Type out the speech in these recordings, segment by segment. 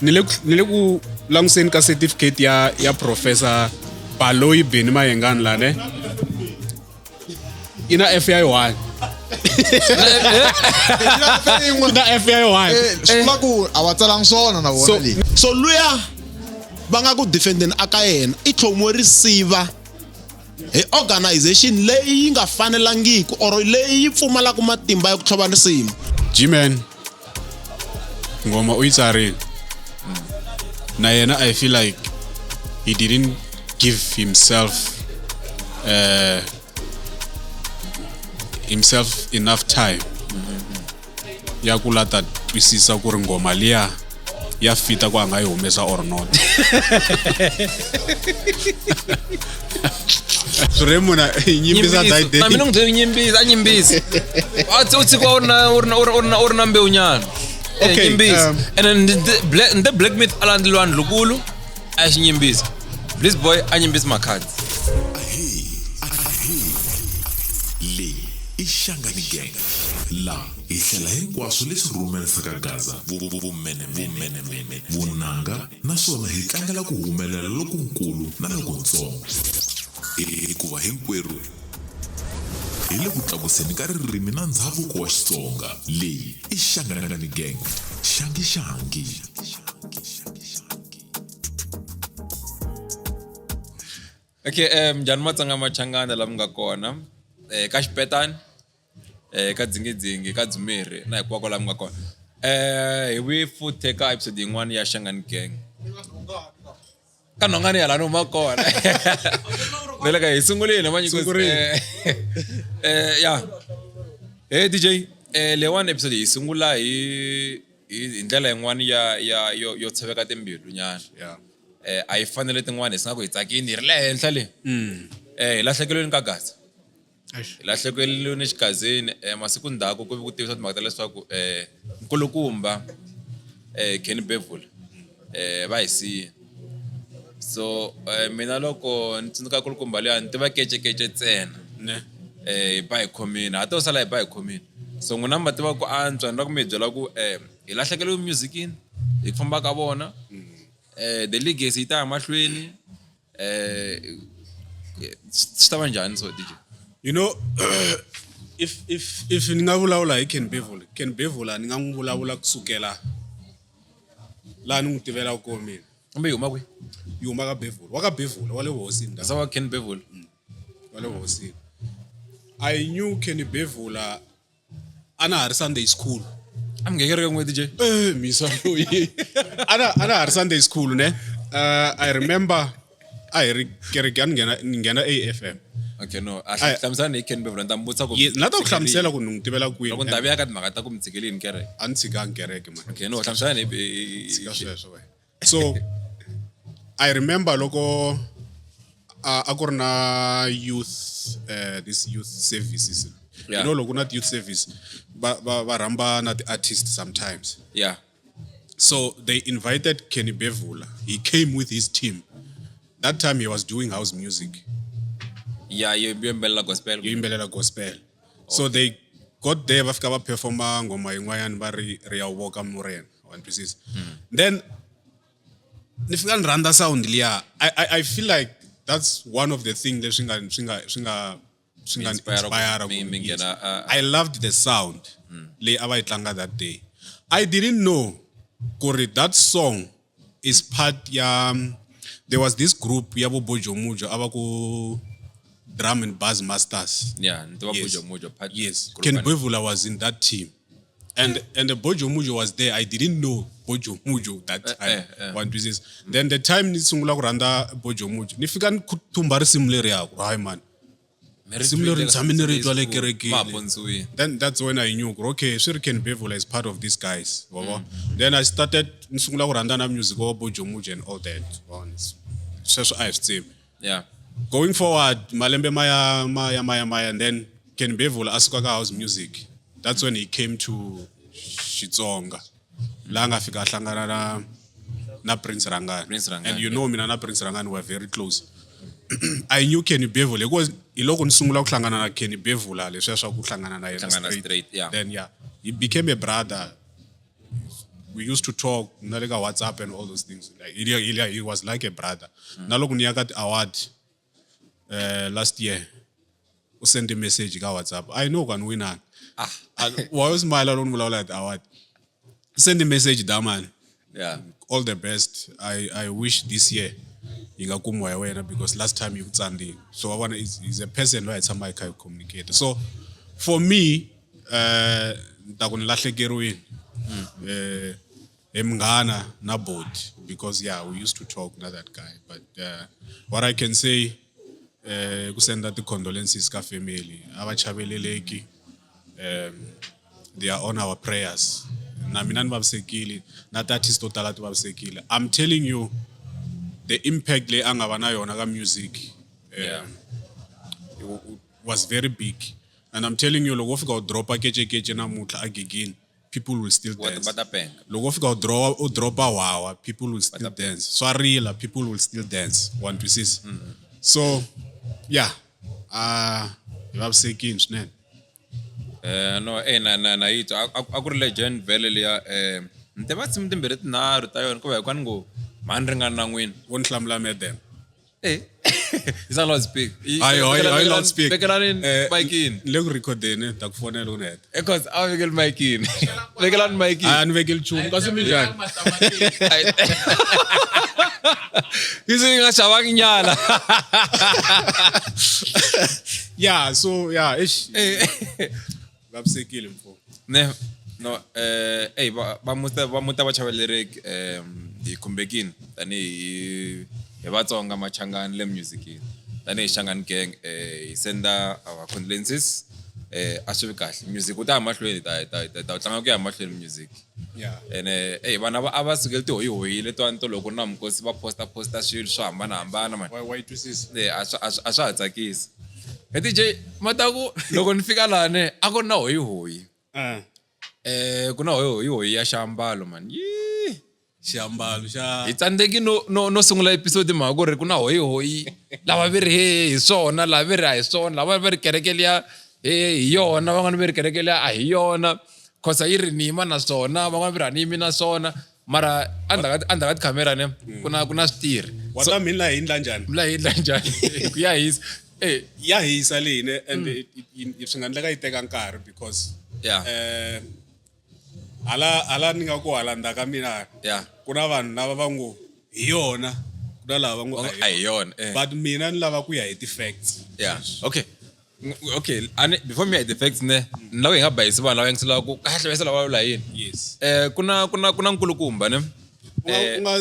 Ni le ni le ku languseni ka certificate ya ya professor Baloyi Benny Mayengani la ne. Yi na FI 1. Yi na FI 1. Eh, swi vula ku a va tsalangi swona na vona leyi so luya va nga ku defendeni aka yena i tlhomiwe risiva hi organization leyi yi nga fanelangiki or leyi yi pfumalaka matimba ya ku tlhova risimu G-Man ngoma u yi tsarile na yena I feel like he didn't give himself himself enough time ya ku la ta twisisa ku ri nghoma liya ya fita ku a nga yi humesa or not swi muna nyimbisa that day na mina n'wi nyimbisa a nyimbisa a u tshikiwa u ri na u ri na u ri na u ri na mbewu nyana eh, Okay, nyimbisa and then the black the black myth a landzeliwa ndlukulu a xi nyimbisa bliss boy a nyimbisa makhadzi leyi i Shangani Gang la hi hlela hinkwaswo leswi rhumerisaka gaza vumenemene vunanga naswona hi tlangela ku humelela lokunkulu na lokuntsongo hikuva hinkwerhu hi le ku tlakuseni ka ririmi na ndzhavuko wa Xitsonga leyi i Shangani Gang xangi xangi okay njhani matsonga machangana la mi nga kona eh ka xipetani eh ka dzingidzingi ka dzumeri na hinkwako la mi nga kona eh hi vuye futhi ka episode yin'wana ya Shangani Gang ka nhongani ya la ni huma kona na le ka hi sungurile manje Sungurile. eh ya hey DJ eh leyiwani episode hi sungula hi hi ndlela yin'wana ya ya yo yo tshoveka timbilu nyana yeah eh a yi fanele tin'wana hi singa ku hi tsakini hi ri le henhla le eh hi lahlekeriweni ka gaza hi lahlekeriweni xigazini eh masiku ndzhaku ku vi ku tivisa timhaka ta leswaku eh nkulukumba eh Kenny Bevula eh va hi siya so eh, mina loko ni tsundzuka kulukumba liya ni tiva kecekece ntsena ne eh hi ba hi khomini ha to sala hi ba hi khomini so n'wina mi va tiva ku antswa ni la ku mi hi byela ku eh hi lahlekeriwe musicini hi ku famba ka vona eh the legacy yi ta ya mahlweni eh swi ta va njhani so DJ you know if if if ni nga vulavula hi Ken Bevula Ken Bevula ni nga n'wi vulavula kusukela laha ni n'wi tivelaka kona mina kumbe yi huma kwihi yi huma ka Bevula wa ka Bevula wa le vuhosini sa wa Ken Bevula wa le vuhosini I knew Kenny Bevula a na ha ri Sunday school a mi ngheneri ka n'we DJ eh misa loyi ana ana ha ri Sunday school ne I remember a hi ri kereke a ni nghena ni nghena AFM okay no a hlamusela ni hi Ken Bevula ni ta mi vutisa ku Yes, na ta ku hlamusela ku ni n'wi tivela kwini loko ni ta vuya ka timhaka ta ku mi tshikeleni kereke a ni tshikangi kereke man okay no hlamusela ni tshika sweswo wena so i remember loko a a ku ri na youth this youth services Yeah. you know loko na youth service va va va rhamba na ti-artists sometimes yeah so they invited Kenny Bevula he came with his team that time he was doing house music yeah yo yimbelela gospel yo yimbelela gospel so they got there va fika va performa nghoma yin'wanyana va ri ri ya voka murena wa twisisa then ni fika ni rhandza sound liya I, I, I feel like that's one of the thing leswi nga swi nga swi nga swi nga ni Inspire ku- inspire ku mi- mi yes. nghena, I loved the sound leyi a va yi tlanga that day I didn't know ku ri that song is part ya there was this group ya vo Bojo Mujo a va ku Drum and Bass Masters yeah ni tiva Yes. Bojo Mujo part Yes, group Ken and- Bevula was in that team. And and the Bojo Mujo was there. I didn't know Bojo Mujo that time. One business. Then the time ni sungula ku rhandza Bojo Mujo. Ni fika ni thumba risimu leriya ku hayi man. Mi ri Risimu leri twile ni tshame ni ri twa le school, kerekeni. ma ha ponisiwile. Then that's when I knew okay, swi ri Ken Bevula is part of these guys. Wa vona? Then I started ni sungula ku rhandza na music wa Bojo Mujo and all that. Wa vona? Sweswo a hi swi tivi. Yeah. Going forward, malembe maya maya maya maya and then Ken Bevula a suka ka house music. That's when he came to Xitsonga. Laha a nga fika a hlangana na na Prince Rangani. Prince Rangani, And you know mina na Prince Rangani were very close. I knew Kenny Bevula because hi loko ni sungula ku hlangana na Kenny Bevula leswiya swa ku hlangana na yena Hlangana straight, yeah. Then yeah, he became a brother. We used to talk na le ka WhatsApp and all those things. Like he was like a brother. Na loko ni ya ka ti-award last year, u send a message ka WhatsApp. I know ka ni winanga. Ah, wa u smile loko ni vulavula hi ti-award. Send a message da man. Yeah. All the best. I wish this year yi nga kumiwa hi wena because last time yi ku tsandzile. So wa vona is a person loyi a hi tshama hi kha hi communicate. So for me, ni ta ku ni lahlekeriwile hi munghana na boti because yeah, we used to talk na that guy. But what I can say, ku senda ti-condolences ka family, a va chaveleleki, they are on our prayers. Na mina ni vavisekile, na ti-artist to tala ti vavisekile. I'm telling you, the impact leyi a nga va na yona ka music was very big. And I'm telling you, loko wo fika u dropa kecekece namuntlha a gigini, people will still dance. Va ta penga. Loko wo fika u dropa wawa, people will still dance. Swa rila, people will still dance. Wa ni twisisa? So, yeah, hi vavisekile swinene. No, na yi twa. A ku ri legend vhele liya, ni tiva tinsimu timbirhi tinharhu ta yona, ku va hi kwani ngo mhani ringana na n'wini. Wo ni hlamula madam. Is that loudspeak? Hayi, hayi, hayi, loudspeak. Vekelani mic-ini. Ni le ku rhekhodeni, ni ta ku fonela u ni heta. Because a vekeli mic-ini. Vekelani mic-ini. A ni vekeli nchumu, kasi mi njhani? Yi se yi nga xavangi nyala. Yeah, so yeah, eish. Vavisekile mfo. Ne, no, ey, va muta va chavelereki, hi khumbekini tanihi hi Vatsonga Machangani le musicini. Tanihi Shangani Gang, hi senda our condolences. A swi vi kahle. Music wu ta ya mahlweni, ta tlanga ku ya mahlweni music. Yeah. Ene, ey, vana a va sukeli tihoyihoyi letiwani to loko na mikosi va posta swilo swo hambanahambana, man. Wa yi twisisa? A swa ha tsakisi. He DJ, mataku loko ni fika lani a ku ri na hoyihoyi. Ku na hoyihoyi ya xiambalo, man. Yee. Xiambalo xa Hi tsandzeki no sungula episode mhaka ku ri ku na hoyihoyi. Lava va ri he hi swona, lava va ri a hi swona, lava va ri kereke liya he hi yona, van'wana va ri kereke liya a hi yona. Khosa yi ri ni yima na swona, van'wana va ri a ni yimi na swona. Mara endzhaku ka tikhamera ne, ku na switirhi. Wa ta mina laha hi endla njhani? Laha hi endla njhani? Ku ya hisa. Ya hisa leyi ne, and swi nga endleka yi teka nkarhi because Yeah. Hala ni nga ku hala ndzhaku ka mina. Yeah. Ku na vanhu lava va ngo hi yona, ku na lava va ngo A hi yona, eh. But mina ni lava ku ya hi ti-facts. Yeah. Okay. Okay, ani before me hi ti-facts ne, ni lava hi nga bayisi vanhu lava yingiselaka ku kahle va yingisela va vula yini. Yes. Ku na nkulukumba ne. U nga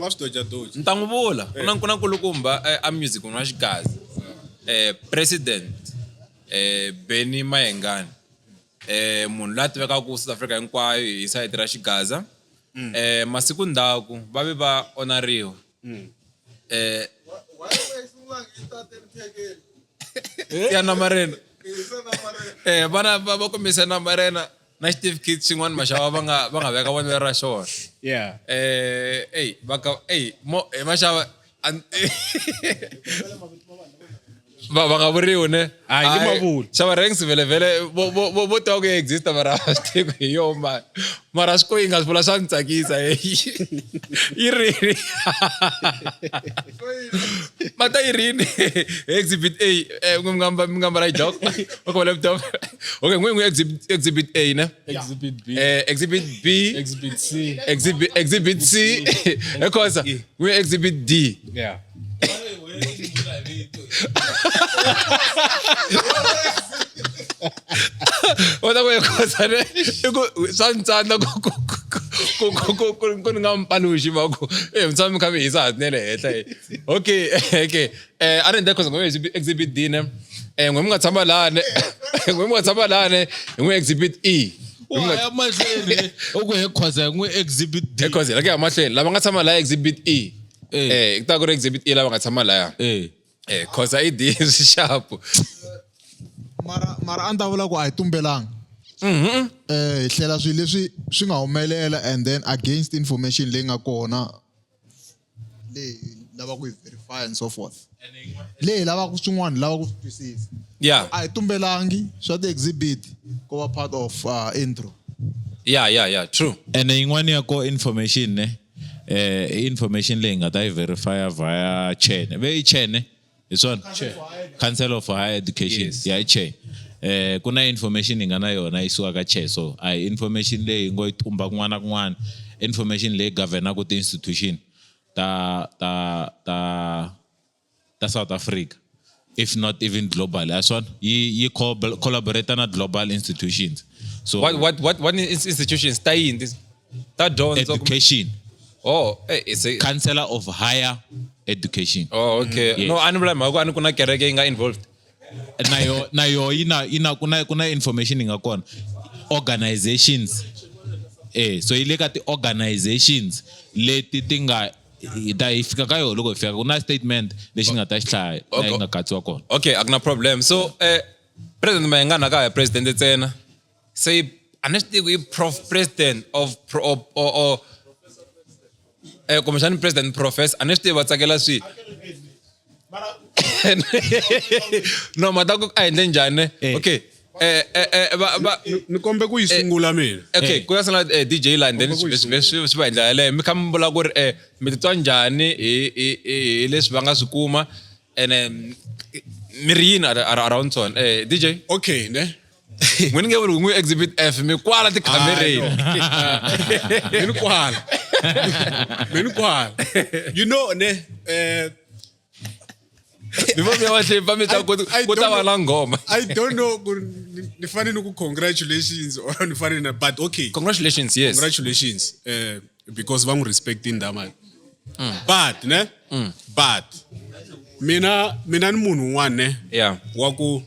swi doja-doji. Ni ta n'wi vula. Ku na nkulukumba, a music wa Xigaza. President, Benny Mayengani. Munhu loyi a tivekaka ku South Africa hinkwayo hi sayiti ra Xigaza. Masiku ndzhaku va ve va onariwa. Ya na Marena. Vana va kombise na Marena na certificate xin'wana maxava va nga veka vonelo ra xona. Yeah. Ey, va ka, ey, mo, maxava, an-, va nga vuriwi ne? Hayi, ni Hayi, mavula. Xava ranks vele vele, vo tiva ku exista mara a swi tivi hi yo mara. Mara swi ko yi nga swi vula swa ni tsakisa, hey. Yi rini? Mata yi rini? Exhibit A, n'wi mi nga mi nga mbala joke. Okay, laptop. Okay, n'wi n'wi exhibit A ne? Exhibit B. Exhibit B. Exhibit C. Exhibit C. Ekhosa, n'wi exhibit D. Yeah. Wa ta ku ekhosa ne? I ku swa ni tsandza ku ni nga mi paluxi va ku, mi tshama mi kha mi hisa hansi ne le henhla, eh. Okay, okay. A ni endla ekhosa n'we exhibit D ne. N'we mi nga tshama laha ne. N'we mi nga tshama laha ne, hi n'we exhibit E. Wa ya mahlweni, u ku he khosa hi n'we exhibit D. Ekhosa, la ku ya mahlweni, lava nga tshama laha exhibit E. Ku ta ku ri exhibit E lava nga tshama lahaya. Khosa i D swi xapu. Mara a ni ta vula ku a hi tumbelanga. Hi hlela swilo leswi swi nga humelela and then against information leyi nga kona leyi lavaka ku yi verify and so forth. Leyi lavaka swin'wana lavaka ku swi twisisa. Yeah. A hi tumbelangi swa ti-exhibit ko va part of intro. Yeah, yeah, yeah, true. Ene yin'wani ya ko information ne i information leyi nga ta yi verifya via chain ve i chain ne hi swona Council of Higher Education. Yes. Ya i chain ku na information hi nga na yona yi suka ka chair, so a hi information leyi ngo yi tumba kun'wana na kun'wana, information leyi governaku ti-institution ta South Africa, if not even global. A swona yi collaborate na global institutions, so What institutions ta yini ta dyondzo? Education. Oh, it's a Councillor of Higher Education. Oh, okay. Yes. No, a ni vula mhaka ku a ni ku na kereke yi nga involved. Na yo yi na ku na information yi nga kona, organizations, so yi le ka ti-organizations leti ti nga hi ta hi fika ka yona loko hi fika ku na statement lexi nga ta xi hlaya la yi nga katsiwa kona. Okay, a ku na problem. So President Mayengani ka ha president ntsena se a ni swi tivi ku i prof president of pro, or kumbexani president professor, a ni swi tivi va tsakela swihi. No mata ku a endle njhani. Okay, va Ni kombe ku yi sungula mina. Okay, ku ya sala DJ line, then leswi swi va hi ndlela yaleyo mi kha mi vula ku ri mi titwa njhani hi leswi va nga swi kuma, ene mi ri yini around swona, DJ? Okay, ne. N'wini nge vuri n'wi Exhibit F mi kwala tikhamereni. Mina kwala. Mina kwala. You know ne Mi va mi ya va mi ta ku I ku ta don't va na nghoma. I don't know ku ni fanele ni ku congratulations or ni fanele na, but okay. Congratulations, yes. Congratulations. Because va n'wi respecting da man. But ne? But mina ni munhu un'wana ne wa ku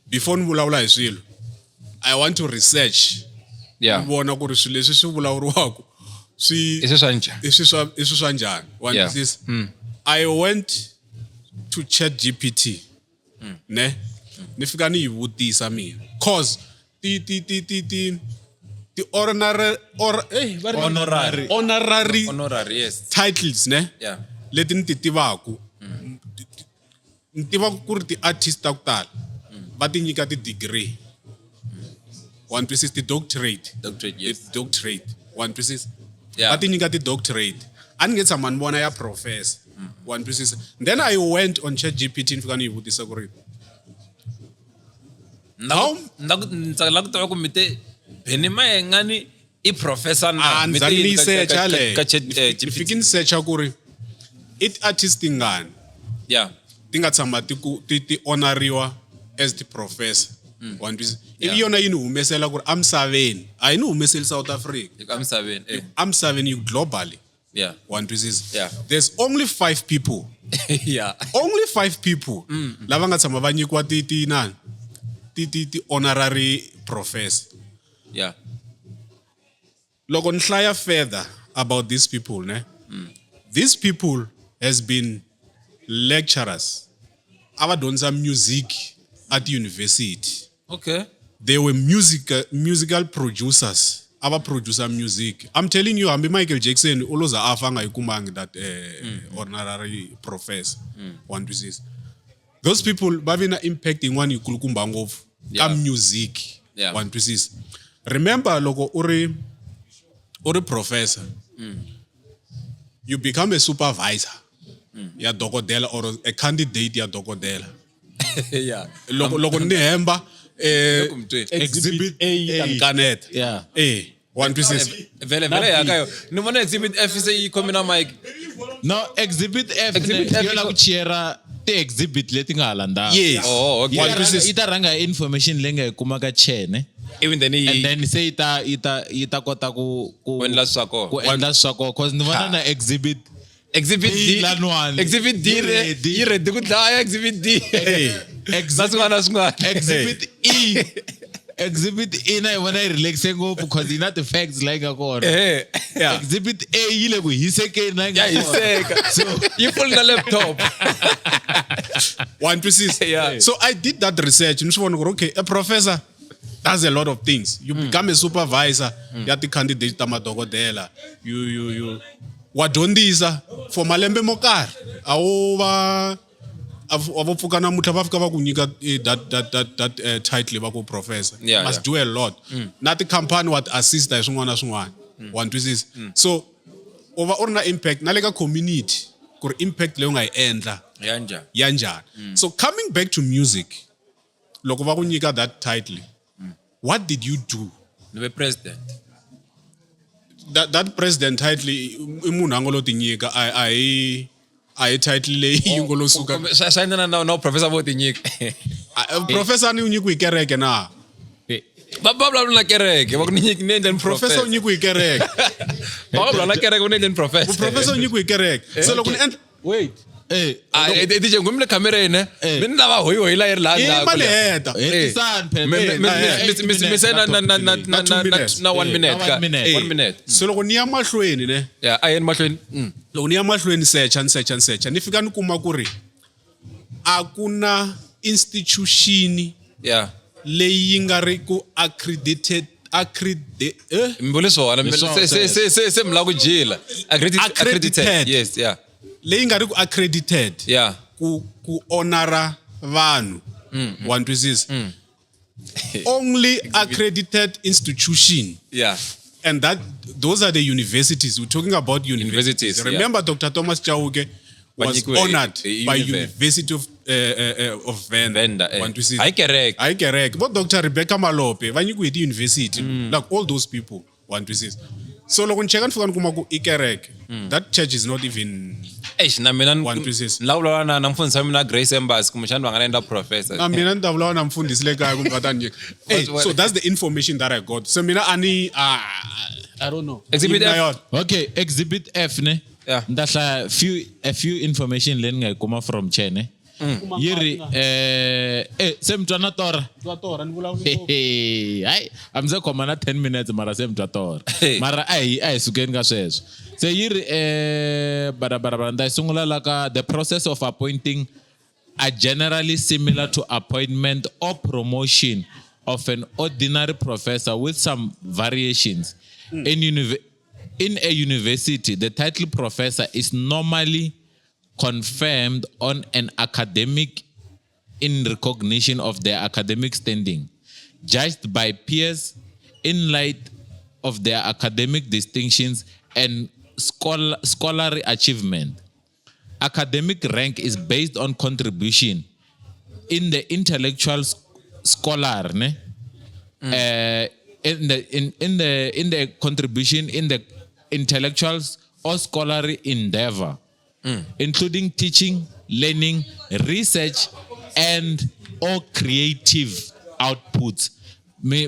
before ni vulavula hi swilo, I want to research. Ni vona ku ri swilo leswi swi vulavuriwaka swi I swi swa njhani? I swi swa njhani, wa twisisa? I went to Chat GPT ne, ni fika ni yi vutisa mina, cause ti honorary or va ri Honorary. Honorary Honorary, yes. titles ne leti ni ti tivaku, ni tiva ku ri ti-artist ta ku tala va ti nyika ti-degree, wa ni twisisa, ti-doctorate. Doctorate, yes. Ti-doctorate, wa ni twisisa? Yeah. Va ti nyika ti-doctorate, a ni nge tshama ni vona ya professor, wa ni twisisa? Then I went on Chat GPT, ni fika ni yi vutisa ku ri Ni tsakela ku tiva ku mi te Benny Mayengani i professor na? A Mi ni te zangi ni yini yi searcha leyo. ka Chat Ni GPT? fiki ni searcha ku ri i ti-artist tingani ti nga tshama ti ku ti honoriwa as ti-professor, wa ni twisisa? Ivi yona yi ni humesela ku ri emisaveni, a yi ni humeseli South Africa. Emisaveni. Emisaveni, you globally, wa ni twisisa? Yeah. There's only five people, only five people lava nga tshama va nyikiwa ti nani ti honorary professor. Loko ni hlaya further about these people ne, these people has been lecturers, a va dyondzisa music at university. They were musical producers, a va producer music. I'm telling you, hambi Michael Jackson u lo za a fa a nga yi kumangi that honorary professor, wa ni twisisa? Those people va vi na impact yin'wana yikulukumba ngopfu ka music, wa ni twisisa? Remember, loko u ri professor, you become a supervisor ya dokodela or a candidate ya dokodela. Loko ni hemba, Loko mi twe. Exhibit A yi ta ni kaneta. Wa ni twisisa? Vele vele ya ka yo ni vona Exhibit F se yi khomi na mic. No, Exhibit F. Exhibit F yo la ku chiyera ti-exhibit leti nga hala ndzhaku. Yes. Oh, okay. Yi Wa ta twisisa? yi ta rhanga hi information leyi nga yi kuma ka chene, Even then and yi then se yi ta kota ku Ku endla swa kona. Ku endla swa kona, cause ni vona na Exhibit Exhibit D. Laniwani. Exhibit D Yi ready. yi ready ku dlaya Exhibit D na swin'wana na swin'wana. Exhibit E, Exhibit E na yi vona yi relaxe ngopfu cause yi na ti-facts la yi nga kona. Exhibit A yi le ku hisekeni la yi nga Ya kona. hiseka. Yi full na laptop. Wa ni twisisa? Yeah. So I did that research, ni swi vona ku ri okay, a professor does a lot of things. You become a supervisor ya ti-candidate ta madokodela. You wa dyondzisa for malembe mo karhi, a wu va A vo pfuka namuntlha va fika va ku nyika that title va ku professor. Must do a lot. Na tikhampani wa ti assista hi swin'wana na swin'wana. Wa ni twisisa? So u va u ri na impact na le ka community ku ri impact leyi u nga yi endla Ya njhani? Ya njhani. So coming back to music, loko va ku nyika that title, what did you do? Ni ve president. That president title i munhu a ngo lo ti nyika, a hi title leyi yi ngo lo suka. Swa endla na professor vo ti nyika. Professor ni u nyikiwe hi kereke na? Va vulavula na kereke, va ku ni nyiki ni endleni Professor u nyikiwe hi kereke. Va vulavula na kereke, ku ni endleni professor. Professor u nyikiwe hi kereke. So loko ni endla Wait. Ah, DJ ngumi le camereni, mi ni lava hoyi hoyi la yi ri laha I ndzhaku mali le. heta. Hetisani phela. Mi se na na na na na Na two na minutes. na 1 minute Na ka. one minute. 1 minute. So loko ni ya mahlweni ne. Yeah, a yeni mahlweni. Loko ni ya mahlweni secha ni secha ni secha ni fika ni kuma ku ri a ku na institution leyi yi nga ri ku accredited eh? Mi vule swona, Hi swona se mi lava ku jila. Accredited. Accredited. Yes, yeah. Leyi nga ri ku accredited. Ku honora vanhu. Wa twisisa? Only accredited institution. And that those are the universities. We're talking about universities. Universities, yeah. Remember, Dr. Thomas Chauke was Vanyikiwe honored by Univen. University of Venda. Venda, eh. Wa twisisa? Hayi kereke. Hayi kereke. Bo Dr. Rebecca Malope va nyikiwe hi ti-university. Like all those people. Wa twisisa? So loko ni cheka ni fika ni kuma ku i kereke. That church is not even Eish, na mina Wa twisisa. ni lava vulavula na mfundhisi wa mina Grace Embassy, kumbexana va nga endla professor. Na mina ni ta vulavula na mfundhisi le kaya kumbe va ta ni nyika. Hey, So that's the information that I got. So mina a ni, I don't know. Exhibit Yini na F. yona? Okay, exhibit F ne. Yeah. Ni ta hlaya a few information leyi ni nga yi kuma from Chen ne. Yi ri, se mi twa na torha? Twa torha, ni vulavula ngopfu. Hayi, a mi se khoma na 10 minutes mara se mi twa torha. Hey. Mara a hi sukeni ka sweswo. Se yi ri, bara, bara, bara, ni ta yi sungula la ka the process of appointing are generally similar to appointment or promotion of an ordinary professor with some variations. In a university, the title professor is normally confirmed on an academic in recognition of their academic standing, judged by peers in light of their academic distinctions and scholarly achievement. Academic rank is based on contribution in the intellectual scholar, ne? In the contribution in the intellectuals or scholarly endeavor, including teaching, learning, research, and or creative outputs. Me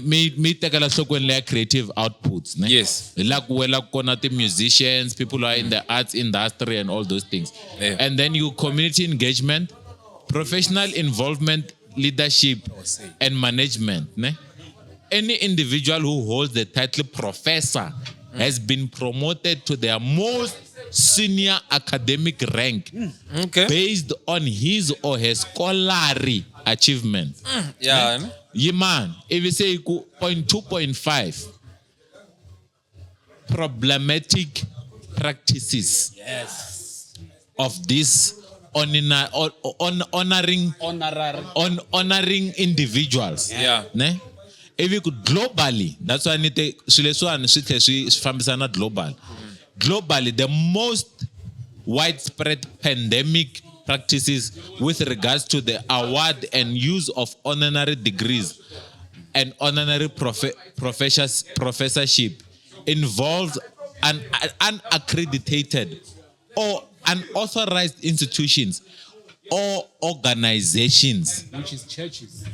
tekela nhlokweni leya creative outputs, ne? Yes. Hi la ku wela kona ti-musicians, people who are in the arts industry and all those things. Yeah. And then your community engagement, professional involvement, leadership, and management, ne? Any individual who holds the title professor has been promoted to their most senior academic rank based on his or her scholarly achievement. Yeah. Ne? Yimani, if you say ku 0.2.5 problematic practices of this honoring Honorary. honoring individuals. Yeah. Ne? If you could globally, that's why ni te swilo leswiwani swi tlhe swi fambisana global. Globally, the most widespread pandemic practices with regards to the award and use of honorary degrees and honorary professorship involves an unaccredited or unauthorized institutions or organizations, which is churches,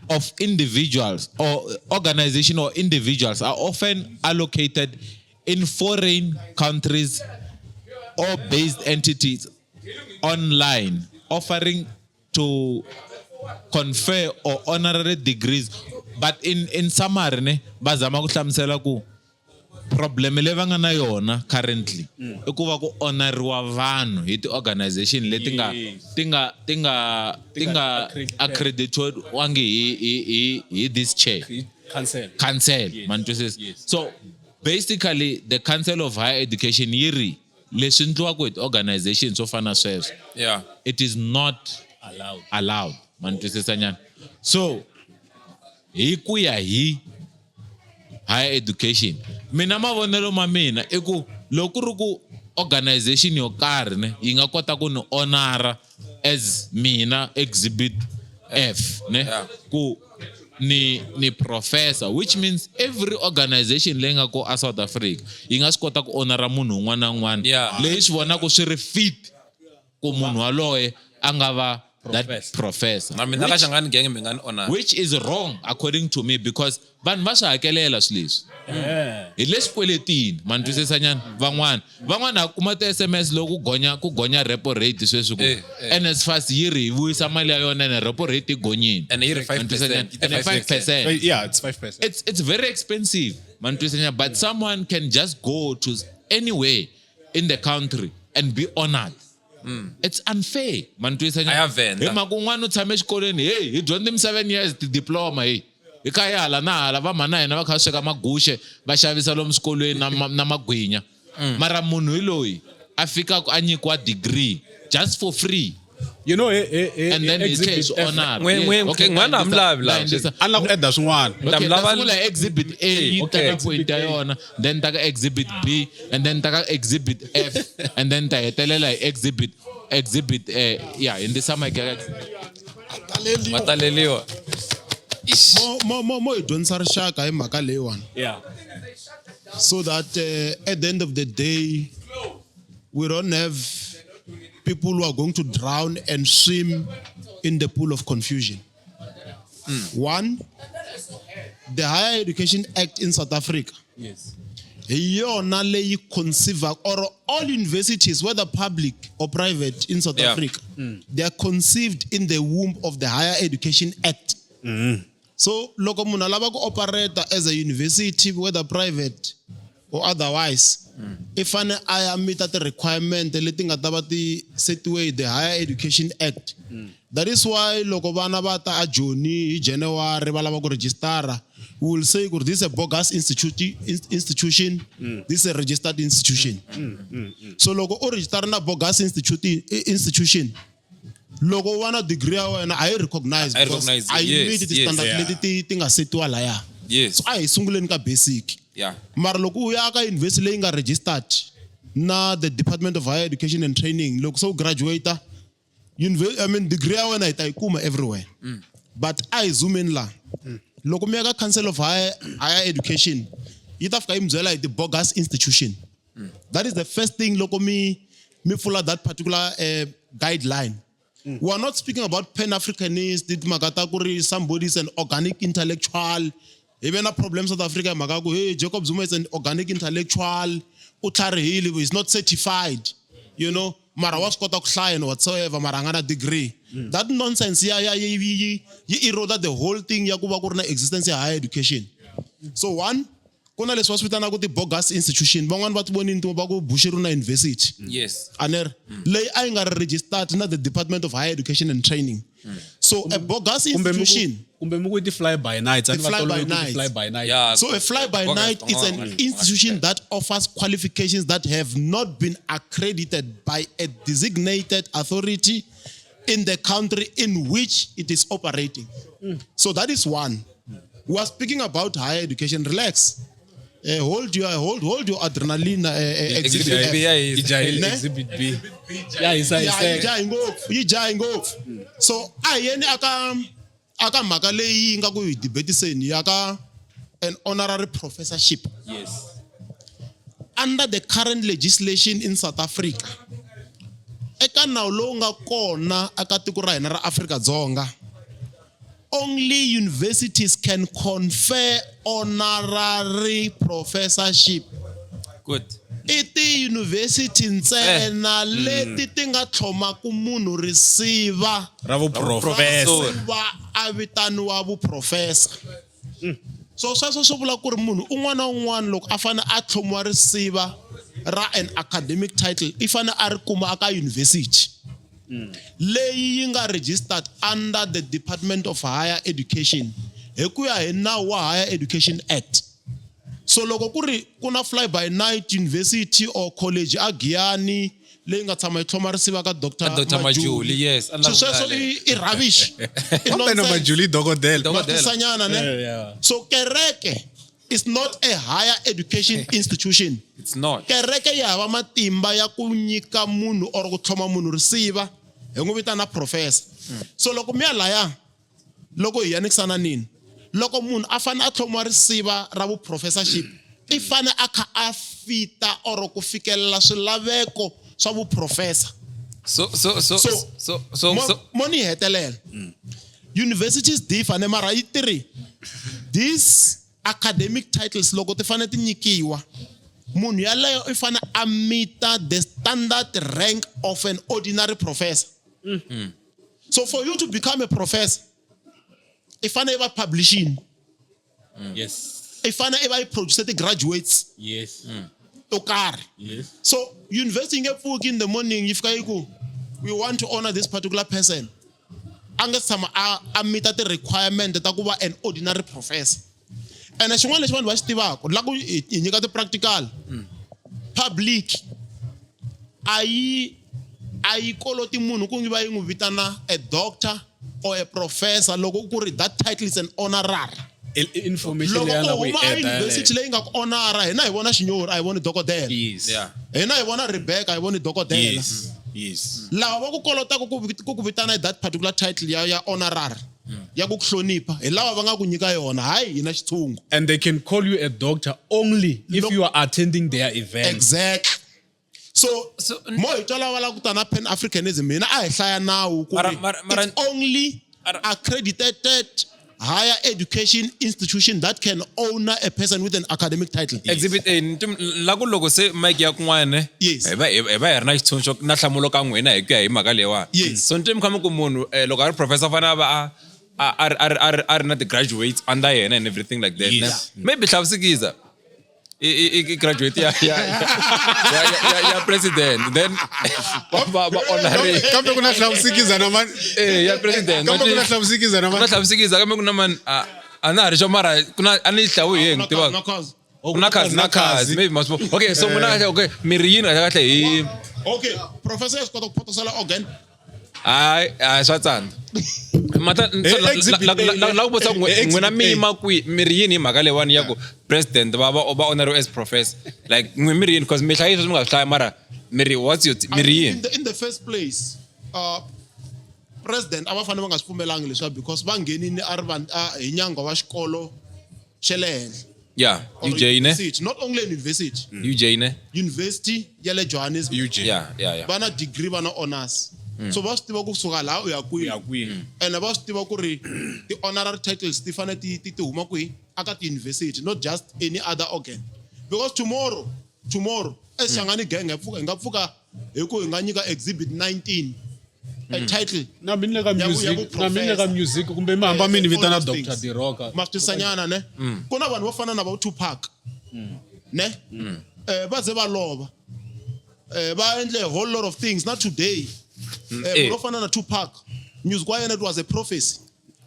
of individuals or organization or individuals are often allocated in foreign countries or based entities online, offering to confer or honorary degrees. But in summary, ne, va zama ku hlamusela ku problem leyi va nga na yona currently i ku va ku honoriwa vanhu hi ti-organization leti nga ti nga ti nga ti nga accredited wangi hi this chair. Council. Council, man twisisa. Yes. So basically the Council of Higher Education yi ri Leswi endliwaka hi ti-organization swo fana na sweswo, it is not Allowed. Allowed. Ma ni twisisa nyana? So hi ku ya hi higher education, mina mavonelo ma mina i ku loko ku ri ku organization yo karhi ne yi nga kota ku ni honora as mina Exhibit F ne, ku ni professor, which means every organization leyi nga ko a South Africa yi nga swi kota ku honora munhu un'wana na un'wana leyi swi vonaka swi ri fit ku munhu waloye a nga va that Professor. Professor. Na mina ka Xangani Gang mi nga ni honor. Which is wrong according to me, because vanhu va swi hakelela swilo leswi hi le swikweletini. Ma ni twisisa nyana? Van'wana ha kuma ti-SMS loko ku gonya repo rate sweswi ku NSFAS yi ri hi vuyisa mali ya yona ene repo rate yi gonyini. And yi ri Ma ni twisisa 5%, nyana? yi te Ene 5%. 5%. Yeah, it's 5%. It's very expensive, ma ni twisisa nyana? But someone can just go to anywhere in the country and be honored. It's unfair, ma ni twisisa nyana? A ya Venda. Hi mhaka un'wana u tshame exikolweni, hey, hi dyondze mi 7 years ti-diploma, hey, hi kha hi hala na hala va mhana hina va kha va sweka maguxe va xavisa lomu swikolweni na magwinya. Mara munhu hi loyi a fikaka a nyikiwa degree just for free. You know, And then he Exhibit says F. honor. N'we- Yes. Okay, n'wana ha mi lavi laha. ndayindisa. A ni lava ku eda swin'wana. Okay, Ta mi lava- ta sungula hi Exhibit A, yi Okay. ta ka point ya yona, then ta ka Exhibit B, and then ta ka Exhibit F, and then ta hetelela hi exhibit ya hindzisa mic ya ka Ma taleliwa. Mo hi dyondzisa rixaka hi mhaka leyiwani. So that at the end of the day we don't have people who are going to drown and swim in the pool of confusion. One, the Higher Education Act in South Africa. Hi yona leyi conceive or all universities, whether public or private in South Africa, they are conceived in the womb of the Higher Education Act. So loko munhu a lava ku operate as a university, whether private or otherwise, i fane a ya meet ti requirement leti nga ta va ti setiwe hi the Higher Education Act. That is why loko vana va ta a Joni hi January va lava ku registara, we will say ku this is a bogus institution, this is a registered institution. So loko u register na bogus institution, loko u va na degree ya wena a yi recognize A yi because recognize, a yi yes, meet yes. ti-standard leti ti nga setiwa laya. So a hi sunguleni ka basic. Mara loko u ya ka university leyi nga registered na the Department of Higher Education and Training, loko se u graduate, I mean, degree ya wena hi ta yi kuma everywhere. But a hi zoomeni la. Loko mi ya ka Council of Higher Education, yi ta fika yi mi byela hi ti-bogus institution. That is the first thing loko mi pfula that particular guideline. We are not speaking about Pan-Africanists, timhaka ta ku ri somebody is an organic intellectual. Hi ve na problem South Africa hi mhaka ya ku, hey, Jacob Zuma is an organic intellectual, u tlharihile, but he's not certified, you know, mara wa swi kota ku hlaya and whatsoever, mara a nga na degree. That nonsense ya, ya, yi, yi, yi, yi erode the whole thing ya ku va ku ri na existence ya higher education. So one, ku na leswi va swi vitanaka ti-bogus institution, van'wani va ti vonile va ku Bushiri na university. Aner, leyi a yi nga ri registered na the Department of Higher Education and Training. So a bogus Kumbe mi ku- institution. kumbe mi ku i ti-fly by night. Ti fly by night. Fly by night. Yeah. So a fly by Bogus, night is an institution that offers qualifications that have not been accredited by a designated authority in the country in which it is operating. So that is one. We are speaking about higher education. Relax. Hold your adrenaline. Exhibit Exhibit B, F. yeah, is- Ijahile Ne? Exhibit B. Yeah, isa, Yeah, isa. yi jahi ngopfu, yi jahi ngopfu. So a hi yeni aka mhaka leyi yi nga ku hi debatiseni ya ka an honorary professorship. Under the current legislation in South Africa, eka nawu lowu nga kona eka tiko ra hina ra Afrika-Dzonga, only universities can confer honorary professorship. Good. I ti-university ntsena leti ti nga tlhomaka munhu risiva Ra vuprofesa. va a vitaniwa vuprofesa. So sweswo swi vula ku ri munhu un'wana na un'wana loko a fanele a tlhomiwa risiva ra an academic title, i fanele a ri kuma aka university leyi yi nga registered under the Department of Higher Education hi ku ya hi nawu wa Higher Education Act. So loko ku ri ku na fly by night university or college a Giyani leyi nga tshama yi tlhoma risiva ka Dr. Ka Dr. Majuli, yes. A ni So lava ku sweswo vula i rubbish. I Kambe na nonsense. Majuli dokodela. Dokodela. Matisanyana ne. Yeah. So kereke is not a higher education institution. It's not. Kereke yi hava matimba ya ku nyika munhu or ku tlhoma munhu risiva hi n'wi vitana professor. So loko mi ya laya loko hi yanikisana nini loko munhu a fane a tlhomiwa risiva ra vuprofessorship i fane a kha a fita or ku fikelela swilaveko swa vuprofessor. So so so So, so so mo, so mo ni hetelela universities differ ne mara yi tirhi these academic titles loko ti fanele ti nyikiwa munhu yaleyo i fane a meeta the standard rank of an ordinary professor. So for you to become a professor i fane i va publishing. Yes. I fane i va i produce ti-graduates Yes. to karhi. Yes. So university yi nge pfuki in the morning yi fika yi ku we want to honor this particular person. A nge tshama a meeta ti-requirement ta ku va an ordinary professor. Ene xin'wana lexi vanhu va xi tivaka la ku hi nyika ti-practical public a yi koloti munhu ku va yi n'wi vitana a doctor or a professor loko ku ri that title is an honorary. Information Loko leyi a u la ku yi huma a add university leyi nga ku honora hina hi vona xinyori a hi voni dokodela. Yes. Yeah. Hina hi vona Rebecca hi voni dokodela. Yes. Yes. Lava va ku kolotaka ku vitana hi that particular title ya honorary ya ku ku hlonipha hi lava va nga ku nyika yona hayi hina xitshungu. And they can call you a doctor only if you are attending their event. Exactly. So, So- mo hi twa lava lava ku ta na Pan Africanism hina a hi hlaya nawu ku ri it's only accredited higher education institution that can honor a person with an academic title. Exhibit A ni la ku loko se mic ya kun'wana ne Yes. hi va hi va hi ri na xitshunxo na nhlamulo ka n'wina hi ku ya hi mhaka leyiwani. Yes. So ni twe mi kha mi ku munhu loko a ri professor u fanele a va a ri na ti-graduates under yena and everything like that. Yes. Ne? Maybe hlavusikiza i graduate ya president then va honore Kambe ku na hlavusikiza na mani. Ya president. Kambe ku na hlavusikiza na Ku na mani. hlavusikiza kambe ku na mani a na ha ri xo mara ku na a ni hlawu hi yena tiva. Na cause. Ku na khazi na khazi maybe mas okay so n'wina kahle okay mi ri yini kahle kahle hi Okay, professor ya swi kota ku photosela organ. Hayi hayi swa tsandza mata Exhibit A, la ku vutisa ku eh, n'wina mi Exhibit A. yima kwihi mi ri yini hi mhaka leyiwani ya ku president va honoriwa as professor like n'wi mi ri yini because mi hlayi sweswi mi nga swi hlaya mara mi ri what's your mi ri In yini the first place, president a va fanele va nga swi pfumelangi leswiya because va nghenini a ri van hi nyangwa wa xikolo xa le henhla. Yeah, Or UJ ne university, not only university. UJ ne University ya le Johannesburg. UJ. Yeah. Va na degree va na honors. So va swi tiva kusuka laha u ya kwihi. U ya kwihi. Ene va swi tiva ku ri ti-honorary titles ti fanele ti huma kwihi aka ti-university, not just any other organ. Because tomorrow, eShangani gang hi nga pfuka hi ku hi nga nyika exhibit 19 a title. Na mi ni le ka Ya music, vu na mi ni le ka professor. music kumbe mi hamba mi ni All vitana those Dr. things. Diroka. Ma swi twisanyana ne? Ku na vanhu vo fana na vo Tupac. Ne? Va ze va lova. Va endle a whole lot of things not today. Munhu wo fana na Tupac, music wa yena it was a prophecy.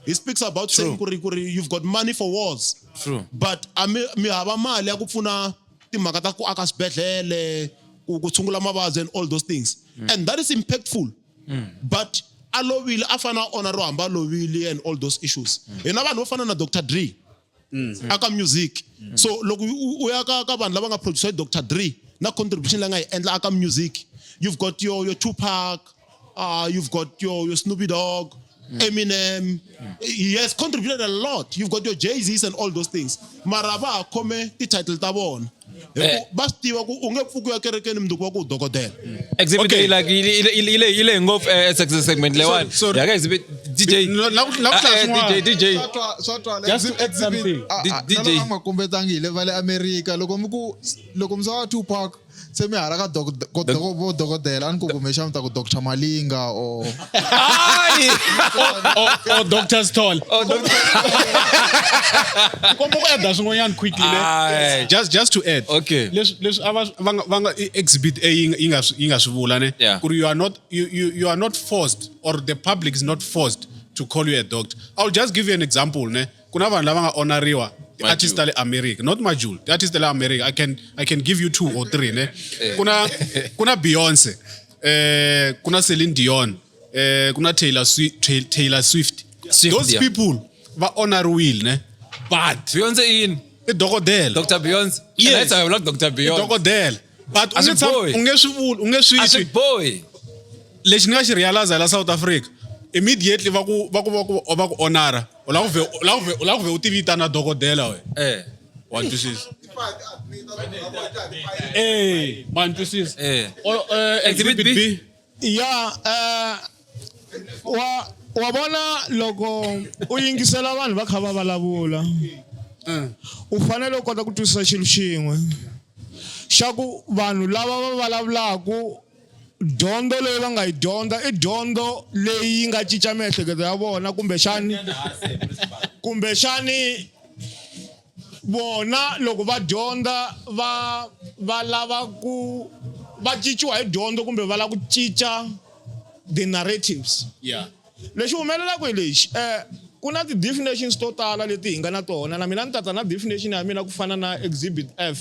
He speaks about saying kuri you've got money for wars. True. But a mi hava mali ya ku pfuna timhaka ta ku aka swibedhlele, ku tshungula mavabyi and all those things. And that is impactful. But a lovile a fana a honor ro hamba a lovile and all those issues. Hina vanhu vo fana na Dr. Dre aka music. So loko u ya ka vanhu lava nga producer Dr. Dre na contribution leyi nga yi endla aka music, you've got your Tupac, you've got your Snoopy Dogg, Eminem. He has contributed a lot. You've got your Jay-Z's and all those things. Mara va ha khome ti-title ta vona. Hi ku va swi tiva ku u nge pfuki u ya kerekeni mundzuku va ku u dokodela. Exhibit Okay. A like yi le ngopfu segment leyiwani. Sorry. Ya ka exhibit DJ. No, la ku hlaya swin'wana. DJ DJ. Swa swa twala. Just to add Exhibit- something. DJ. Na loko a nga kombetangi hi le va le America loko mi ku loko mi swa Tupac se mi hala ka vo dokodela a ni ku kumbexana mi ta ku Dr Malinga or Hayi. Or Dr. Stoll. Oh, doctor. Komba ku adda swin'wanyana quickly ne. Hayi. Just to add. Okay. Leswi a va nga exhibit A yi nga swi vula ne. Yeah. Ku ri you are not you are not forced or the public is not forced to call you a doctor. I'll just give you an example ne. Ku na vanhu lava nga honoriwa Ti-artist ta le America, not Majul, ti-artist ta le America. I can give you two or three, ne? Kuna Beyonce, kuna Celine Dion, kuna Taylor Swift, Taylor Swift. Swift, Those people va honoriwile, ne? But Beyonce i yini? I dokodela. Dr Beyonce. Yes. And I like Dr Beyonce. Dokodela. But u A nge swi bohi. u nge swi vuli, u nge swi A swi twi. bohi. Lexi ni nga xi realize la South Africa, immediately va ku honora, u lava ku ve u ti vitana dokodela we. Wa twisisa? Ma ni twisisa? Exhibit Exhibit B. B. Ya, wa vona loko u yingisela vanhu va kha va vulavula, u fanele u kota ku twisisa xilo xin'we xa ku vanhu lava va vulavulaku, dyondzo leyi va nga yi dyondza i dyondzo leyi yi nga cinca miehleketo ya vona, kumbexani vona loko va dyondza va lava ku va cinciwa hi dyondzo kumbe va lava ku cinca the narratives. Lexi humelelaka hi lexi, ku na ti-definitions to tala leti hi nga na tona, na mina ni tata na definition ya mina ku fana na Exhibit F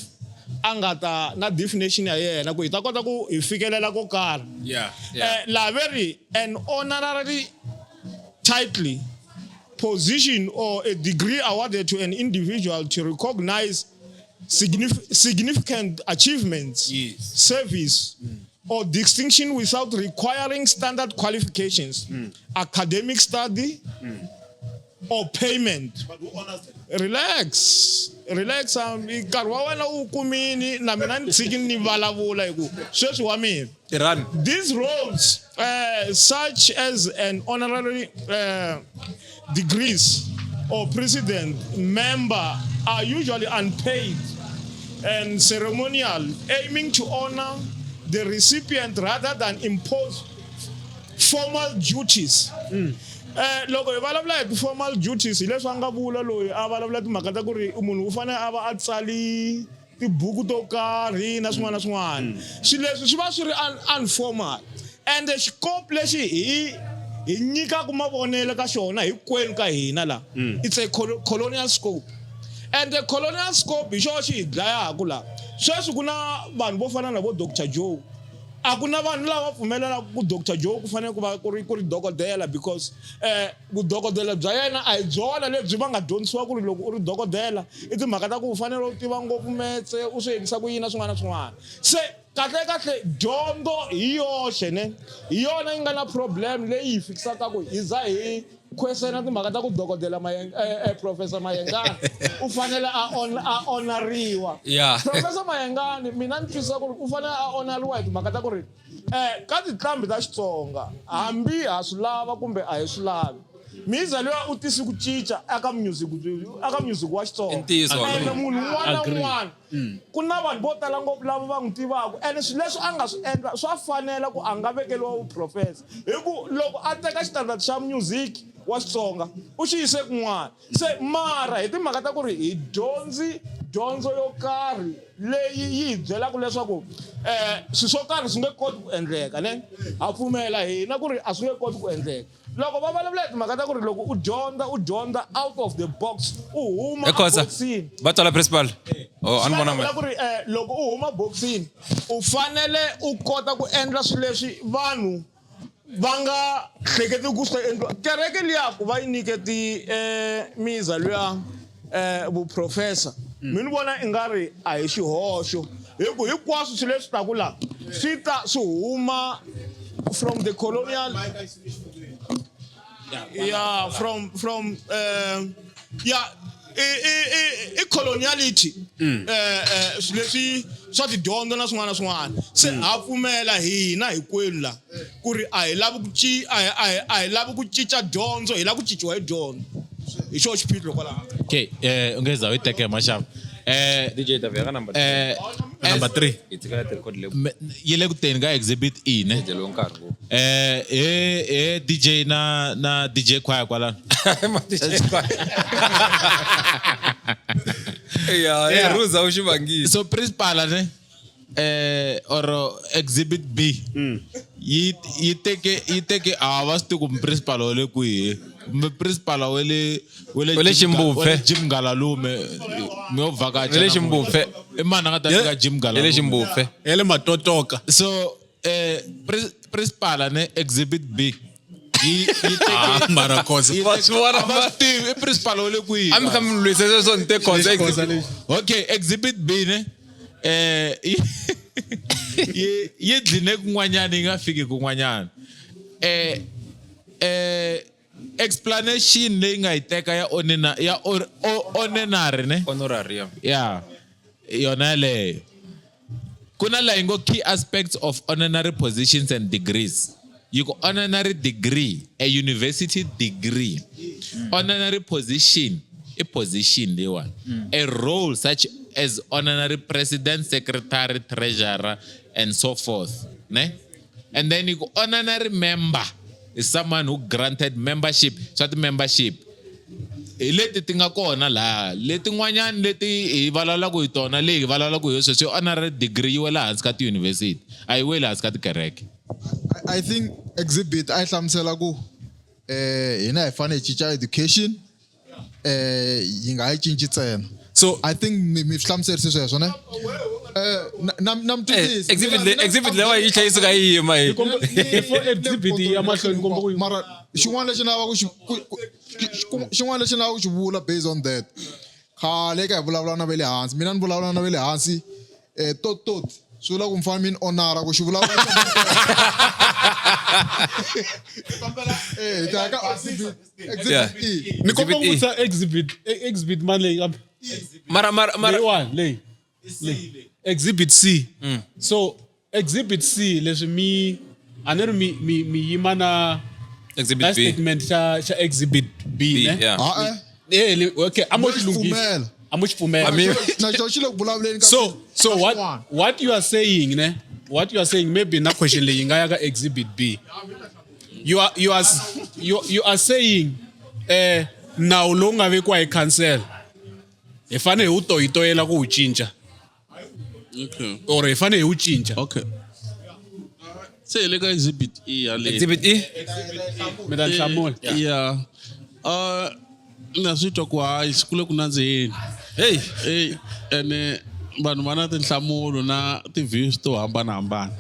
a nga ta na definition ya yena ku hi ta kota ku hi fikelela ko karhi. Laha ve ri an honorary title, position or a degree awarded to an individual to recognize significant achievements, service, or distinction without requiring standard qualifications, academic study, or payment. Relax, relax. Nkarhi wa wena wu kumini, na mina ni tshiki ni vulavula hi ku sweswi wa mina. Tirhani. These roles, such as an honorary degrees or president member, are usually unpaid and ceremonial, aiming to honor the recipient rather than impose formal duties. Loko hi vulavula hi ti-formal duties, hi leswi a nga vula loyi a vulavula timhaka ta ku ri munhu u fanele a va a tsali tibuku to karhi na swin'wana na swin'wana. Swilo leswi swi va swi ri informal, and xikopu lexi hi nyikaka mavonelo ka xona hinkwenu ka hina la, it's a colonial scope, and the colonial scope hi xona xi hi dlayaka la. Sweswi ku na vanhu vo fana na vo Dr Joe. A ku na vanhu lava pfumelelaka ku Dr Joe ku fanele ku va ku ri dokodela, because vudokodela bya yena a hi byona lebyi va nga dyondzisiwa ku ri loko u ri dokodela i timhaka ta ku u fanele u tiva ngopfu metse, u swi endlisa ku yini na swin'wana na swin'wana. Se kahle kahle dyondzo hi yoxe ne hi yona yi nga na problem leyi hi fikisaka ku hi za hi khwesena timhaka ta ku dokodela Professor Mayengani u fanele a honoriwa. Professor Mayengani, mina ni twisisa ku ri u fanele a honoriwa hi timhaka ta ku ri ka tinqambi ta Xitsonga, hambi ha swi lava kumbe a hi swi lavi, miza luya u tisi ku cinca aka music wa Xitsonga. I ntiyiso. Ene munhu un'wana na un'wana, ku na vanhu vo tala ngopfu lava va n'wi tivaka, ene swilo leswi a nga swi endla swa fanela ku a nga vekeliwa vuprofesa, hi ku loko a teka xitandati xa music wa Xitsonga u xi yise kun'wana. Se mara hi timhaka ta ku ri hi dyondzi dyondzo yo karhi leyi yi hi byelaka leswaku swilo swo karhi swi nge koti ku endleka ne, ha pfumela hina ku ri a swi nge koti ku endleka. Loko va vulavula hi timhaka ta ku ri loko u dyondza, u dyondza out of the box, u huma Ekhosa boxini. Va twala principal. Oh, a ni vona. Vula ku ri loko u huma boxini u fanele u kota ku endla swilo leswi vanhu va nga hleketi ku swi endliwa. Kereke liya ku va yi nyiketi miza luya vuprofesa, mi ni vona i nga ri a hi xihoxo, hi ku hinkwaswo swilo leswi taku la swi ta swi huma from the colonial, yeah, from yeah, i coloniality, swilo leswi swa tidyondzo na swin'wana na swin'wana. Se ha pfumela hina hinkwenu la ku ri a hi lavi ku ci a hi a hi a hi lavi ku cinca dyondzo, hi lava ku cinciwa hi dyondzo. Hi xona xiphiqo kwalaho. Okay, u nge za u yi teke maxava. DJ ta veka number Number 3. Hi tshikela ti-record le. Yi le ku teni ka Exhibit E, ne? Dyeliwe nkarhi ngopfu. He DJ na DJ choir kwalano. Ma DJ choir. Ya, yeah, Ruza u xi vangile. So principal ne, or Exhibit B. Yi teke a va swi tivi ku principal wa le kwihi. Kumbe principal wa le wa le Wa le Jim Ga- Ximbupfe. wa le Jim Galalume mi yo vhakacha Wa le namuntlha. Ximbupfe. I mani a nga ta fika Jim ya le Galalume Ximbupfe ya le matotoka so principal ne exhibit B yi yi teke mara khosa yi Va teke- swi vona a va swi tivi i principal wa le kwihi a mi kha mi lwisa sweswo ni te khosa okay exhibit B ne yi dline kun'wanyana yi nga fiki kun'wanyana explanation leyi nga yi teka ya onena ya onenary ne honorarium ya yona yaleyo ku na laha yi ngo key aspects of honorary positions and degrees yi ku honorary degree a university degree honorary position i position leyiwani a role such as honorary president secretary treasurer and so forth ne and then yi ku honorary member is someone who granted membership swa ti-membership hi leti ti nga kona laha letin'wanyani leti hi vulavulaka hi tona leyi hi vulavulaka hi yo sweswi honorary degree yi wela hansi ka tiyunivhesiti a yi weli hansi ka tikereke I think exhibit a yi hlamusela ku hina hi fanele hi cinca education yi nga yi cinci ntsena So- I think mi swi hlamuserise sweswo ne na mi twisisa. Exhibit Mina- exhibit leyi yi tlhela yi suka yi yima hi Before exhibit yi ya mahlweni komba ku mara xin'wana lexi ni lavaka ku xin'wana lexi ni lavaka ku xi vula based on that khale ka hi vulavula na va le hansi mina ni vulavula na va le hansi tot tot swi vula ku mi fanele mi ni honora ku xi vulavula hi ta ya ka exhibit Yeah. E. ni komba ku Exhibit E. vutisa exhibit exhibit mani leyi kambe mara mara mara leyiwani leyi leyi exhibit C so exhibit C leswi mi a ni ri mi yima na exhibit na B statement xa exhibit B B ne yeah Ha, eh. Okay a mo xi Mo xi lunghisa pfumela. a mo xi pfumela Na xona xi le ku vulavuleni ka so ka what xin'wana. what you are saying ne what you are saying maybe na question leyi yi nga ya ka exhibit B you are saying nawu lowu nga vekiwa hi council hi fanele hi wu toyitoyela ku wu cinca Okay. or hi fanele hi wu cinca Okay. Se hi le ka exhibit E yaleyo. exhibit E mi ta ni hlamula Yeah. Na swi twa ku hayi siku le ku nandziheni. hey Ey, ene vanhu va na tinhlamulo na ti-views to hambanahambana.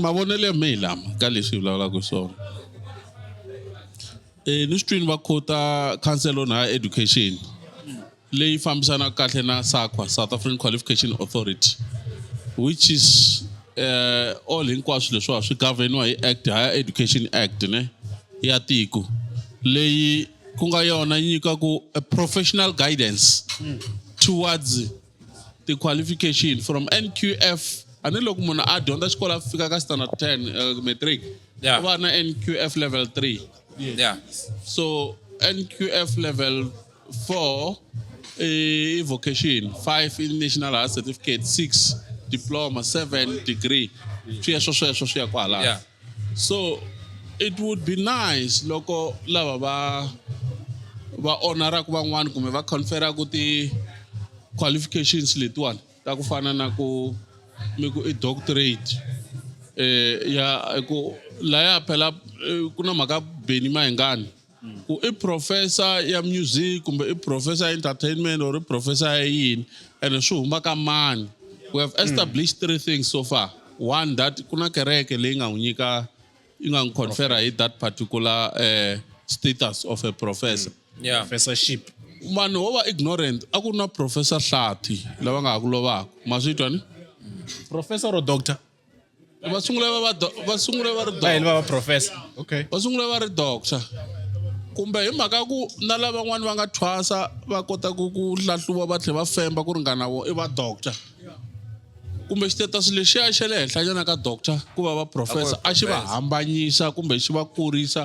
Mavonelo ya mehe lama ka leswi hi vulavulaka hi swona. Ni swi twini va quote-a Council on Higher Education leyi fambisanaka kahle na SAQA, South African Qualification Authority, which is all hinkwaswo leswiwa swi governiwa hi Act Higher Education Act ne ya tiko leyi ku nga yona yi nyikaku a professional guidance towards the qualification from NQF a ni loko munhu a dyondza xikolo a fika ka standard 10 matric Yeah. u va na NQF level 3 yeah so NQF level 4 i vocation 5 i national higher certificate 6 diploma 7 degree sweswo sweswo swi ya kwalano yeah so it would be nice loko lava va honoraka van'wani kumbe va conferaka ti qualifications letiwani ta ku fana na ku mi ku i doctorate ya ku laya phela ku na mhaka Benny Mayengani ku i professor ya music kumbe i professor ya entertainment or i professor ya yini ene swi huma ka mani we have established three things so far one that ku na kereke leyi nga n'wi nyika yi nga n'wi confera hi that particular status of a professor yeah professorship vanhu vo va ignorant a ku ri na professor Hlathi lava nga ha ku lovaka ma swi twa ni professor or doctor va sungule va sungule va ri va heli va va professor Okay. va sungule va ri doctor kumbe hi mhaka ku na lavan'wani va nga thwasa va kota ku hlahluva va tlhela va femba ku ringana vo i va doctor kumbe xitetasi lexiya xa le henhlanyana ka doctor ku va va professor a xi va hambanyisa kumbe xi va kurisa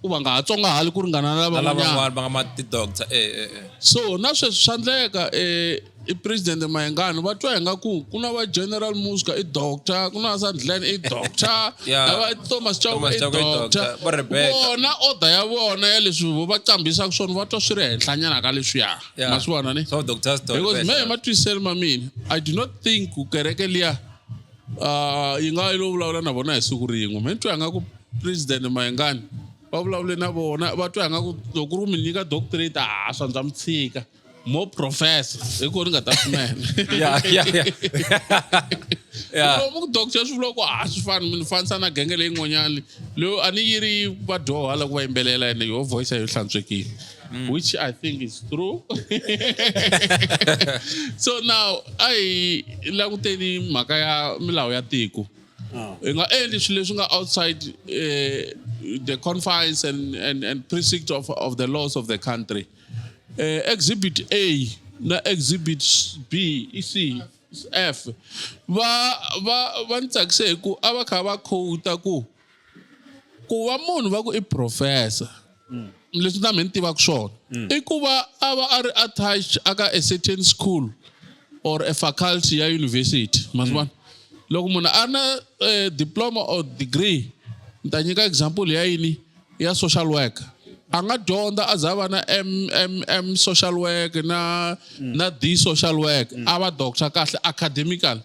ku va nga ha tsongahali ku ringana na na lavan'wanyana lavan'wana va nga ma ti-doctor so na sweswi swa endleka i president Mayengani va twa ingaku ku na va General Muska i doctor ku na Sandlen i doctor Yeah. na va Thomas Chauke Thomas i Chauke i doctor doctor, va Rebecca. vona order ya vona ya leswi vo va qambisaka swona va twa swi ri henhlanyana ka leswiya Yeah. ma swi vona ni so doctors because mehe matwisiselo ma mina I do not think ku kereke liya yi nga yi lo vulavula na vona hi siku rin'we me ni twa ingaku president Mayengani Va vulavule na vona va twa nga ku loko ku ri ku mi nyika doctorate a swa ndza mi tshika mo professor hi ko ni nga ta pfumela. Ya ya ya ya. Loko mu ku doctor swi vula ku a swi fani mi ni fanisa na genge leyin'wanyana leyo a ni yi ri vadyoha loko va yimbelela ene yo voice yo hlantswekile, which I think is true. So now a hi languteni mhaka ya milawu ya tiko. Hi nga endli swilo leswi nga outside the confines and precinct of the laws of the country. Exhibit A na Exhibit B, C, F va ni tsakise hi ku a va kha va quote ku va munhu va ku i professor, leswi na mina ni tivaka swona i ku va a va a ri attached aka a certain school or a faculty ya university. Ma swi vona, loko munhu a ri na diploma or degree, ni ta nyika example ya yini, ya social work, a nga dyondza a za va na M M M social work na D social work, a va doctor kahle academical.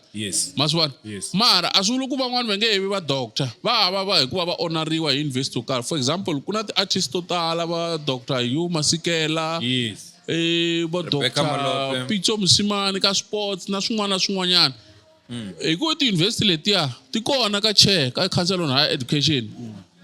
Ma swi vona? Yes. Mara a swi vuli ku van'wani va nge he vi va doctor, va ha va hikuva va honoriwa hi university yo karhi. For example, ku na ti-artist to tala, va Dr Hugh Masikela, vo Rebecca Dr Malope. Pitso Mosimane ka sports na swin'wana na swin'wanyana, hi ku tiyunivhesiti letiya ti kona ka chair ka Council on Higher Education.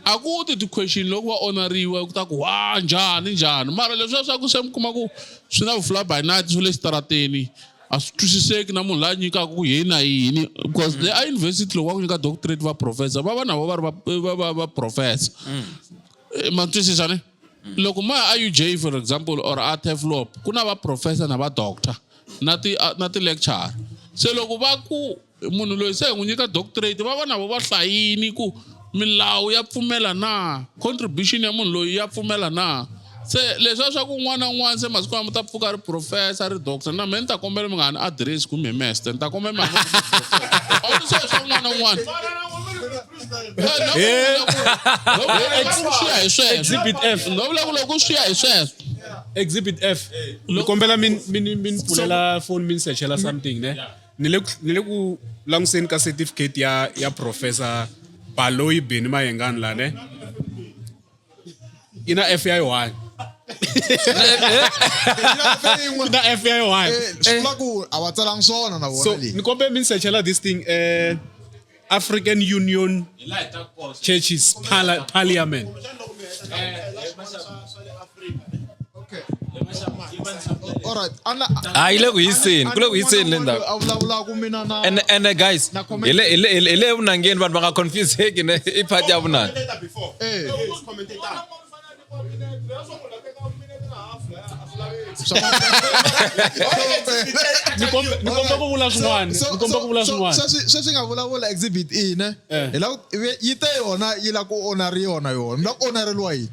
A ku ti ti-question loko va honoriwa ku ta ku wa njhani njhani, mara leswiya swa ku se mi kuma ku swi na vufly by night, swi le xitarateni, a swi twisiseki na munhu la nyikaka ku yini na yini, because le a university loko va ku nyika doctorate, va professor, va va na vo va ri va professor. Ma twisisa ne? Loko ma ya a UJ, for example, or a Turfloop, ku na va professor na va doctor na ti-lecturer. Se loko va ku munhu loyi se hi n'wi nyika doctorate, va va na vo va hlayini ku milawu ya pfumela na contribution ya munhu loyi ya pfumela na. Se leswiya swa ku un'wana na un'wana se masiku lama ta pfuka a ri professor, a ri doctor, na mehe ni ta kombela mi nga ha ni address kumbe mester, ni ta kombela mi ha ni se swa un'wana na un'wana. Swi ya hi sweswo. Exhibit F. No vula ku loko swi ya hi sweswo. Exhibit F. Ni kombela min pfulela phone, min searchela something ne. Ni le ku languseni ka certificate ya Professor Baloyi Benny Mayengani la ne. Ina F ya 1. Ina F ya 1. Swi vula ku a va tsalangi swona na vona So leyi. ni kombela min searchela this thing, African Union Churches Parliament. Okay. All right. Ana Ah, yi le ku hiseni, ku le ku hiseni le ndzhaku. A vulavulaka mina na And guys, Na comment. hi le vunangeni, vanhu va nga confuseki ne, i part ya vunanga. Eh. Ni komba ku vula swin'wana. Ni komba ku vula swin'wana. Sweswi nga vulavula Exhibit E ne. Eh. Hi la yi te yona yi la ku honor yona yona. Mi la ku honoreriwa yini?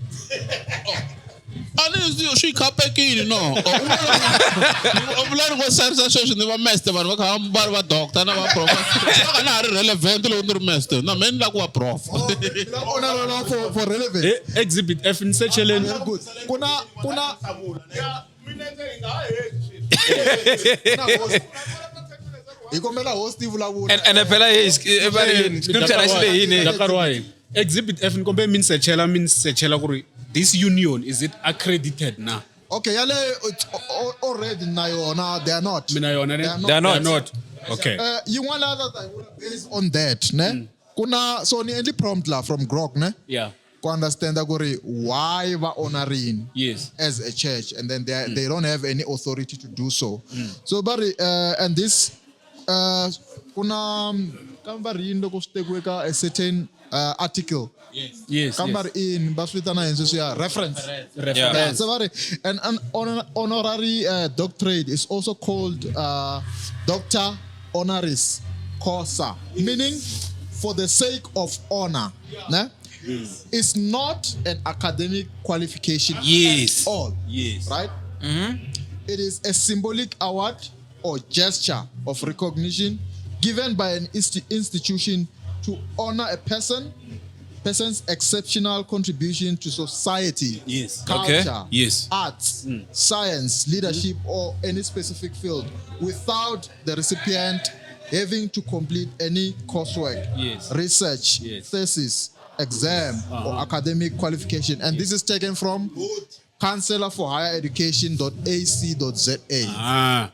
A ni swi khapekile no. U vula ni ngo sarisa sweswi ni va master, vanhu va kha va ri va doctor na va prof, va ka na ha ri relevant loko ni ri master, na mehe ni la ku va prof. Mi la ku honoreriwa for relevant. Exhibit F ni secheleni. Very good. Kuna host. Hi kombela host yi vulavula. And phela hey, va ri yini? Scripture a xi le yini? Nkarhi wa hina. Exhibit F ni kombela min searchela ku ri this union, is it accredited na? Okay, yaleyo it's already na yona, they are not. Mina yona ne? They are not. They are not. They are not. Okay. Yin'wana la ta yi vula based on that ne. Kuna so ni endli prompt la from Grok ne. Ku understand ku ri why va honoring as a church, and then they don't have any authority to do so. So va ri, and this kuna kambe va ri yini loko swi tekiwe ka a certain article. Kambe va ri in va swi vitana yini sweswiya, reference. Reference. Yeah, so va ri an honorary doctorate is also called doctor honoris causa, meaning for the sake of honor. Ne? It's not an academic qualification at all. Right? It is a symbolic award or gesture of recognition given by an institution to honor a person's exceptional contribution to society, culture, arts, science, leadership, or any specific field without the recipient having to complete any coursework, research, thesis, exam or academic qualification. And this is taken from Councillor for Higher Education.ac.za. Ah.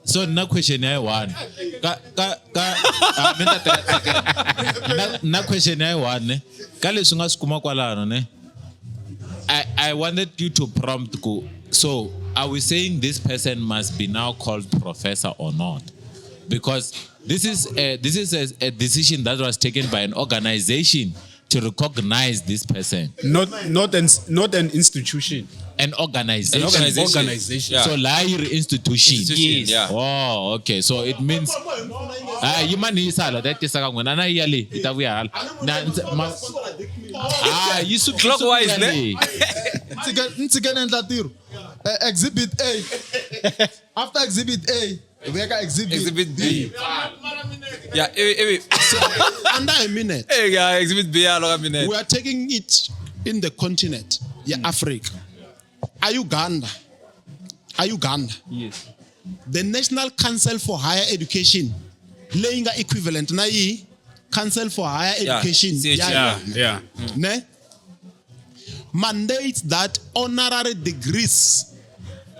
So na question ya one ka ka ka ah, mi ta teka second. Na question ya one ne ka leswi nga swi kuma kwalano ne I wanted you to prompt ku so are we saying this person must be now called professor or not because this is a, this is a decision that was taken by an organization to recognize this person Not an institution. an organization, An organization. Organization. Yeah. So la yi ri institution. Institution, Yes. yeah. Oh, okay. So it means ah yimani yi sala ta tisa ka n'wina na yi ya le yi ta vuya hala. Na ah yi suka Clockwise, ne? Ntshike ni endla ntirho. Exhibit A. After Exhibit A, veka Exhibit, Exhibit B. Yeah, ivi Under a minute. eh yeah, exhibit B ya loka minute. We are taking it in the continent, yeah, Africa. A Uganda. A Uganda. Yes. The National Council for Higher Education, leyi nga equivalent na yi Council for Higher Yeah, Education. CHE. Yeah, yeah. Ne? Mandates that honorary degrees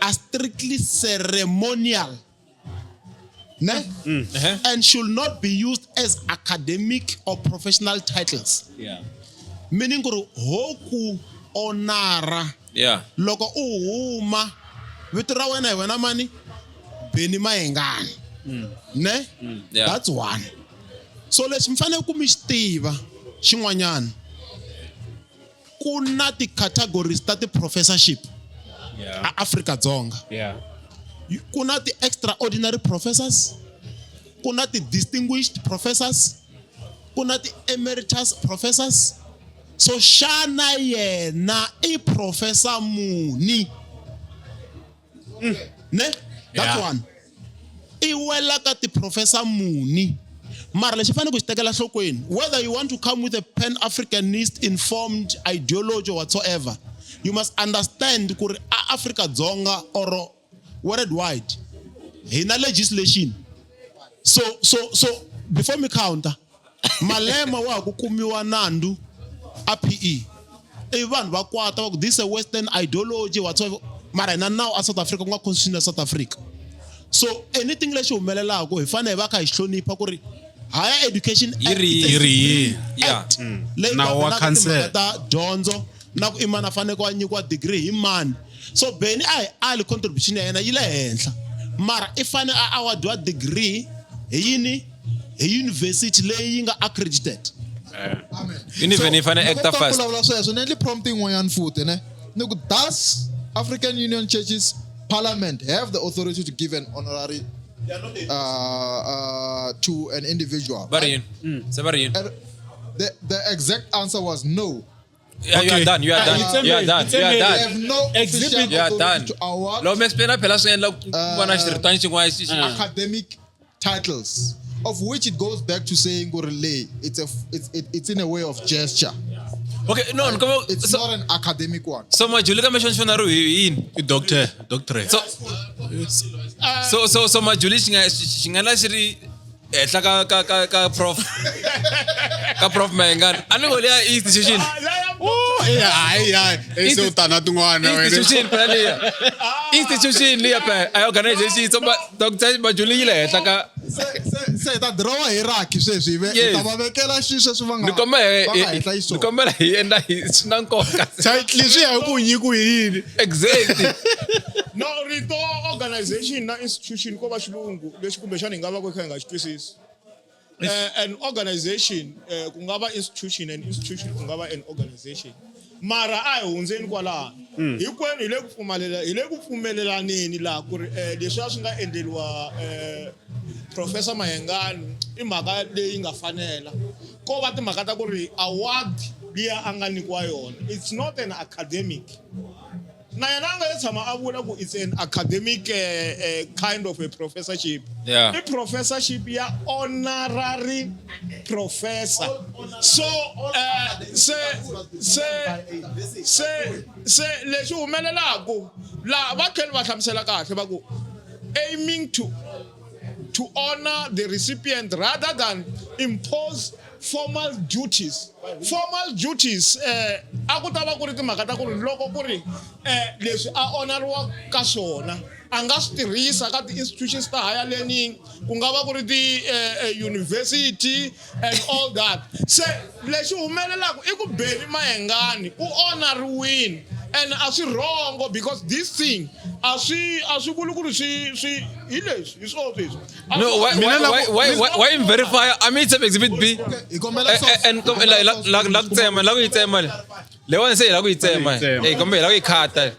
are strictly ceremonial. Ne? And should not be used as academic or professional titles. Yeah. Meaning ku ho ku honora Yeah. loko u huma vito ra wena hi wena mani Benny Mayengani ne Yeah. that's one so lexi mi fanele ku mi xi tiva xin'wanyana ku na ti-categories ta ti-professorship Yeah. a Afrika-Dzonga Yeah. ku na ti-extraordinary professors ku na ti-distinguished professors ku na ti-emeritus professors so xana yena i professor muni ne that's Yeah. one i wela ka ti-professor muni mara lexi fanele ku xi tekela nhlokweni whether you want to come with a pan-africanist informed ideology or whatsoever you must understand ku ri a Afrika-Dzonga or worldwide hi na legislation so so so before mi counter Malema wa ha ku kumiwa nandzu a PE i vanhu va kwata va ku this is a western ideology whatsoever mara hina now a South Africa ku nga constitution ya South Africa so anything lexi humelelaka hi fanele hi va kha hi hlonipha ku ri higher education Yi ri Act, it's a yini? Yi ri yini? Yeah. act leyi Nawu wa governaka council. timhaka ta dyondzo na ku i mani a fanele a nyikiwa degree hi mani so Benny a hi ali contribution ya yena yi le henhla mara i fane a awardiwa degree hi yini hi university leyi yi nga accredited Univen yi fanele Loko acta u ta fast. vulavula sweswo ni endli prompt yin'wanyana futhi ne ni ku does African Union Churches Parliament have the authority to give an honorary to an individual? Va ri yini? Se va ri yini? And the exact answer was no. Yeah, you are Okay. done. You are done. It's a You are mail. done. It's a You are mail. They done. have no Exhibit- official You are authority done. to award Loko mi explain phela swi endla ku va na xiritwana xin'wana xi xi- academic titles, of which it goes back to saying "Gorele," it's a it's it, it's in a way of gesture. Okay, no, ni kombela It's so not an academic one. so Majuli kambe xona xi fanele ri hi yini? I doctor, doctorate. So so so so Majuli xi nga xi nga la xi ri henhla ka ka ka ka prof ka prof Mayengani. A ni ngo liya institution. Hayi hayi, se u tana tin'wana wena. Institution phela liya. Institution liya phela a organization so Dr. Majuli yi le henhla ka Se hi ta dirowa hierarchy sweswi hi Yes. hi ta va vekela xi sweswi va nga ni kombela va nga henhla ni xiswona. kombela hi endla hi swi na nkoka. Title swi ya hi ku nyiku yini. Exactly. No, rito organization na institution ko va xilungu lexi kumbexana hi nga va ku kha hi nga xi twisisi. An organization ku nga va institution and institution ku nga va an organization. Mara a hi hundzeni kwalano. Hinkwenu hi le ku pfumalela hi le ku pfumelelaneni laha ku ri leswiya swi nga endleriwa Professor Mayengani i mhaka leyi nga fanela. Ko va timhaka ta ku ri award liya a nga nyikiwa yona it's not an academic. Na yena a nga se tshama a vula ku it's an academic kind of a professorship. Yeah. I professorship ya honorary professor. So se se se se lexi humelelaku laha va tlhela va hlamusela kahle va ku aiming to to honor the recipient rather than impose formal duties formal duties eh a ku ta va ku ri timhaka ta ku ri loko ku ri eh leswi a honoriwa ka swona a nga swi tirhisa ka ti-institutions ta higher learning ku nga va ku ri ti-university and all that se lexi humelelaka i ku Benny Mayengani u honoriwini and a swi wrongo because this thing a swi a swi vuli ku ri swi swi hi leswi hi swona sweswi No, why why verify? I mean, it's exhibit B. Hi kombela source. And la la la la ku tsema, la ku yi tsema le. Leyiwani se hi la ku yi tsema. Eh, kumbe hi la ku yi khata.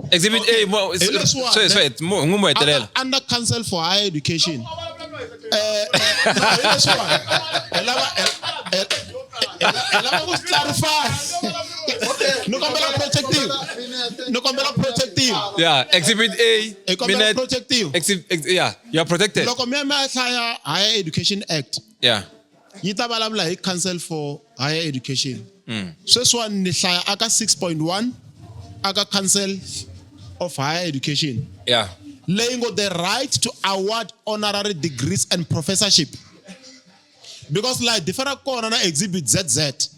Exhibit A, mo Hi leswiwani, swe swe mo n'wi mo hetelela. Under Council for Higher Education. No, hi leswiwani. Hi lava hi lava ku swi clarify. Ni kombela protective. Ni kombela protective. Yeah, exhibit A. Hi kombela Minute. protective. Yeah, you are protected. Loko mi ya mi ya hlaya Higher Education Act yi ta vulavula hi Council for Higher Education. Sweswiwani ni hlaya aka 6.1 aka Council of Higher Education. Leyi ngo the right to award honorary degrees and professorship. Because la differ kona na exhibit ZZ.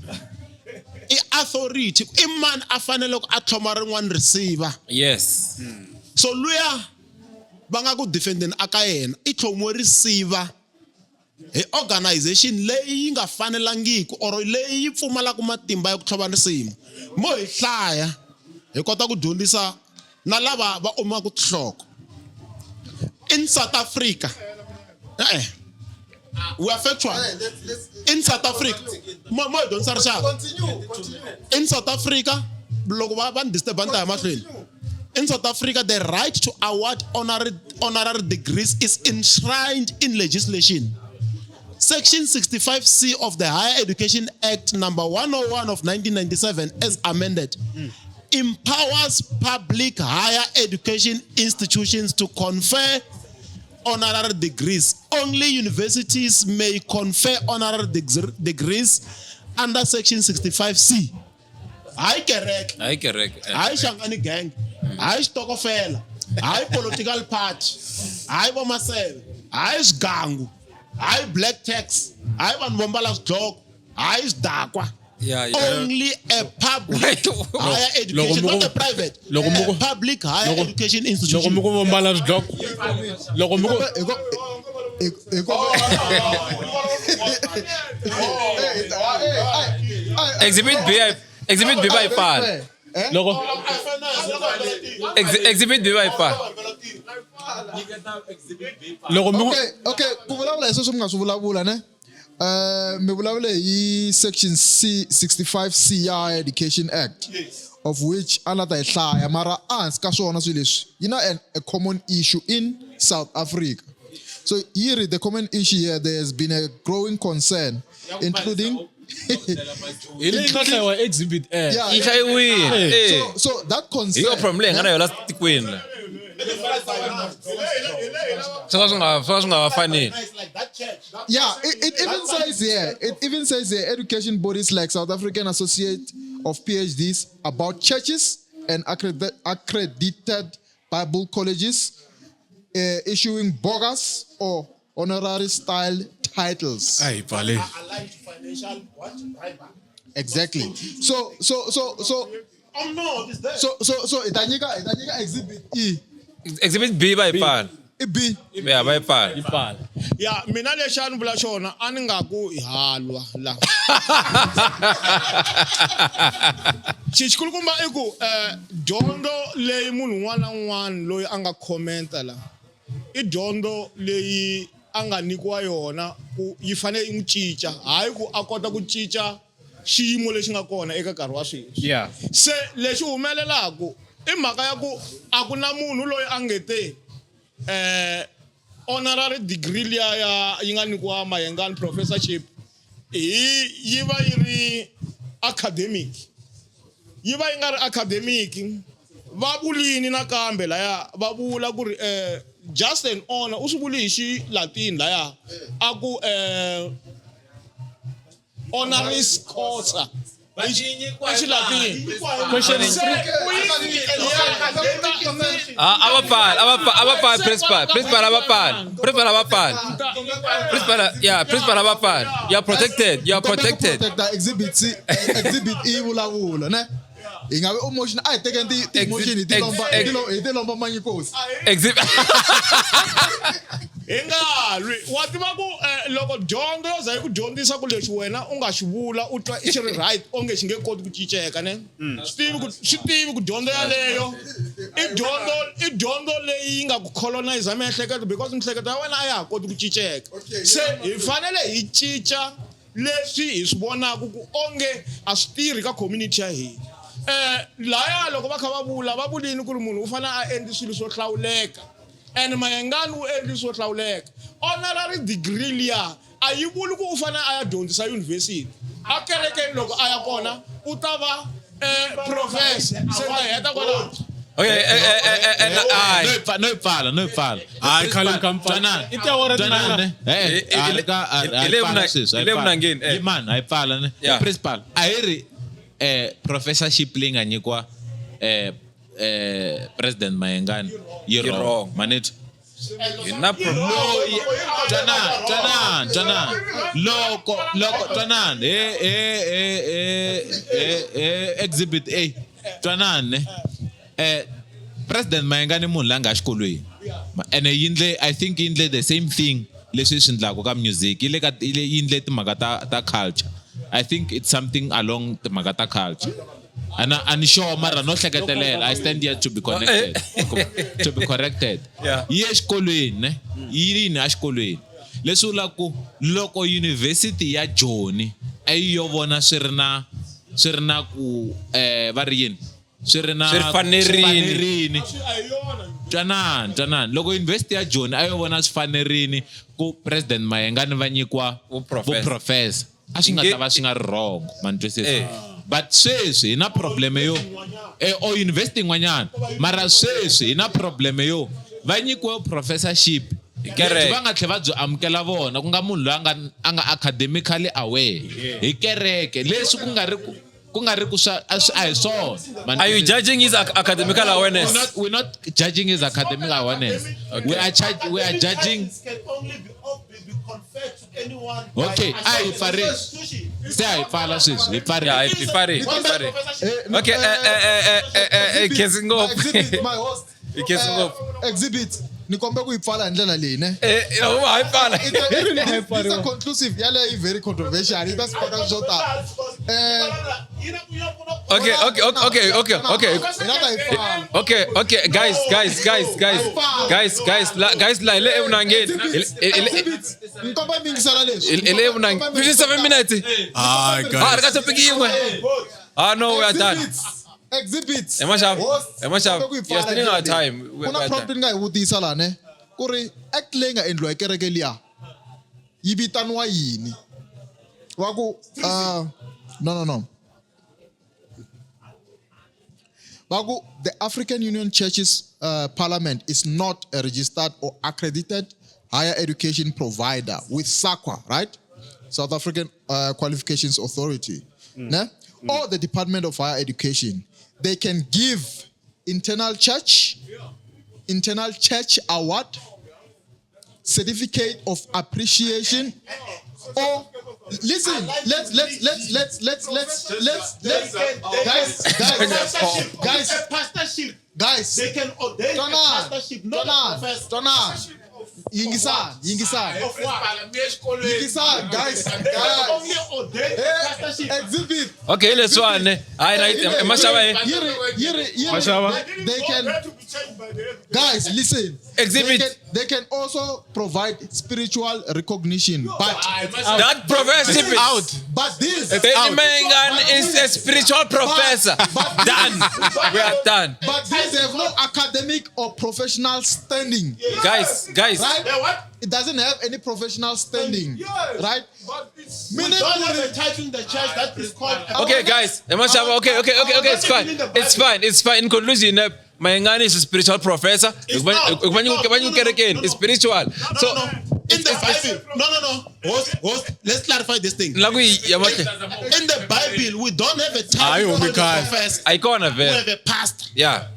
I authority i mani a fanele ku a tlhoma rin'wana risiva. So luya va nga ku defendeni aka yena i tlhomiwe risiva hi organization leyi yi nga fanelangiki or leyi yi pfumalaka matimba ya ku tlhoma risimu. Mo hi hlaya hi kota ku dyondzisa na lava va omaka tinhloko. In South Africa, we are factual. In South Africa, mo mo hi dyondzisa rixaka. In South Africa, loko va ni disturb ni ta ya mahlweni. In South Africa, the right to award honorary degrees is enshrined in legislation. Section 65C of the Higher Education Act number 101 of 1997 as amended empowers public higher education institutions to confer honorary degrees. Only universities may confer honorary degrees under section 65C. Hayi kereke. Hayi kereke. Hayi Shangani gang. Hayi xitokofela. Hayi political party. Hayi vomaseve. Hayi swigangu. Hayi black tax. Hayi vanhu vo mbala swidloko. Hayi swidakwa. Yeah, yeah. Only a public higher education, not a private. A public higher education institution. Loko mi ku vo mbala swidloko. Loko mi ku Exhibit B, Exhibit B by far. Loko Exhibit B by far. Loko mi ku Okay, ku vulavula hi sweswo mi nga swi vulavula ne? Mi vulavule hi section C 65C ya Higher Education Act. Yes. Of which a la ta hi hlaya mara ehansi ka swona swilo leswi yi na a common issue in South Africa. So here the common issue here, there has been a growing concern including hi leyi nga hlayiwa exhibit A. Yeah, Yi hlayiwile. Eh. So that concern Hi yo problem leyi hi nga na yona tikweni la. Swo ka swi nga faneli. Yeah, it even says here, it even says here, education bodies like South African Associate of PhDs about churches and accredited Bible colleges issuing bogus or honorary style titles. Ay, pale. Exactly. So Oh no, it's there. So itanyika exhibit E. Exhibit B by pala. B. Yeah, by pala. Ya mina lexi a ni vula xona a ni nga ku hi halwa la. Xikulukumba i ku dyondzo leyi munhu un'wana na un'wana loyi a nga commenta la i dyondzo leyi a nga nyikiwa yona ku yi fanele yi n'wi cinca, hayi ku a kota ku cinca xiyimo lexi nga kona eka nkarhi wa sweswi. Yeah. Se lexi humelelaku i mhaka ya ku a ku na munhu loyi a nge te honorary degree liya ya yi nga nyikiwa Mayengani professorship hi yi va yi ri academic, yi va yi nga ri academic. Va vulini nakambe laya va vula ku ri just an honor, u swi vuli hi xi Latin laya a ku honoris causa. I xi Latin. Question Se u yi Ah, a va pfali, a va pfali, a va pfali principal, principal a va pfali, principal a va pfali. Principal, yeah, principal a va pfali. You are protected, you are protected. Protecta exhibit C, exhibit E vulavula ne hi nga vi emotion a hi tekeni ti-emotion hi ti lomba hi ti lomba manyikosi Exhibit. Hi nga lwi wa tiva ku loko dyondzo yo za yi ku dyondzisa ku lexi wena u nga xi vula u twa xi ri right onge xi nge koti ku cinceka ne swi tivi ku dyondzo yaleyo i dyondzo i dyondzo leyi yi nga ku colonize miehleketo because miehleketo ya wena a ya ha koti ku cinceka se hi fanele hi cinca leswi hi swi vonaka ku onge a swi tirhi ka community ya hina laya loko va kha va vula va vulini ku ri munhu u fanele a endli swilo swo hlawuleka and Mayengani u endli swo hlawuleka honorary degree liya a yi vuli ku u fanele a ya dyondzisa university a kerekeni loko a ya kona u ta va professor se ta heta kwalaho. Okay, ai. No yi pfala, no yi pfala. Hayi, khale ni kha mi pfala. Twanana. I tiawara Twanana, tinharhu. ne? Eh, a ri ka- a ri- a Hi yi le pfala vunangeni, sweswi, a hi yi le pfala. vunangeni, eh. Yi mani, a yi pfala ne? Yeah. Principal, a hi ri professorship leyi nga nyikiwa President Mayengani yi Yi wrong. wrong. Manethu. Hi na Loyi, twanana, twanana, twanana. Loko, loko, twanana, exhibit A. Twanana, ne? President Mayengani munhu la nga xikolweni. Ene yi ndle, I think yi ndle the same thing leswi swi endlaka ka music. Yi le ka, yi le, yi ndle timhaka ta culture. I think it's something along timhaka ta culture. And I'm sure mara no hleketelela. I stand here to be connected. To be corrected. Yeah. Yi exikolweni, ne? Yi yini exikolweni? Leswi vulaka ku loko university ya Joni a yi yo vona swi ri na, swi ri na ku va ri yini? Swi ri na Swi ri fanerini. swi fanerini. Twanana, twanana. Loko university ya Joni a yo vona swi fanerini ku President Mayengani va nyikiwa Vuprofessor. vuprofessor, a swi nga ta va swi nga ri wrong, ma ni twisisa? But sweswi hi na problem yo o university yin'wanyana, mara sweswi hi na problem yo va nyikiwe professorship Hi kereke. lebyi va nga tlhela va byi amukela vona, ku nga munhu loyi a nga academically aware hi kereke, leswi ku nga ri ku, ku nga ri ku swa, a swi, a hi swona. Man, Are you judging his academical awareness? We're not judging his academic awareness. Okay. We are charge, we are judging. Can only be conferred to anyone by Okay, a a hi pfarile. institution. Se a hi pfala sweswi, hi pfarile. Yeah, hi pfarile, hi pfarile. Okay, khensi ngopfu. Exhibit, my host. Hi khensi ngopfu. Exhibit, ni kombe ku yi pfala hi ndlela leyi, ne? Ha yi pfala. It's a conclusive. Yaleyo yi very controversial. Yi ta sipaka swo tala. Okay, okay, okay, okay, okay. Hi la ta yi pfala. Okay, okay, guys, guys, guys, guys, guys, guys, la, guys, la, hi le evunangeni. Exhibit, ni komba mi yingisela leswi. Hi le evunangeni. 57 minutes. Hayi, guys. Ah, ri ka topic yin'we. Ah, no, we are done. Exhibits. Hi maxava, Host, hi maxava. kombe ku yi You are pfala stealing our ndlela leyi. time. We Ku na are prompt done. ni nga yi vutisa laha, ne? Ku ri act leyi nga endliwa hi kereke liya yi vitaniwa yini? Wa ku, no, no, no. Va ku the African Union Churches Parliament is not a registered or accredited higher education provider with SAQA, right? South African Qualifications Authority, ne? Or the Department of Higher Education. They can give internal church award, certificate of appreciation, or listen, let's, let's, let's, let's, let's, let's, let's, let's, guys, guys, guys, pastorship. Guys, They can ordain a Twanana, pastorship, not a twanana, professor. twanana. Yingisani, yingisani. Of what? Yingisani, guys, They can guys. only ordain a pastorship. Exhibit. Okay, leswiwani, ne? Hayi, na, maxava hi. Yiri, yiri, yiri. Maxava. They can, guys, listen. Exhibit. They can also provide spiritual recognition, but That professorship is out. But this, Benny Mayengani is a spiritual professor. Done. We are done. But these have no academic or professional standing. Guys, guys. Right? Yeah, what? It doesn't have any professional standing. Yes. Right? But it's, we Meaning don't have a title in the church that is called. a Okay, guys. Okay, okay, okay, okay. It's fine. It's fine. It's fine. In conclusion, Mayengani is a spiritual professor. It's not. No, no, no, no. It's spiritual. No, So, no, no. In the Bible, no, no, no. Host, host. Let's clarify this thing. Ni la ku yi ya mahlweni. In the Bible, we don't have a Hayi, title homie, called a khaya. professor. A yi kona We vhele. have a pastor. Yeah.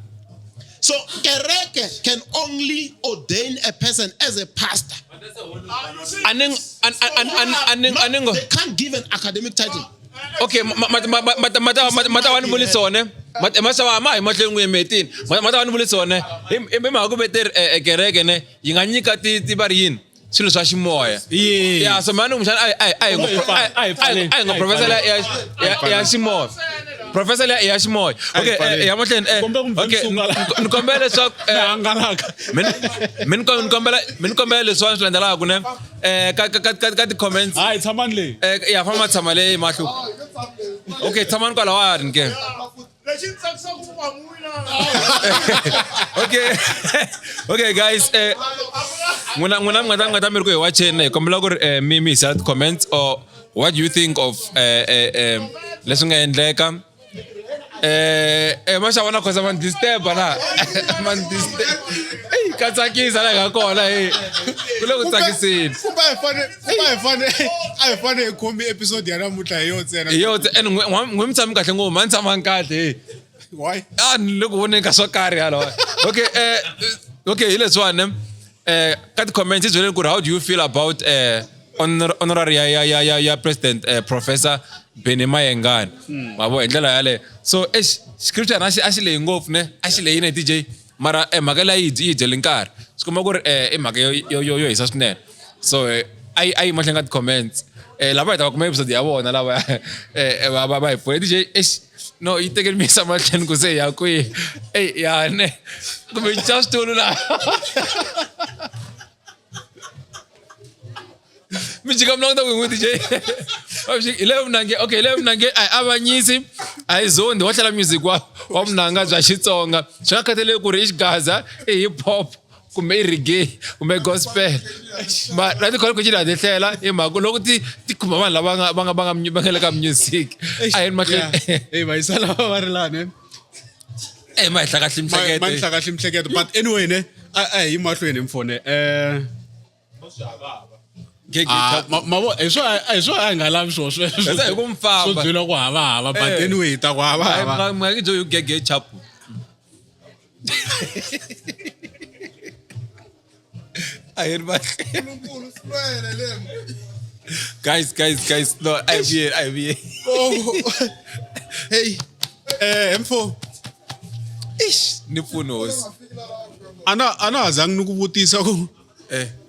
So kereke can only ordain a person as a pastor. A ni a ni a ni ngo They can't give an academic title. Okay, mata wa ni vuli swona. Masava ma hi mahlweni n'wi yimetini. Mata wa ni vuli swona. Hi mhaka ku vete kereke ne yi nga nyika ti ti va ri yini swilo swa ximoya. Yeah. Yeah, so mani kumbexana a hi ngo a hi ngo professor ya ximoya. Professor ya ximoya. Okay, ya mahlweni Kombe ku okay, mveni suka la. ni kombela leswaku hangalaka mi ni kombela leswiwani swi landzelaka ne ka ti-comments hayi tshamani leyi ya famba tshama leyi mahlo okay tshamani kwalawani ke lexi ni tsakisaka ku n'wina okay okay guys n'wina mi nga ta mi ri ku hi wacheni hi kombela ku ri mi hi siyela ti-comments or what do you think of leswi nga endleka maxava na khosa man disturb na man disturb ey ka tsakisa la hi nga kona hey ku le ku tsakiseni Kumbe a hi fane kumbe a hi fane hi khomi episode ya namuntlha hi yo ntsena. hi yo and n'we mi tshami kahle ngopfu ma ni tshamanga kahle hey Why? A ni le ku voneni ka swo karhi halawa. Okay, okay, hi leswiwani ka ti-comments hi byeleni ku ri how do you feel about honorary ya president professor Benny Mayengani ma vo hi ndlela yaleyo. So exi scripture a xi lehi ngopfu ne a xi lehini DJ mara mhaka leyi yi dyele nkarhi swi komba ku ri i mhaka yo hisa swinene. So a yi mahlweni ka ti-comments lava hi ta va kuma episode ya vona lava va hi pfuna DJ exi no yi tekeli mi yisa mahlweni ku se hi ya kwihi ey ya ne kumbe yi cinca switulu la mi jika mi languta ku hi n'wi DJ hi le vunange okay hi le vunange a hi avanyisi a hi zondi wa tlhela music wa vunanga bya Xitsonga swi nga khathaleki ku ri i xigaza i hip hop kumbe i reggae kumbe gospel ma na ti khona ku cina ti hlela hi mhaka loko ti ti khumba vanhu lava nga le ka music a hi mahlweni Hey, va yisa lava va ri laha ne. eh ma hi hlakahle Ma miehleketo ni hlakahle miehleketo but anyway ne a hi yi mahlweni mfone. Ma vo hi swo a hi nga lavi swo sweswo. That's hi ku mi famba. Swo byela ku hava hava but but anyway ta ku hava hava. mi nga ki byo gege chapu a hi ri mahlweni guys guys guys no a hi vuyeli a hi vuyeli Hey, M4 ish ni pfuni hosi ana ha zangi ni ku vutisa ku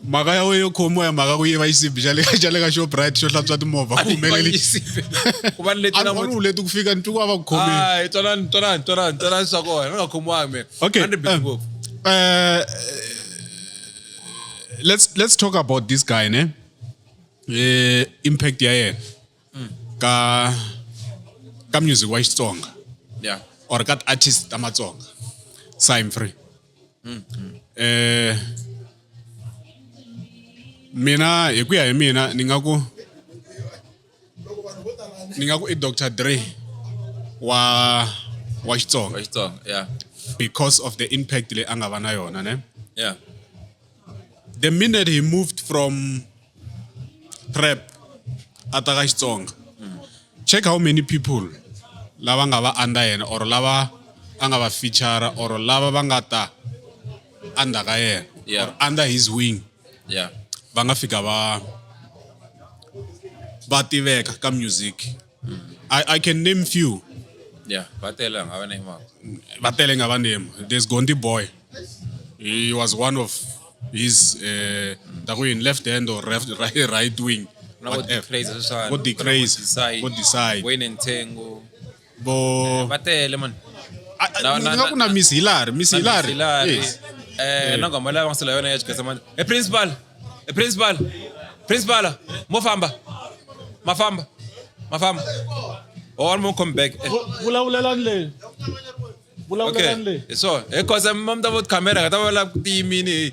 mhaka ya wena yo khomiwa ya mhaka ku yiva xisibi xa le ka Shoprite xo hlantswa timovha ku humeleli. Ku va ni leti A ni namuntlha. voni leti ku fika ni twi ku va ku khomile. Hayi twanani twanani twanani twanani swa kona ni nga khomiwangi mina. Okay. A ni busy ngopfu. Let's talk about this guy ne. Impact ya yena ka music wa Xitsonga Yeah. or ka ti-artist ta Matsonga. Sign Free. Mina hi ku ya hi mina ni nga ku i Dr. Dre wa Xitsonga Wa Xitsonga, yeah. because of the impact leyi a nga va na yona ne. Yeah. The minute he moved from trap a ta ka Xitsonga, check how many people lava nga va under yena or lava a nga va feature or lava va nga ta under ka yena Yeah. or under his wing Yeah. va nga fika va tiveka ka music. I can name few. Yeah, va tele nga va name mhaka. Va tele nga va name. There's Gondi Boy. He was one of his ta ku yini left hand or left right wing. Na vo Crazy sweswiwani. Vo D Crazy. Vo Vo Decide. Wayne Ntsengo. Vo Va tele man. Ni nga ku na Miss Hillary, Miss Hillary. Yes. Na nghoma leyi va nga sula yona ya Xigaza manje. Hey principal. Hey principal. Principal, mo famba. Ma famba. Ma famba. Oh, one more come back. Vulavulelani leyi. Vulavulelani Okay. leyi. Hi swona. Hi khosa mi ta vo camera nga ta va la ku tiyimini.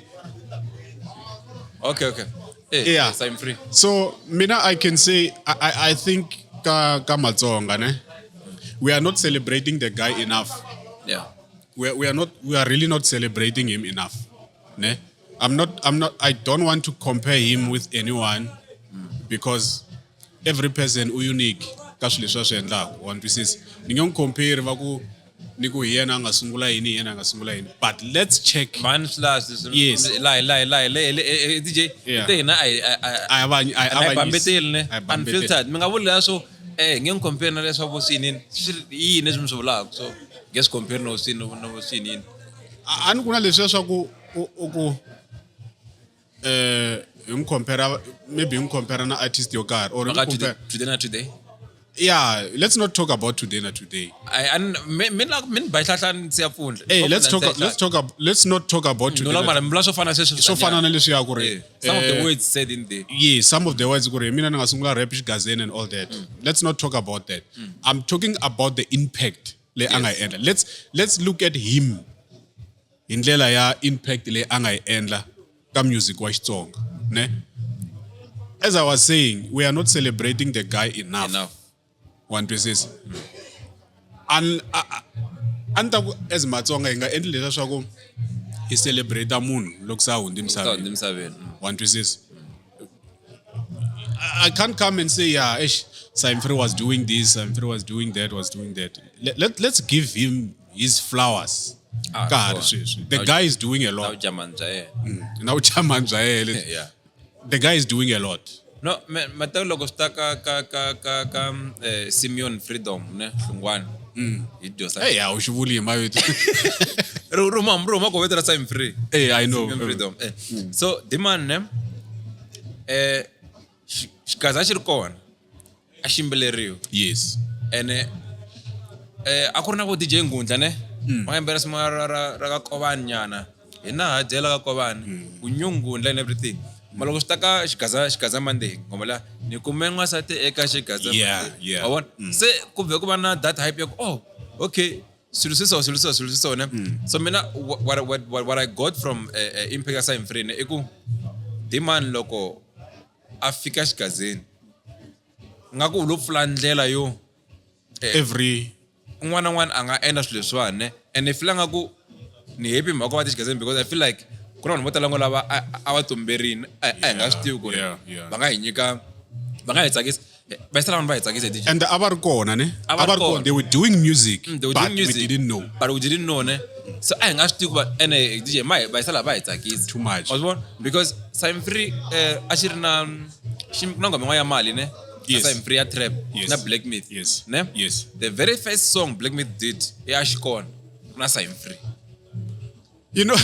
Okay, okay. Yeah. Yes, I'm free. So mina I can say I think ka Matsonga ne we are not celebrating the guy enough. Yeah. We are really not celebrating him enough. Ne? I'm not, I don't want to compare him with anyone because every person u unique ka swilo leswi a swi endlaka, wa twisisa? Ni nge n'wi compare va ku ni ku hi yena a nga sungula yini, hi yena a nga sungula yini, but let's check. Mani swi laha sweswi. Yes. Laha laha laha le le DJ. Yeah. Te hina a A hi a hi avanyisi. bambeteli ne. A hi bambeteli. Unfiltered. Mi nga vuli leswo nge n'wi compare na leswa vo swinini. Swi yini leswi mi swi vulaka? So nge swi compare no swini no swinini. A ni ku na leswiya swa ku u ku hi n'wi compare, maybe hi n'wi compare na artist yo karhi or hi Maka n'wi today compare. Today na today. Yeah, let's not talk about today na today. I an mi la mi ni ba hlahla ni siya pfundla. Hey, let's not talk about today. No la mara mi vula swo fana sweswi. Swo fana na leswiya ku ri Some of the words said in there. Yeah, some of the words ku ri mina ni nga sungula rap xigazeni and all that. Let's not talk about that. I'm talking about the impact leyi a nga yi endla. Let's look at him hi ndlela ya impact leyi a nga yi endla ka music wa Xitsonga, ne? As I was saying, we are not celebrating the guy enough. Enough. Wa twisisa? A ni ta ku as Matsonga hi nga endli leswiya swa ku hi celebrate munhu loko se a hundze Misaveni. misaveni. Misaveni. Wa twisisa? I can't come and say, yeah, eish, Simon was doing this, Simon was doing that, was doing that. Let's give him his flowers. Ah, Ka ha ri sure. sweswi. The guy is doing a Na lot. ujamani bya yena. Na vuchamani bya yena. Yeah. The guy is doing a lot. No, me Mateo loko swi ta ka Simeon Freedom ne Hlungwani. Hi dyosa. Hey, yeah, u xi vuli hi mavito. Ri ruma ruma ko vito ra Simon Free. Hey, I know. Simeon Freedom. So Diman ne xigaza xi ri kona a xi yimbeleriwa. Yes. Ene a ku ri na vo DJ Ngundla ne. Va yimbelela risimu ra ka Kovani nyana. Hina ha dyela ka Kovani. Ku new Ngundla and everything. Mara loko swi ta ka xigaza xigaza Monday ngoma la ni kume n'wansati eka xigaza Yeah, Monday. yeah. Wa vona? Se ku vhe ku va na that hype ya ku oh okay swilo swi so swilo swi so swilo swi so ne. So mina what I got from Impact ya Simon Free ne i ku Diman loko a fika xigazeni nga ku u lo pfula ndlela yo Every un'wana na un'wana a nga endla swilo leswiwani ne and ni feel nga ku ni happy mhaka va ti xigazeni because I feel like ku na vanhu vo tala ngo lava a va tumberini a hi nga swi tivi ku ri yeah. va nga hi nyika va nga hi tsakisa va yisela vanhu va hi tsakisa hi DJ. And a va ri kona ne? A va A va ri ri kona. kona. They were doing music, They were but doing music, we didn't know. But we didn't know ne. So a hi nga swi tivi ku va ene DJ ma hi va yisela va hi tsakisa. Too much. Wa swi vona? Because Simon Free a xi ri na xi na nghoma yin'wana ya mali ne. Yes. Simon Free ya trap Yes. na Black Myth. Yes. Ne? Yes. The very first song Black Myth did i a xikona na Simon Free. You know,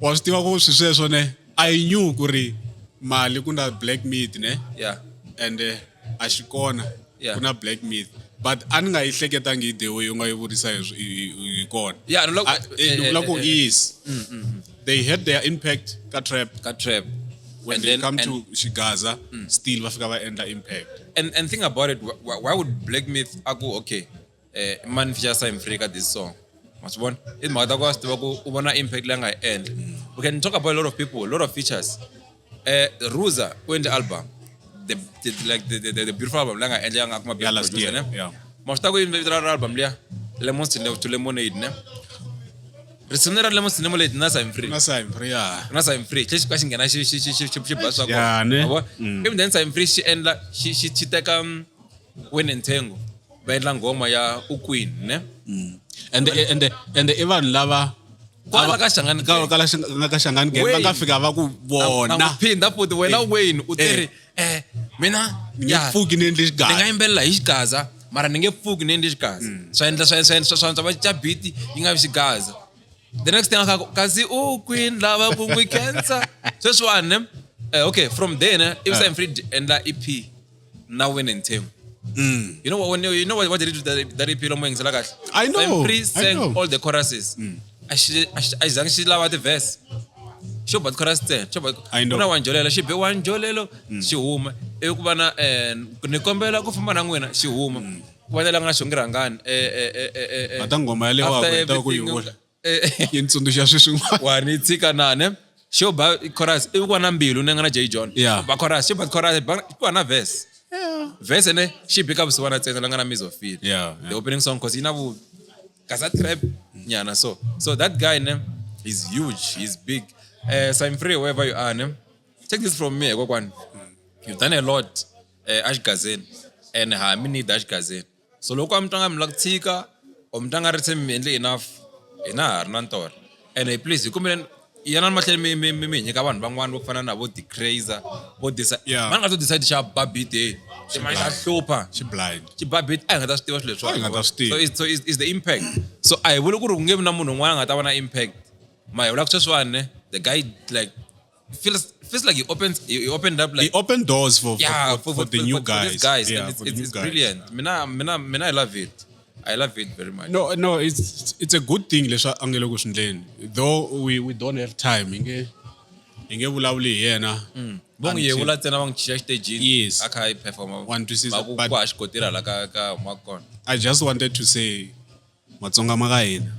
wa swi tiva ku swi sweswo ne? I knew ku ri mali ku na Black Myth ne? Yeah. And a xi kona Yeah. ku na Black Myth. But a ni nga yi hleketangi hi the way u nga yi vurisa hi kona. Yeah, ni vula ku- Ni vula ku yes. They had their impact ka trap. Ka trap. When And they then- come and- to Xigaza, still va fika va endla impact. And think about it, why would Black Myth aku okay, man feature Simon Free ka this song? Ma swi vona? I timhaka ta ku a swi tiva ku u vona impact leyi a nga yi endla. We can talk about a lot of people, a lot of features. Ruza u endle album. The beautiful album leyi a nga endla ya nga kuma Yeah, last producer, year, ne? yeah. Ma swi tiva ku yini vito ra album liya? Lemons to Lemonade, ne? Risimu ra Lemons to Lemonade na Simon Free. Na Simon Free, yeah. Na Simon Free xi ka xi nghena xi ba swa Yeah, ne? kona. Even then Simon Free xi endla xi teka Wayne Ntengo va endla nghoma ya u Queen ne? And i vanhu lava Kwala ka Shangani ka Gang. ka la nga ka Shangani Gang va nga Wayne. fika va ku Na vona. n'wi phinda futhi wena Wayne u teri mina Ni nge ya, pfuki ni endle ni nga xigaza. yimbelela hi xigaza mara ni nge pfuki ni endle xigaza. Swa endla swa antswa va cinca beat yi nga vi xigaza. The next thing aka kasi u Queen lava ku n'wi khensa. Sweswiwani ne? Okay, from there ne, if Simon Free endla EP na Wayne Ntengo. You know what when you know what they did with that EP lomu yingisela kahle? I know, Simon Free I sang know. all the choruses. A xi zangi xi lava ti-verse. Xo ba ti-chorus ntsena, xo ba I know. ku na wanjolelo xi be wanjolelo xi huma. Ivi ku va na ni kombela ku famba na n'wina xi huma. Ku va na la nga xongi rhangani Ata nghoma ya le after wakwe ta ku yi everything, vula. Yi ni tsundzuxa sweswi swin'wana. wa ni tshika na ne xo ba chorus ivi ku va na mbilu ni nga na Jay John. Yeah. Ba chorus xi ba chorus ba ku va na verse. Verse ne xi bika vusiwana ntsena la nga na Mizofil. Yeah, yeah. The opening song cause yi na vu Gaza trap nyana so. So that guy ne is huge, he's big. So I'm free wherever you are, ne? Take this from me, kokwani. You've done a lot exigazeni and ha mi need exigazeni. So loko a mi twanga mi lava ku tshika or mi twanga ri se mi endle enough, hina ha ri na ntorho. And please hi kombeleni yanani mahlweni mi mi mi mi hi nyika vanhu van'wana vo fana na vo Decrazer, vo Decide. Yeah. Mani nga to decide xa ba beat hey. Xi xa hlupha. Xi blind. Xi ba beat a hi nga ta swi tiva swilo leswiwani. A hi nga ta swi tiva. So it's the impact. So a hi vuli ku ri ku nge vi na munhu un'wana a nga ta va na impact. Ma hi vula ku sweswiwani ne, the guy like feels like he opened up like He opened doors for yeah, for the new guys. these guys. Yeah, And it's, for the it's, new it's guys. brilliant. Mina, I love it. I love it very much. No, it's a good thing leswi a nge le ku swi endleni. Though we don't have time, hi nge vulavuli hi yena. Va n'wi yevula ntsena va n'wi chicha xitejini. Yes. A kha a yi performa. Wa ni twisisa, Va ku but- ku ha xikotela la ka ka humaka kona. I just wanted to say Matsonga ma ka hina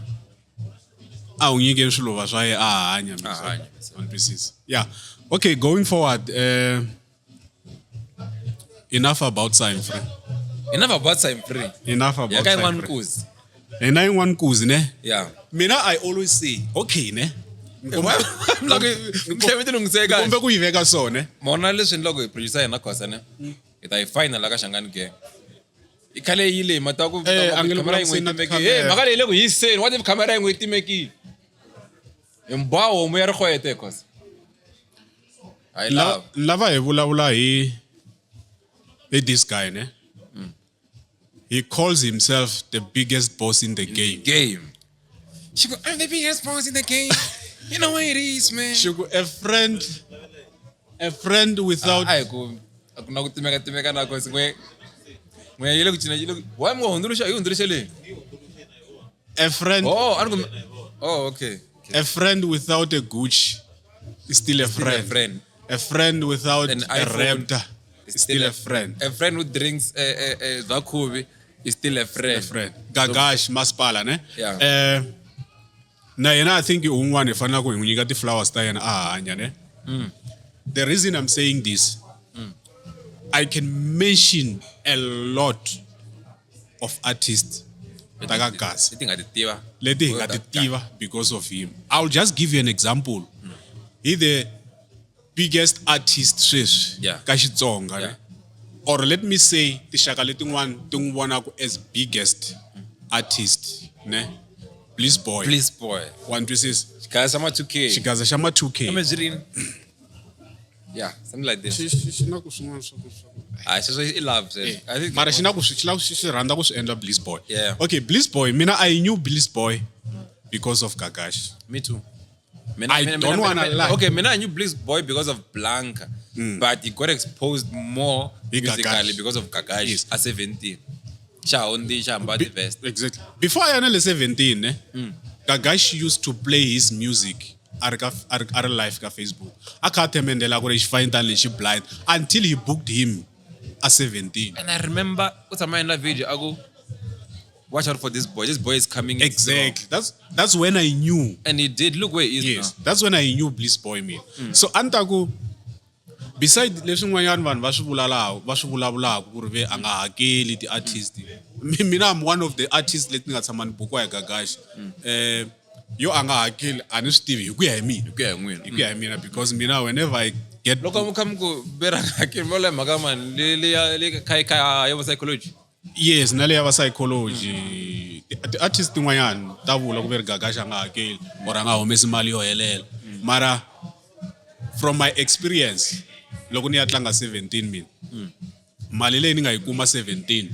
a wu nyikeni swiluva swa yena a hanya A hanya. Wa ni twisisa. Yeah. Okay, going forward, enough about Sign Free. Enough about Sign Free. Enough about Ya ka Sign yin'wana Free. nkuzi. Hina yin'wana nkuzi ne? Yeah. Mina I always say, okay ne? Loko mi ti lunghiseke kahle. Kumbe ku yi veka so ne? Mona leswi ni loko hi producer hina Khosa ne. Hi ta yi final la ka Shangani Gang. I khale yi le mata ku A nge le camera yin'we yi vulaviseni na timekile. tikhamera. Hey, mhaka leyi le ku hiseni. What if camera yin'we yi timekile? Hi mbwa homu ya rixwete Khosa. I love. Lava hi vulavula hi this guy ne? He calls himself the biggest boss in the game. Game. She go, I'm the biggest boss in the game. You know what it is, man. She go, a friend without A hi ku a ku na ku timeka timeka na Khosa n'we. N'we yi le ku cina yi le ku why mi nga hundzuluxa yi hundzuluxe leyi? a friend Oh, a ni ku Oh, okay. A friend without a Gucci is still a friend. A friend. A friend without An a iPhone Raptor is still a friend. A friend who drinks Zakhubi is still a friend. A friend. Gagash Masipala ne? Yeah. Na yena I think un'wana hi faneleke ku hi n'wi nyika ti-flowers ta yena a hanya ne? The reason I'm saying this, I can mention a lot of artists ta ka Gaza. Leti nga ti tiva. Leti hi nga ti tiva because of him. I'll just give you an example. He the biggest artist sweswi Yeah. ka Xitsonga ne? Yeah. Or let me say tinxaka letin'wana ti n'wi vonaka as biggest artist ne? Bliss Boy. Bliss Boy. Wa ni twisisa? Xigaza xa ma 2K. Xigaza xa ma 2K. Kambe byi rini? Yeah, something like this. Xi na ku swin'wana swa ku Ah, sweswo i love sweswo. I think Mara xi na ku swi xi lava xi rhandza ku swi endla Bliss Boy. Yeah. Okay, Bliss Boy, mina I knew Bliss Boy because of Gagash. Me too. I don't wanna lie. Okay, mina I knew Bliss Boy because of Blanca, but he got exposed more Hi musically Gagash. because of Gagash Yes. at 17. Xa hondi xa hamba the best. Exactly. Before I le 17, ne, Gagash used to play his music a ri ka a ri a ri live ka Facebook. A kha a themendela ku ri xi fayintani lexi blind until he booked him a 17. And I remember u tshama a endla video a ku watch out for this boy. This boy is coming in strong." Exactly. That's when I knew. And he did. Look where he is Yes. now. That's when I knew Bliss Boy me. So a ni ta ku beside leswi n'wanyana vanhu va swi vulavulaka va swi vulavulaka ku ri ve a nga hakeli ti-artist. Mina I'm one of the artists leti ni nga tshama ni bukiwa hi Gagash. Yo a nga hakeli a ni swi tivi hi ku ya hi mina. Hi ku ya hi n'wina. Hi ku ya hi mina because mina whenever I get Loko mi kha mi ku vera hakeli mo la mhaka mani le le ya le kha kha ya vo psychology. Yes, na le ya va psychology. Ti-artist tin'wanyana ta vula ku ve ri Gagash a nga hakeli or a nga humesi mali yo helela. Mara from my experience loko ni ya tlanga 17 mina mali leyi ni nga yi kuma 17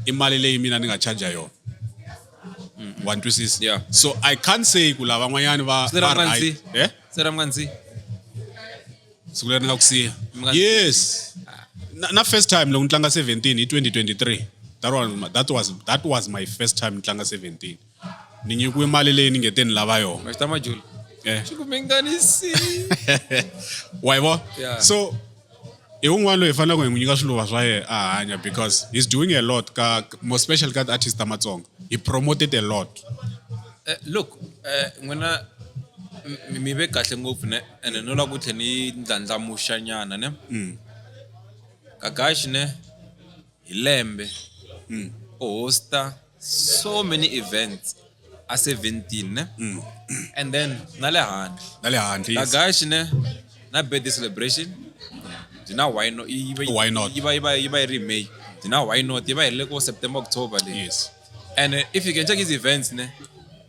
i mali leyi mina ni nga charge yona. Wa ni twisisa? Yeah. So I can't say ku lavan'wanyani va Swi ra va nga right. ndzi. Eh? Se ra mnganzi. Siku leri ni nga ku siya. Mi nga- Yes. Na first time loko ni tlanga 17 hi 2023. That was my first time ni tlanga 17. Ni nyikiwe mali leyi ni nge te ni lava yona. Mashita majula. Eh. Xi ku mi nga ni si. Wa yi vona? Yeah. So i wun'wana loyi hi faneleke hi n'wi nyika swiluva swa yena a hanya because he's doing a lot ka more special ka ti-artist ta Matsonga. He promoted a lot. Look, n'wina mi ve kahle ngopfu ne ene no lava ku tlhela ni ndlandlamuxa nyana ne. Gagash ne hi lembe u hosta so many events A 17 ne? And then na le handle. Na le handle, yes. Gagash ne na birthday celebration. Byi na why not yi va Why not? yi va yi va yi va yi ri May. Byi na why not yi va yi ri le ko September October leyi. Yes. And if you can check his events ne.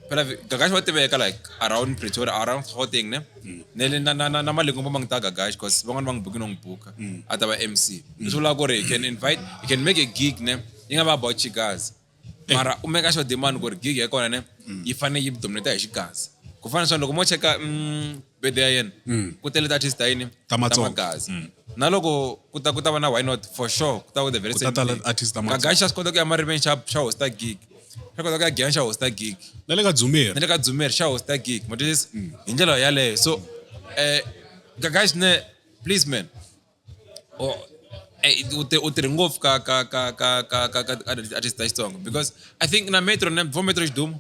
Phela Gagash wa tiveka like around Pretoria, around Gauteng ne. Ne le na na na na malingo ma ta Gagash because van'wana va n'wi buki no n'wi buka. A ta va MC. Leswi vulaka ku ri he can invite, he can make a gig ne. Yi nga va about Chigazi. Mara u make sure demand ku ri gig ya kona ne yi fanele yi dominate hi Xigazi. Ku fana na swona loko mo cheka birthday ya yena ku tele ti-artist ta yini Ta Matsonga. Magazi. Na loko ku ta va na why not for sure ku ta va the very Ku same ta tala thing. artist ta Matsonga. Gagash xa swi kota ku ya marimeni xa hosta gig. Xa kota ku ya Giyani xa hosta gig. Na le ka Dzumeri. Na le ka Dzumeri xa hosta gig. Ma twisisa? Hi ndlela yaleyo. So Gagash ne please man. Oh, u tirhe ngopfu ka artist ta Xitsonga because I think na Metro ne before Metro Xidumo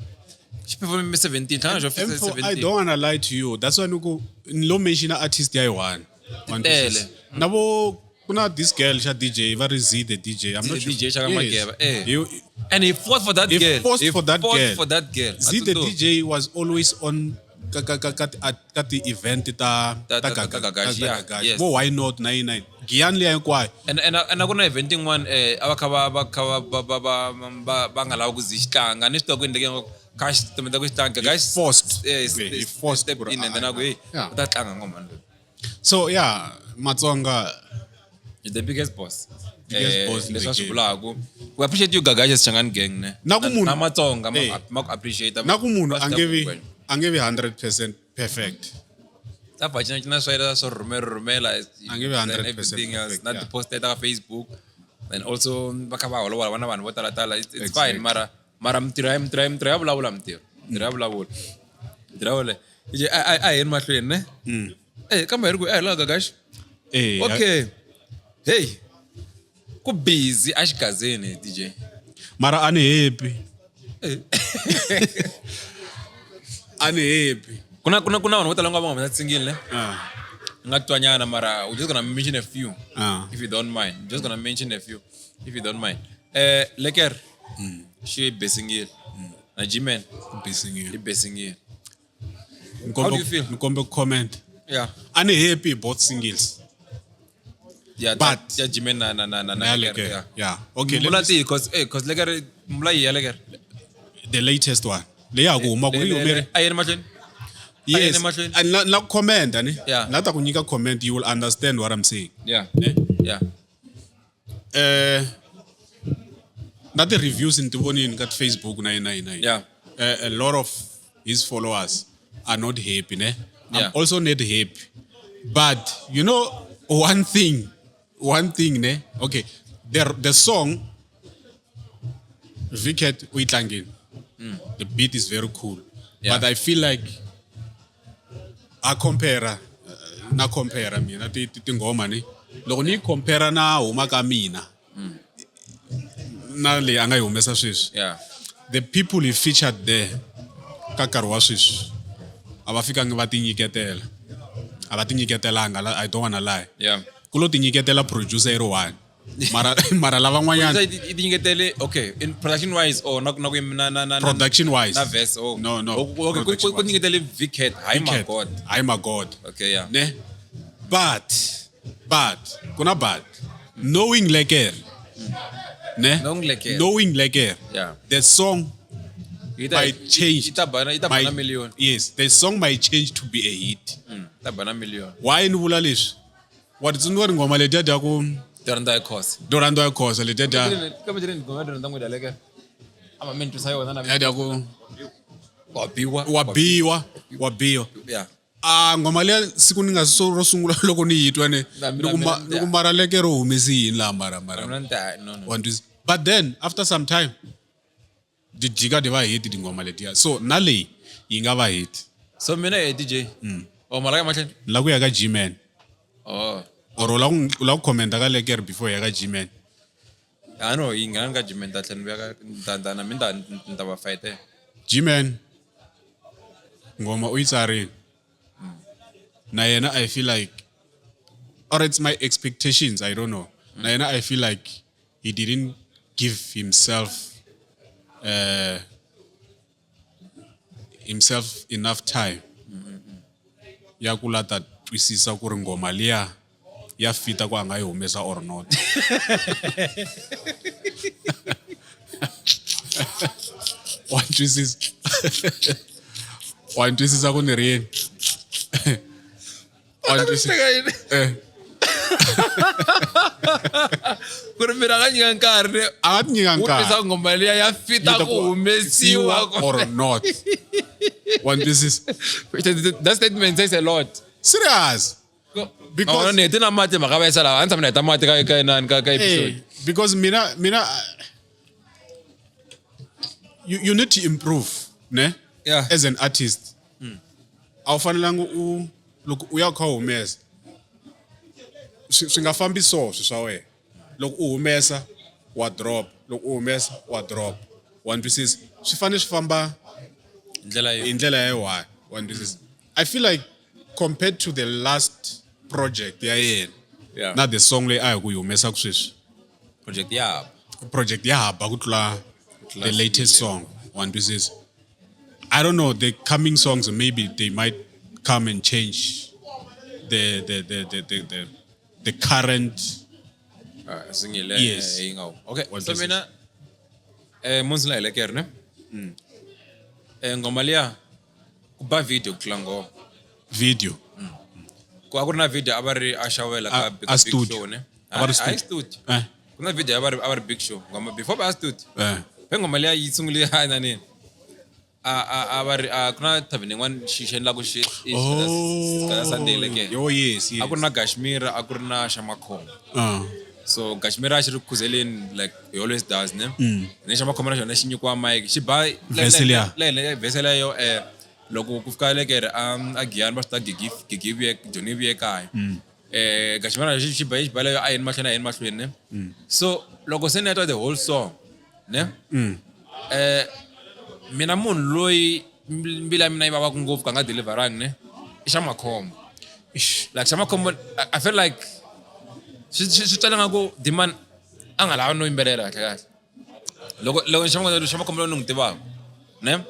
xi perform 17 tlhana xo M4, I 17. don't wanna lie to you. That's why nuku ni lo mention artist ya yi one. One Tele. pieces. Na vo ku na this girl xa DJ va ri Z the DJ. I'm Z not the sure. DJ xa ka Yes. Mageva, eh. He, And he fought for that He girl. fought He for that fought girl. for that girl. Z the Atsuto. DJ was always on ka ti event ta Ta Gagash, ta yeah, Gagash. yes. Vo why not 99. Giyani liya hinkwayo. And a ku na event yin'wana a va kha va va kha va va va va va va nga lavi ku zi xi tlanga ni swi tiva ku endleke kha xi tumeta ku xi tlanga guys forced. eh, Yeah, he forced step ku ri in and then a ku hey Yeah. u ta tlanga ngoma loyi. So yeah, Matsonga He's the biggest boss. Biggest boss in leswi the a swi game. vulaka. We appreciate you Gagash as Changan gang ne. Na ku munhu- na Matsonga Eh. ma ku appreciate. na ku munhu Va a swi nge tiva vi ku wena. a nge vi 100% perfect. Ta va cina cina swa yena swo rhumela rhumela A nge vi and 100% everything else perfect, na yeah. ti-post ta ka Facebook and also va kha va holovola va na vanhu vo tala tala it's Exactly. fine mara mitirho ya vulavula mitirho ya vulavula mitirho ya vulavula a hi yeni mahlweni ne eh kambe hi ri ku a hi la Gagash. Eh, Okay, hey, ku busy a xigazini DJ. Mara a ni happy. A ni happy. Ku na vanhu vo tala nga va nga humesa single ne Ah. nga twanyana mara we just gonna mention a few. Ah. If you don't mind, just gonna mention a few if you don't mind. Lekker xi besingile na G-Man Busy yi besingile. Ni How do you feel? Ni kombe ku comment. Yeah. A ni happy both singles. Yeah, But- ya G-Man na Na Lekker, Lekker. yeah. Yeah. Okay, let Mula me tihi cause Lekker mula yi ya Lekker. the latest one. Leyi ya ku huma ku yi humele. A yeni mahlweni. A yeni Yes. mahlweni. And na comment ani. Yeah. Na ta ku nyika comment you will understand what I'm saying. Yeah. Ne? Yeah. Na ti reviews ni ti vonini ka Facebook na yini na yini na yini. Yeah. A lot of his followers are not happy, ne? Yeah. I'm also not happy. But you know one thing, ne? Okay. The song Viket u yi tlangini. The beat is very cool. Yeah. But I feel like a compare na compare mina ti tinghoma ni. Loko ni yi compare na huma ka mina na leyi a nga yi humesa sweswi. Yeah. The people he featured there ka nkarhi wa sweswi a va fikangi va tinyiketela. A va tinyiketelanga, I don't wanna lie. Yeah. Ku lo tinyiketela producer yi ri one. Mara lavan'wanyana I tinyiketele okay in production wise or na ku na Production wise. na verse oh No. Okay, Production ku wise. tinyiketele Viket hi my god. Hi my god. Okay, yeah. Ne? But kuna but knowing Lekker. Ne? Knowing Lekker. Knowing Lekker. Yeah. The song Yi ta might change. Yi ta bana yi ta bana million. Yes, the song might change to be a hit. Ta bana million. Why ni vula leswi? Wa ti tsundzuka tinghoma letiya ta ku Duranda ya course. Durando ya Khosa letiya ta Kambe jini ngoma Duranda n'wi daleke. Ama mi twisa yona na ya ku wa biwa. wa biwa, wa biwa. Yeah. A nghoma liya siku ni nga so ro sungula loko ni yi twa ni Na ni mina- ku mina- ni ku mara Lekker ro humesi yini laha mara mara. Mina ni ta no. Wa ntwisisa? But then after some time ti jika ti va hit tinghoma letiya. So na leyi yi nga va hit. So mina eh DJ. Oh mara ka mahlweni. Ni la ku ya ka G-Man. Oh. Or u la ku u la ku commenta ka Lekker before ya ka G-Man. Ah no, yi nghena ka G-Man ta tlhela ni vuya ka ta na mina ta ta va fight. G-Man nghoma u yi tsarile. Na yena I feel like or it's my expectations, I don't know. Na yena I feel like he didn't give himself himself enough time ya ku la ta twisisa ku ri nghoma liya ya fita ku a nga yi humesa or not. Wa ni twisisa? Wa ni twisisa ku ni ri yini? Wa ni twisisa? Eh. Ku ri mina nga nyika nkarhi A nga ti nyika wu nkarhi. twisa nghoma liya ya fita ku humesiwa or not. Wa ni twisisa? That statement says a lot. Serious. Because ni hete na mati mhaka va yisa laha a ni tshama ni heta mati ka ka inani ka ka episode. Hey, because mina you need to improve, ne? Yeah. As an artist. A wu fanelanga u loko u ya u kha u humesa swi nga fambi so swi swa wena. Loko u humesa wa drop, loko u humesa wa drop. Wa ni twisisa? Swi fanele swi famba Ndlela hi ndlela ya one. Wa ni twisisa? I feel like compared to the last project ya yena Yeah. na the song leyi a hi ku yi humesaka sweswi, Project ya project ya haba ku tlula the latest song. Wa ni twisisa? I don't know, the coming songs maybe they might come and change the current single Yes. yi nga okay. Wa So twisisa. mina munsi la helekere ne ngoma liya ku ba video ku tlula ngoma. Video. Ku a ku ri na video a va ri a xavela ka A big studio. show ne. A va ri A studio. studio. Eh. Ku na video a va ri a va ri big show ngoma before ba studio. Eh. Pe ngoma liya yi sungule ya nani a va ri a ku na tavern yin'wana xi xi endlaku xi Oh. Sunday leke. Oh yes, yes. A ku ri na Kashmir, a ku ri na Xamakhombo. So Kashmir a xi ri khuzeleni like he always does ne. Ne Xamakhombo na xona xi nyikiwa mic xi ba Verse liya. le verse liya yo loko ku fika leke ri a Giyani va swi ta Gigi Gigi vuye Johnny vuye kaya. Kashmir na xi ba xi ba leyo a yeni mahlweni a yeni mahlweni ne. So loko se ni ya twa the whole song ne. Mina munhu loyi mbilu ya mina yi vavaka ngopfu ka nga deliverangi ne i Xamakhombo. Like Xamakhombo I feel like swi twala nga ku Demand a nga lavi no yimbelela kahle kahle. Loko loko Xamakhombo loyi ni n'wi tivaka ne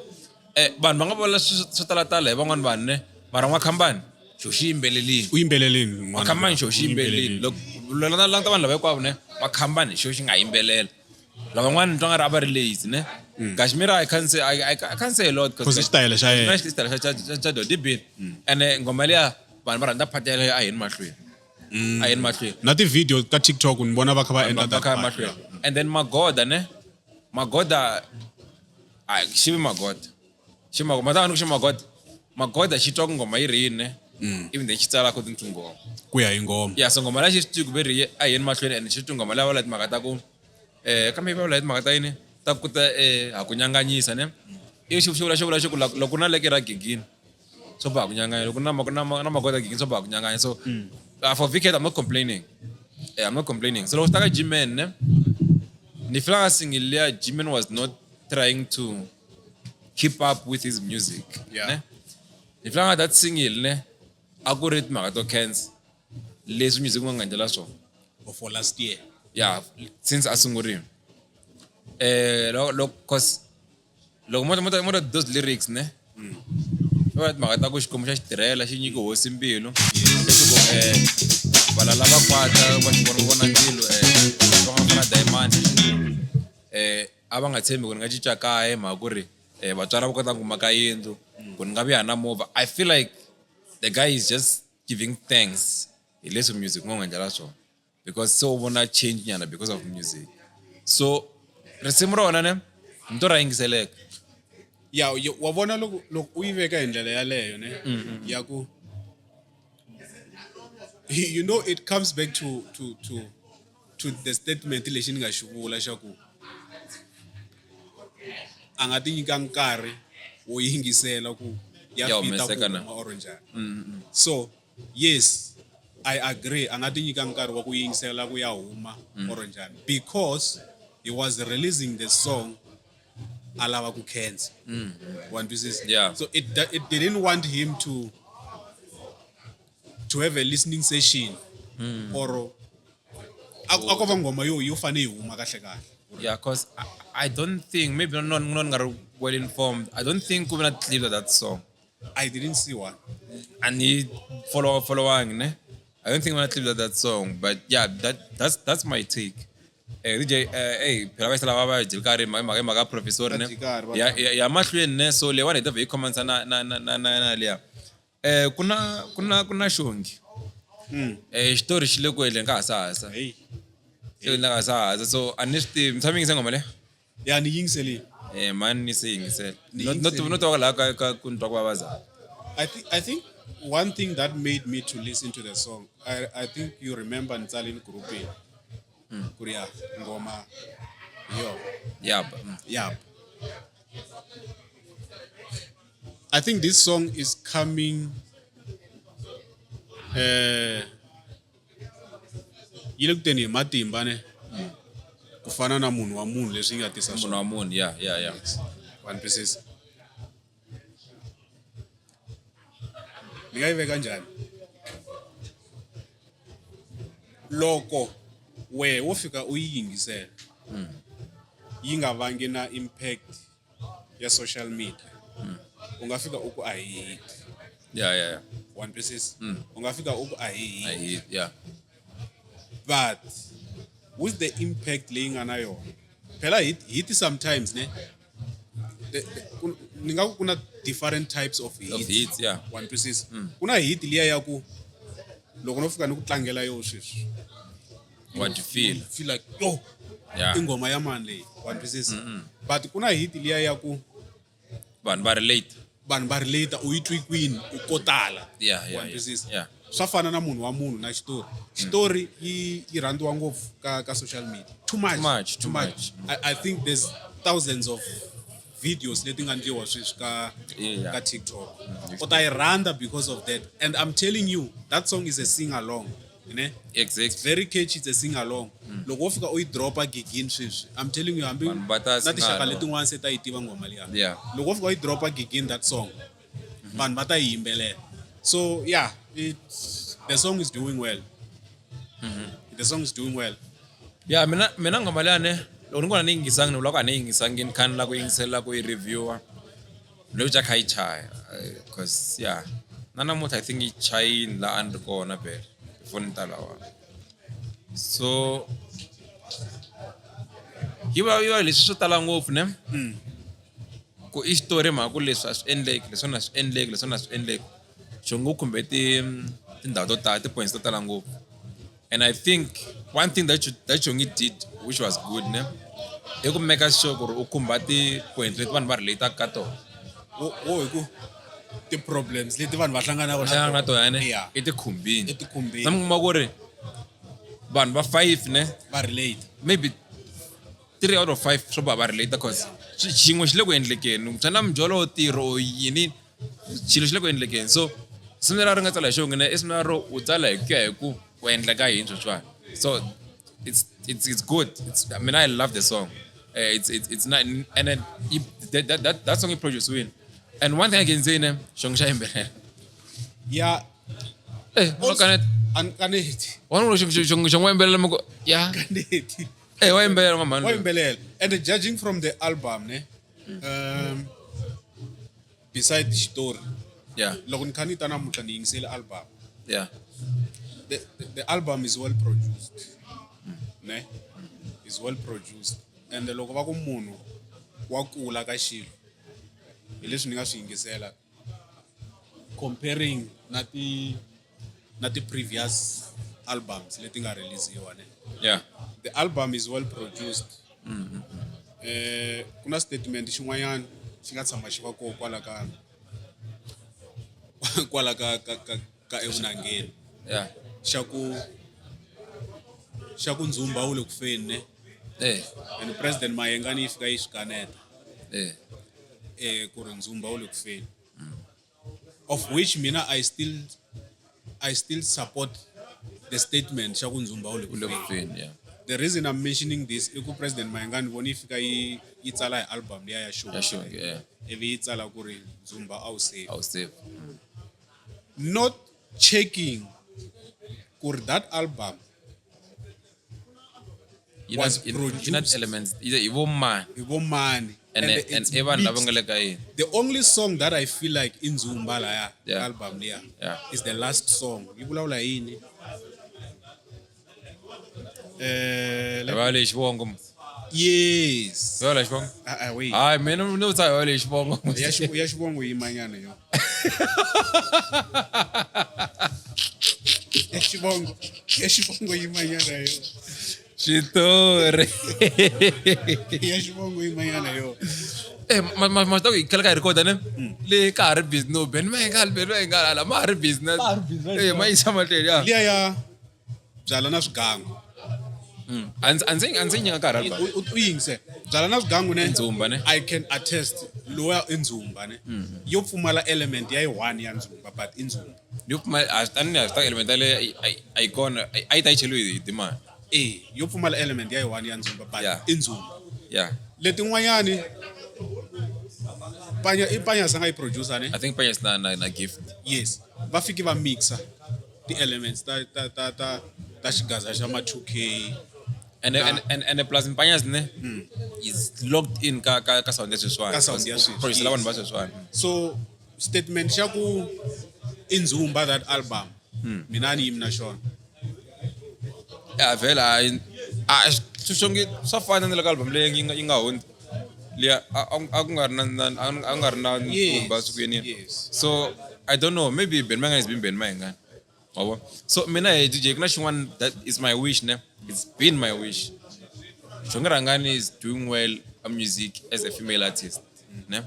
vanhu va nga vula swo talatala hi van'wani vanhu ne mara N'wakhambani xo xi yimbelelini. U yimbelelini n'wana. N'wakhambani xo xi yimbelelini. Loko languta vanhu lava hinkwavo ne N'wakhambani xo xi nga yimbelela. Lavan'wana ni twa nga ri a va ri lazy ne. Kashmir I can't say I can't say a lot Because i xitayele xa yena. Xitayele xa Dodi B. Ene nghoma liya vanhu va rhandza part yaleyo a yeni mahlweni. A yeni mahlweni. Na ti-video ka TikTok ni vona va kha va endla Va that kha part. mahlweni. And then Magoda ne. Magoda a xi vi Magoda. Xi Magoda, mata ni ku xi Magoda. Magoda xi twa ku nghoma yi ri yini ne. Even then xi tsala according to nghoma. Ku ya hi nghoma. Yeah, so nghoma liya xi swi tivi ku ve ri a yeni mahlweni and xi twi nghoma liya va vula timhaka ta ku kambe va vula hi timhaka ta yini ta ku ta ha ku nyanganyisa ne. Ivi xi vula xi vula xi ku loko na leke ra gigini swo ba ha ku nyanganya loko na na Magoda gigini swo ba ha ku nyanganya. So for VK I'm not complaining. I'm not complaining. So loko swi ta ka G-Man ne ni feel nga single liya G-Man was not trying to keep up with his music. Yeah. Ne? Ni feel nga that single ne a ku ri timhaka to cancer leswi music wu nga endlela swona. For last year. Yeah, since a sungurile. Loko cause loko mo those lyrics ne. Va timhaka ta ku Xikwembu xa xi tirhela xi nyike hosi mbilu. Leswi ku valala va kwata va xi vona vona ndzilo va nga fana diamond. A va nga tshembi ku ni nga cinca kaya hi mhaka ku ri vatswari va kota ku kuma ka yindlu ku ni nga vuya na movha. I feel like the guy is just giving thanks hi leswi music wu nga n'wi endlela swona. Because se u vona change nyana because of music. So risimu rona ne ni to ra yingiseleka. Ya, wa vona loko loko u yi veka hi ndlela yaleyo ne ya ku you know it comes back to the statement lexi ni nga xi vula xa ku a nga ti nyika nkarhi wo yingisela ku ya Ya fita ku humeseka na. huma or njhani. So yes, I agree a nga ti nyika nkarhi wa ku yingisela ku ya huma or njhani because he was releasing the song a lava ku khensa. Wa twisisa? Yeah. So it didn't want him to have a listening session or a ko va nghoma yo fane yi huma kahle kahle. Yeah, cause I don't think maybe not nga ri well informed. I don't think ku ve na clip of that song. I didn't see one. And he following ne? I don't think I'm gonna clip that song, but yeah, that's my take. DJ, hey, phela va yisa lava va dyi karhi mhaka mhaka professor ne. Va dyi karhi, va Ya ya ya mahlweni ne, so leyiwani hi ta vhe yi commensa na na na na na na liya. Ku na Xongi. Xitori xi le ku endleni ka hasahasa. Hey. Xi le ku endleni ka hasahasa. So a ni swi tivi, mi tshame yingise nghoma leyi? Ya ni yingiselile. Mani ni se yingisela. Ni Not not yingiselile. not wa laha ka ka ku ni twa ku vava za. I think one thing that made me to listen to the song, I think you remember Ntsalini Grouping. Kuria ngoma yo. Yeah. Yeah. I think this song is coming yi le ku teni hi matimba ne ku fana na munhu wa munhu leswi yi nga tisa Munhu swona wa munhu, yeah. One pieces ni nga yi veka njhani loko wehe wo fika u yi yingisela yi nga vangi na impact ya social media, u nga fika u ku a hi hit. Yeah. One pieces u nga fika u ku a hi hit. I hit, yeah. But with the impact leyi nga na yona phela hit sometimes ne ni nga ku ku na different types of hits. Of hits, yeah. One pieces ku na hit liya ya ku loko no fika ni ku tlangela yo sweswi What you feel. Feel like yo i nghoma ya mani leyi, one pieces, but ku na hit liya ya ku Vanhu va relate. Vanhu va relate, u yi twi kwini u ko tala. Yeah, One pieces. Swa fana na munhu wa munhu na xitori. Xitori yi rhandziwa ngopfu ka social media too much. Too much, too Too much. I think there's thousands of videos leti nga ndliwa sweswi ka ka TikTok. U ta yi rhandza because of that, and I'm telling you that song is a sing along ne. Exactly. Very catchy, it's a sing along. Loko wo fika u yi dropa gigini sweswi, I'm telling you hambi Vanhu va ta na tinxaka sing along. letin'wana se ta yi tiva nghoma liya. Yeah. Loko wo fika u yi dropa gigini that song, vanhu va ta yi yimbelela. So yeah, the song is doing well. The song is doing well. Yeah, mina nghoma liya ne, loko ni kona ni yingisangi, ni vula ku a ni yingisangi, ni kha ni lava ku yingisela ku yi review-a. Loko ja kha yi chaya, cause yeah, na namuntlha I think yi chayini laha a ni ri kona vhele before ni ta lawa. So yi va leswi swo tala ngopfu ne. Ku i xitori mhaka ku leswi a swi endleki, leswiwani a swi endleki, leswiwani a swi endleki. Xongi u khumbe tindhawu to tala, ti-points to tala ngopfu. And I think one thing that Xongi did which was good ne, i ku make sure ku ri u khumba ti-point leti vanhu va relate ka tona. Wo hi ku ti-problems leti vanhu va hlanganaka Hlangana na tona ne, Yeah. i ti khumbini. I ti khumbini. Na mi kuma ku ri vanhu va 5 ne va relate. Maybe 3 out of 5 swo va va relate cause xin'we xi le ku endlekeni. Kumbexana mujolo, ntirho, yini, xilo xi le ku endlekeni. So simu leri ri nga tsala hi Xongi ne, i simu ro u tsala hi ku ya hi ku ku endleka yini sweswiwani. So it's good. I mean, I love the song. It's not, and then you, that, that, that, that song you produce win. And one thing I can say ne, Xongi xa yimbelela. Yeah. Wa kaneta. An kaneti. Wa n'wi Xongi wa yimbelela mi ku yeah. Kaneti. Wa yimbelela n'wa mhani. Wa yimbelela. And judging from the album ne, beside xitori. Yeah. Loko ni kha ni ta namuntlha ni yingisele album. Yeah. The album is well produced. Ne? Is well produced. And loko va ku munhu wa kula ka xilo, hi leswi ni nga swi yingisela comparing na ti previous albums leti nga release-iwa ne. Yeah. The album is well produced. Ku na statement xin'wanyana xi nga tshama xi va koho kwala ka evunangeni. Yeah. Xa ku ndzumba wu le ku feni ne. And President Mayengani yi fika yi swi kaneta. Ku ri ndzumba wu le ku feni. Of which mina I still support the statement xa ku ndzumba wu le ku Wu le ku feni. feni, yeah. The reason I'm mentioning this i ku President Mayengani vona yi fika yi tsala hi album liya ya Xongi. Ya Xongi, yeah. Ivi yi tsala ku ri ndzumba a wu safe. A wu safe. Not checking ku ri that album Yi na was yi na produced elements hi vo mani hi vo mani and and it's i vanhu lava mixed. nga le ka yini The only song that I feel like i ndzumba laya album liya is the last song. Yi vulavula hi yini? Hi va leyi xivongo mo. Yes. Hi va leyi xivongo? Ah, ah, wait. Hayi mina ni vutisa hi va leyi xivongo. Ya ya xivongo yi yimanyana yo. Ya xivongo, ya xivongo yi yimanyana yo. Xitori. Ya xivongo yi yimanyana yo. Eh, ma ta ku hi khale ka hi recorda ne? Le ka ha ri busy no Ben Mayengani Ben Mayengani ala ma ha ri busy na. Eh, ma yisa mahlweni ya. Liya ya byala na swigangu. A ndzi a ndzi a ndzi nyika nkarhi album. U yingise. Byala na swigangu ne. Ndzumba ne. I can attest lowa i ndzumba ne. Yo pfumala element ya yi one ya ndzumba but i ndzumba. Yo pfumala a swi tani a swi ta element yaleyo a yi kona a yi ta yi cheliwe hi timali. Eh, yo pfumala element ya yi one ya ndzumba but i ndzumba. Yeah. Letin'wanyani Panya i Panya sanga yi producer ne. I think Panya na gift. Yes. Va fiki va mixa ti elements ta ta ta ta ta xigaza xa ma 2K. And and and plus Mpanyas ne is locked in ka ka ka sound ya sweswiwani. Ka sound ya sweswi. Producer la vanhu va sweswiwani. So statement xa ku i ndzumba that album. Mina ni yimi na xona. Ya vhela hayi a xongi swa fana na le ka album leyi yi nga hundza. Liya a ku nga ri na a ku nga ri na ndzumba siku yini. So I don't know, maybe Ben Mayengani has been Ben Mayengani. Wa vona? So mina he DJ ku na xin'wana that is my wish ne. It's been my wish. Xongi Rhangani is doing well a music as a female artist. Ne?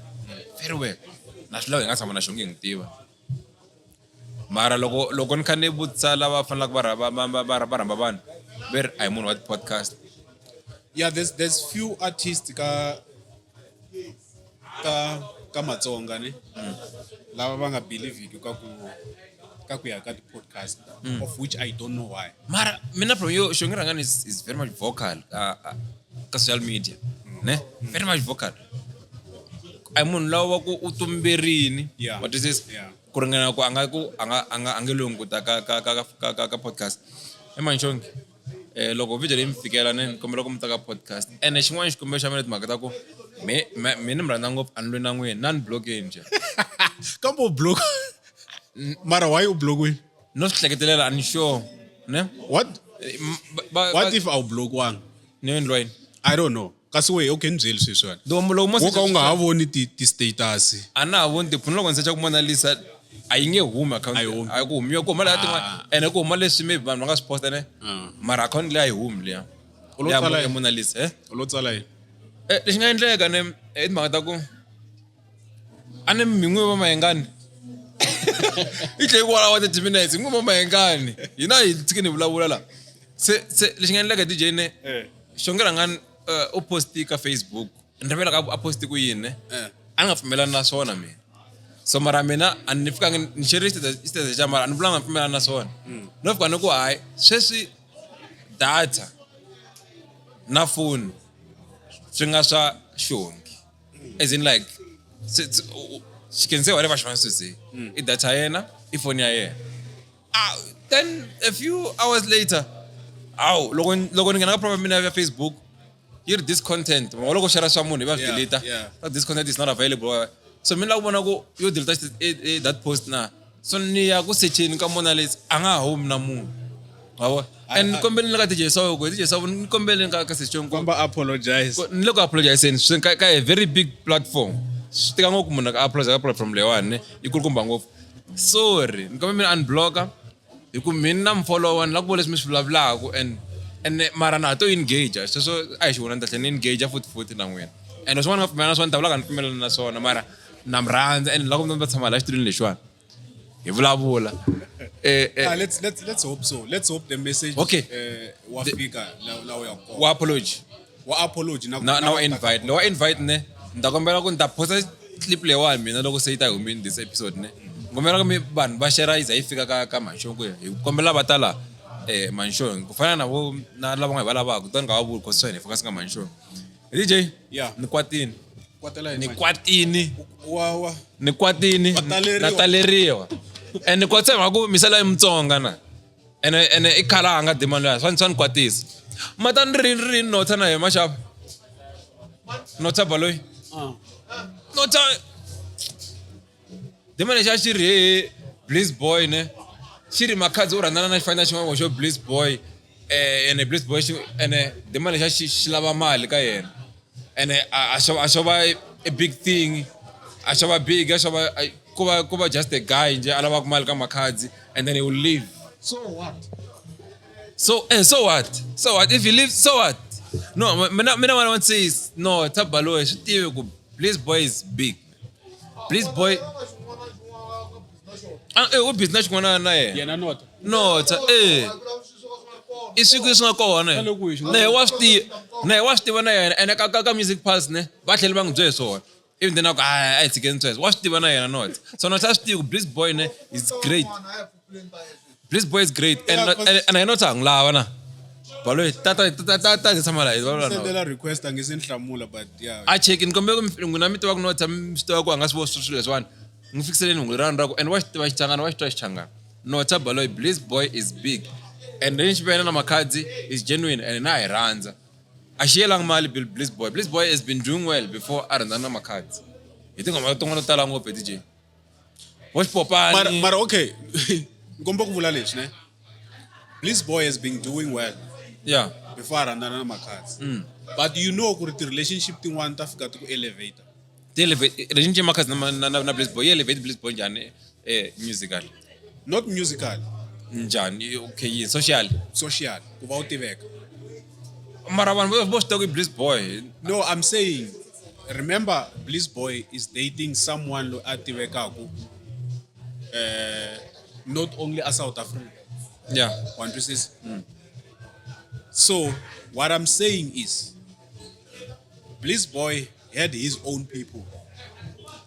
Very well. Na swi lava hi nga tshama na Xongi hi n'wi tiva. Mara loko loko ni kha ni vutisa lava faneleke va va va va rhamba vanhu ve ri a hi munhu wa ti-podcast. Yeah, there's few artists ka ka ka Matsonga ne. Lava va nga believe ka ku ka ku ya ka ti-podcast of which I don't know why. Mara mina problem yo Xongi Rhangani is very much vocal ka social media. Ne? Very much vocal. A hi munhu lowa wa ku u tumberini. Yeah. Wa twisisa? Yeah. Ku ringana ku a nga ku a nga a nga a nge longi ku ta ka ka ka ka ka ka podcast. Emanxongi loko video leyi mi fikela ne ni kombela ku mi ta ka podcast. Ene xin'wana xikombelo xa mina timhaka ta ku me me ni mi rhandza ngopfu a ni lwi na n'wina na ni blockeni njhe. Kambe u block. Mara why u blockwini? No swi hleketelela a ni sure. Ne? What? What if a wu blockwanga? Ni endliwa yini? I don't know. Kasi wehe okay ni byeli sweswiwani. Loko mo Wo ka u nga ha voni ti ti status. A na ha voni tiphunu loko ni secha ku Mona Lisa a yi nge humi account. A yi ku humiwa ku huma laha tin'wana ene ku huma leswi maybe vanhu va nga swi posta ne. Mara account leyi a yi humi liya. U lo tsala Ya Mona Lisa eh? U lo tsala yini? Eh lexi nga endleka ne i timhaka ta ku a ni mi n'wi va Mayengani. I tlhe yi ku wa 30 minutes n'wi va Mayengani. Hina hi tshike ni vulavula la. Se se lexi nga endleka DJ ne. Xongi Rhangani u posti ka Facebook. Ni rivela ka a posti ku yini ne. A ni nga pfumelani na swona mina. So mara mina a ni fikanga ni share status xa mara a ni vulanga ni pfumelana na swona. No fika ni ku hayi sweswi data na phone swi nga swa Xongi. As in like she can say whatever she wants to say. I data ya yena, i phone ya yena. Ah, then a few hours later, awu loko loko ni nghena ka profile mina ya Facebook yi ri this content loko loko share swa munhu yi va swi delete that this content is not available. So mina la ku vona ku yo delete that post na. So ni ya ku secheni ka Mona Lisa a nga ha humi na munhu. Wa vona? And ni kombeleni ka DJ Sawo ku DJ Sawo ni kombeleni ka ka secheni ku Komba apologize. Ni le ku apologizeni swi ka ka a very big platform. Swi tika ngopfu munhu a apologize ka platform leyiwani ne yi kulukumba ngopfu. Sorry, ni kombela mi unblocka hi ku mina na mi followa ni lava ku vona leswi mi swi vulavulaka and and mara na ha to engage sweswo a hi xivona ni ta tlhela ni engage futhi futhi na n'wina. And swin'wana ni nga pfumelana na swona ni ta vula ka ni pfumelana na swona mara na mi rhandza and ni lava ku mi ta tshama laha xitulwini lexiwani hi vulavula. Ah, let's hope so. Let's hope the message Okay. wa fika la u ya kona. Wa apology. Wa apology na na na invite. Lowa invite ne ni ta kombela ku ni ta posta clip leyiwani mina loko se yi ta humini this episode ne. Ni kombela ku mi vanhu va share yi za yi fika ka ka Manxongi ku ya hi kombela va ta la Manxongi ku fana na vo na lava nga hi va lavaka kutani nga va vuli cause hi focus ka Manxongi. DJ ni kwatini. Kwatela yini Ni manje? kwatini. Wa wa. Ni kwatini. Wa taleriwa. Na taleriwa. And ni kwatisa hi mhaka ku misala i Mutsonga na. Ene ene i khala a nga demand luya swa ni kwatisa. Mata ni ri ri notha na yena maxava. Notha baloyi. Notha Demon lexi a xi ri he Bliss Boy ne. Xi ri Makhadzi u rhandzana na xifanyana xin'wana xo Bliss Boy. Eh ene Bliss Boy xi ene Demon lexi a xi xi lava mali ka yena. Ene a xo a xo va a big thing. A xo va big a xo va ku va ku va just a guy nje a lavaka mali ka Makhadzi and then he will leave. So what? So so what? So what? If he leaves, so what? No, mina mina what I want to say is no, Tabalo swi tivi ku Bliss Boy is big. Bliss Boy Ah, u busy na xin'wana na yena. Yena nota. Nota, eh. I swi swi nga kona. Na yena wa swi tiva, na yena wa swi tiva na yena ene ka ka ka Music Pulse ne, va tlhela va n'wi byela hi swona. Even then a ku a hi tshikeni sweswo. Wa swi tiva na yena Nota. So Nota a swi tivi ku Bliss Boy ne is great. Bliss Boy is great and and yena Nota ha n'wi lava na. Baloyi tata tata tata hi tshama laha hi vulavula na. Sendela request a nge se ni hlamula but yeah. A cheki ni kombela ku n'wina mi tiva ku Nota mi swi tiva ku a nga swi voni swilo leswiwani. N'wi fikiseleni hungu lerani ra ku and wa xi tiva Xichangani wa xi twa Xichangani. Nota Baloyi Bliss Boy is big and lexi yena na Makhadzi is genuine and na hi rhandza. A xi yelangi mali Bill Bliss Boy. Bliss Boy has been doing well before a rhandzana na Makhadzi. Hi tinghoma tin'wana to tala ngopfu DJ. Vo xipopani. Mara mara okay. Nkomba ku vula leswi ne. Bliss Boy has been doing well. Yeah. Before a rhandzana na Makhadzi. But you know ku ri ti-relationship tin'wana ta fika ti ku elevator. Ti elevate relationship Makhadzi na na na Bliss Boy yi elevate Bliss Boy njhani eh musical? Not musical. Njhani? Okay, yini social. Social, ku va u tiveka. Mara vanhu vo swi tiva ku i Bliss Boy. No, I'm saying remember Bliss Boy is dating someone loyi a tivekaku not only a South Africa. Yeah. Wa ni twisisa? So what I'm saying is Bliss Boy had his own people.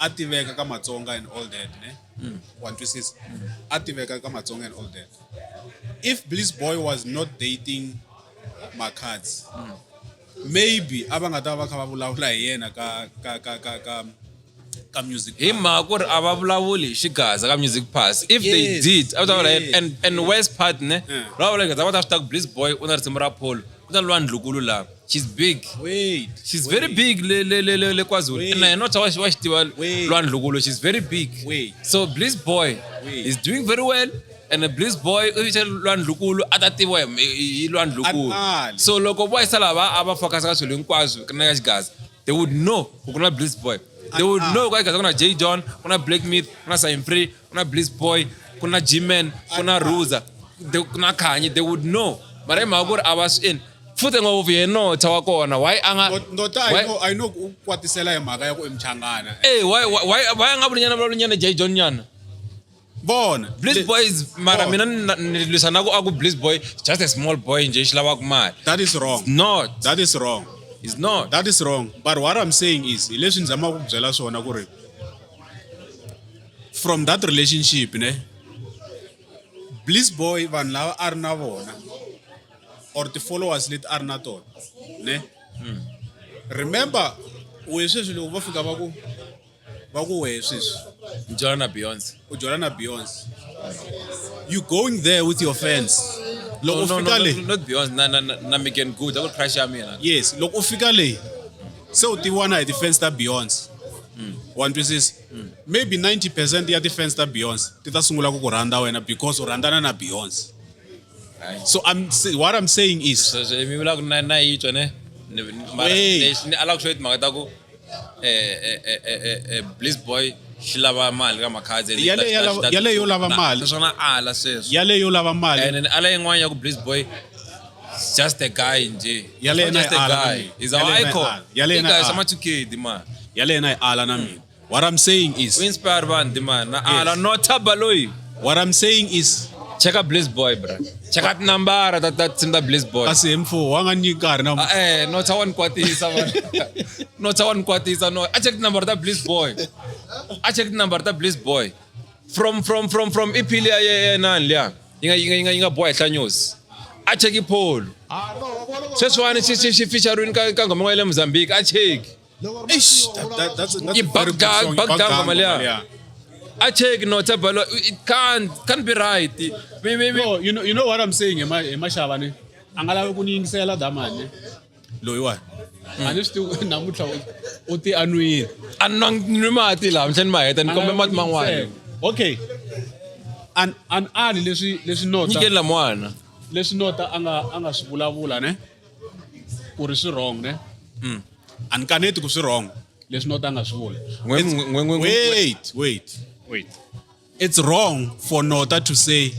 A tiveka ka Matsonga and all that, ne? Wa ni twisisa? A tiveka ka Matsonga and all that. If Bliss Boy was not dating Makhadzi, maybe a va nga ta va kha va vulavula hi yena ka ka ka ka ka ka music. Hi mhaka ku ri a va vulavuli hi xigaza ka Music Pass. If they did, a va ta vula and and worst part ne, va vula xigaza va ta swi tiva ku Bliss Boy u na risimu ra Polo, ku na lwa Ndlukulu laha. She's big. Wait. She's very big le le le le le KwaZulu. Na yena wa xi tiva lwa Ndlukulu, she's very big. Wait. So Bliss Boy is doing very well and the Bliss Boy u yise lwa Ndlukulu a ta tiviwa hi lwa Ndlukulu. So loko vo yisa lava a va focus ka swilo hinkwaswo na ka xigaza, they would know ku ku na Bliss Boy. They would know ku xigaza ku na J John, ku na Black Myth, ku na Sign Free, ku na Bliss Boy, ku na G-Man, ku na Ruza, ku na Khanyi, they would know. Mara hi mhaka ku ri a va swi endli. Futhi ngopfu yena Notha wa kona why a nga Notha I know u kwatisela hi mhaka ya ku i Mchangana. Eh why why why a nga vuli nyana vulavuli nyana J John nyana. Vona. Bliss Boy is mara mina ni lwisa na ku a ku Bliss Boy just a small boy nje xi lavaka mali. That is wrong. It's not. That is wrong. It's not. That is wrong. But what I'm saying is hi leswi ni zamaka ku byela swona ku ri from that relationship ne Bliss Boy vanhu lava a ri na vona or ti followers leti a ri na tona ne remember we sweswi loko va fika va ku va ku wehe sweswi u jola na Beyonce u jola na Beyonce you going there with your fans loko u fika le not Beyonce na na na Megan Good a ku crush ya mina yes loko u fika le se u tiviwa na hi ti fans ta Beyonce wa twisisa maybe 90% ya ti fans ta Beyonce ti ta sungula ku ku rhandza wena because u rhandzana na Beyonce So I'm what I'm saying is so mi vula ku na na yi twa ne mara lexi ni ala ku xo timhaka ta ku Bliss Boy xi lava mali ka Makhadzi yaleyo lava mali naswona ala sweswo yaleyo lava mali and ala yin'wana ya ku Bliss Boy just a guy nje yaleyo just a guy is our icon yaleyo na sama 2K man yaleyo na ala na mina what I'm saying is we inspire vanhu man na ala Notha Baloyi what I'm saying is cheka Bliss Boy bra cheka tinambara ta ta tinsimu ta Bliss Boy kasi hi mfo wa nga nyiki nkarhi na eh Notha wa ni kwatisa Notha wa ni kwatisa no a check tinambara ta Bliss Boy a check tinambara ta Bliss Boy from from from from EP liya ye nani liya yi nga yi nga yi nga boha henhla news a cheki Paul sweswiwani xi xi xi featuring ka ka nghoma ya le Mozambique a cheki Eish, that's i Baghdad Baghdad ngoma liya a check no tabalo it can't be right me, me, no you know what I'm saying hi Mashavane. A nga lavi ku ni yingisela damani. Loyiwani. A ni swi tivi namuntlha u ti anwile. A nwa nwi mati laha mhleni ma heta ni kombe mati man'wana. Okay. An an ali leswi leswi nota. Nyikeni lamwana. Leswi nota a nga swi vulavula ne. Ku ri swi wrong ne. A ni kaneti ku swi wrong. Leswi nota a nga swi vula. Wait, wait. Wait. It's wrong for Nota to say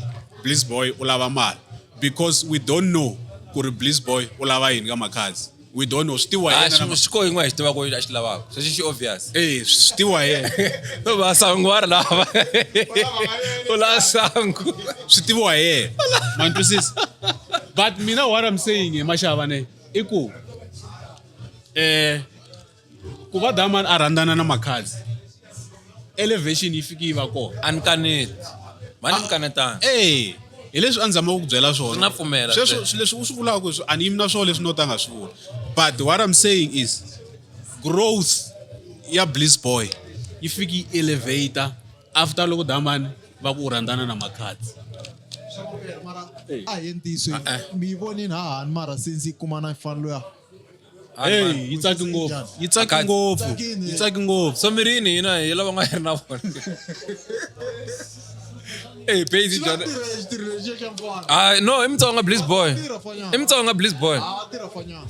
Bliss Boy u lava mali because we don't know ku ri Bliss Boy u lava yini ka Makhadzi. We don't know. Swi tiviwa hi Ah, yena na xi ko yin'we hi xi tivaka a xi lavaka. Sweswi xi obvious. Eh, swi tiviwa hi yena. No va sangu wa ri lava. U lava sangu. Swi tiviwa hi yena. Ma ni twisisa? But mina what I'm saying hi Mashava ne i ku ku va Damani a rhandzana na Makhadzi elevation yi fiki yi va kona. A ni kaneti. Mani ni kanetana. Eh, hi leswi a ni zamaka ku byela swona. Na pfumela Sweswo sweswo. leswi u swi vulaka sweswi a ni yimi na swona leswi Nota a nga swi vula. But what I'm saying is growth ya Bliss Boy yi fiki yi elevator after loko Damani va ku u rhandzana na Makhadzi. A hi ntiyiso mi yi vonini hahani mara since yi kuma na mfana luya. Hey, yi tsaki ngopfu. Yi tsaki ngopfu. Yi tsaki ngopfu. So mirini hina hi lava nga ri na vona. Eh, busy John. Ah, no, i Mutsonga Bliss Boy. I Mutsonga Bliss Boy.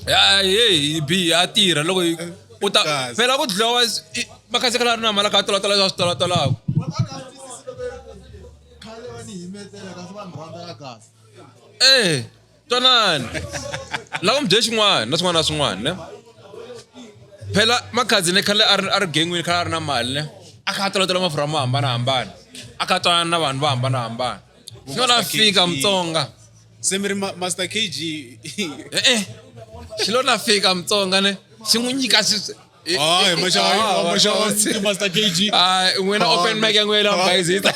Ya, hey, B ya tirha loko u ta phela ku dlowa Makhadzi khala ri na mali ka tola tola swa tola tola. Eh, twanani. Lava mi bye xin'wana na swin'wana na swin'wana ne. Phela Makhadzi ne khale a ri gangwini khale a ri na mali ne. A kha a tola tola mafurha mo hambanahambana. A kha a twanana na vanhu vo hambanahambana. Swi nga fika Mutsonga. Se mi ri Master KG. Eh eh. Xi lo na fika Mutsonga ne. Xi n'wi nyika xi Hayi, Mashava, Mashava, Master KG. Ah, n'wina open mic ya n'wina bayizita.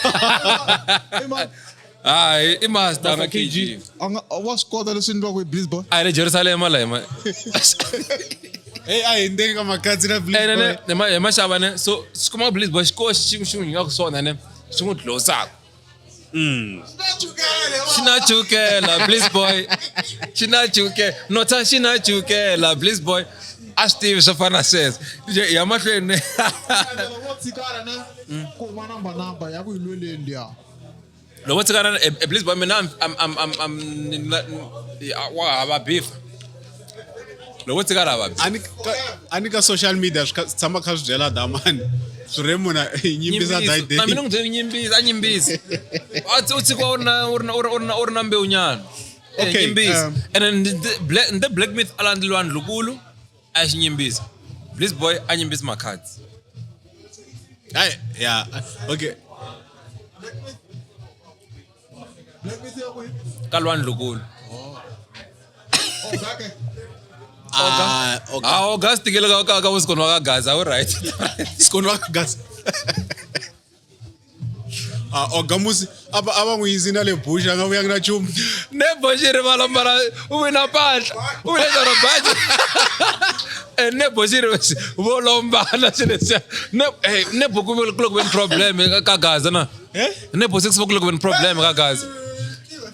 Hayi, i Master na KG. A nga wa swi kota leswi endliwaka hi Bliss Boy. A hi le Jerusalema la hi ma. Hey, a hi ndzeni ka Makhadzi na Bliss Eh, Boy. ne, hi Mashava ne. So swi kuma Bliss Boy xi ko xi xi n'wi nyikaka swona ne. Swi n'wi dlosaka. Xi na chukela Bliss Boy. Xi na chukela. Nota xi na chukela Bliss Boy. A swi tivi swo fana na sweswo. Ya mahlweni. Loko tshikana ne ku huma namba namba ya ku yi lweleni liya. Loko tshikana Bliss Boy mina I'm wa hava beef. Loko tshikana hava beef. A ni ka social media swi tshama kha swi byela Damani. Swi re muna hi nyimbisa Na day. mina n'wi byele nyimbisa, a nyimbisa. A u tshikiwa u ri na u ri na u ri na u ri na mbewu nyana. Okay, Nyimbisa. And then the Black Myth a landzelwa Ndlukulu a xi nyimbisa. Bliss Boy a nyimbisa Makhadzi. Hayi, yeah. Okay. Black Myth ya kwihi? Ka Lwandlukulu. Okay. Ah, okay. Ah, August ke le ka ka Sikoni wa ka Gaza, u right. Sikoni wa ka Gaza. Ah, Ogamusi a va a va n'wi yisi na le bush a nga vuyangi na nchumu. Ne boxi ri vala mara u wina mpahla, u wina dorobaji. Eh, ne boxi ri vo lombana swilo leswiya. Ne eh ne boku ku le ku veni problem ka Gaza na. Ne boxi ku le ku veni problem ka Gaza.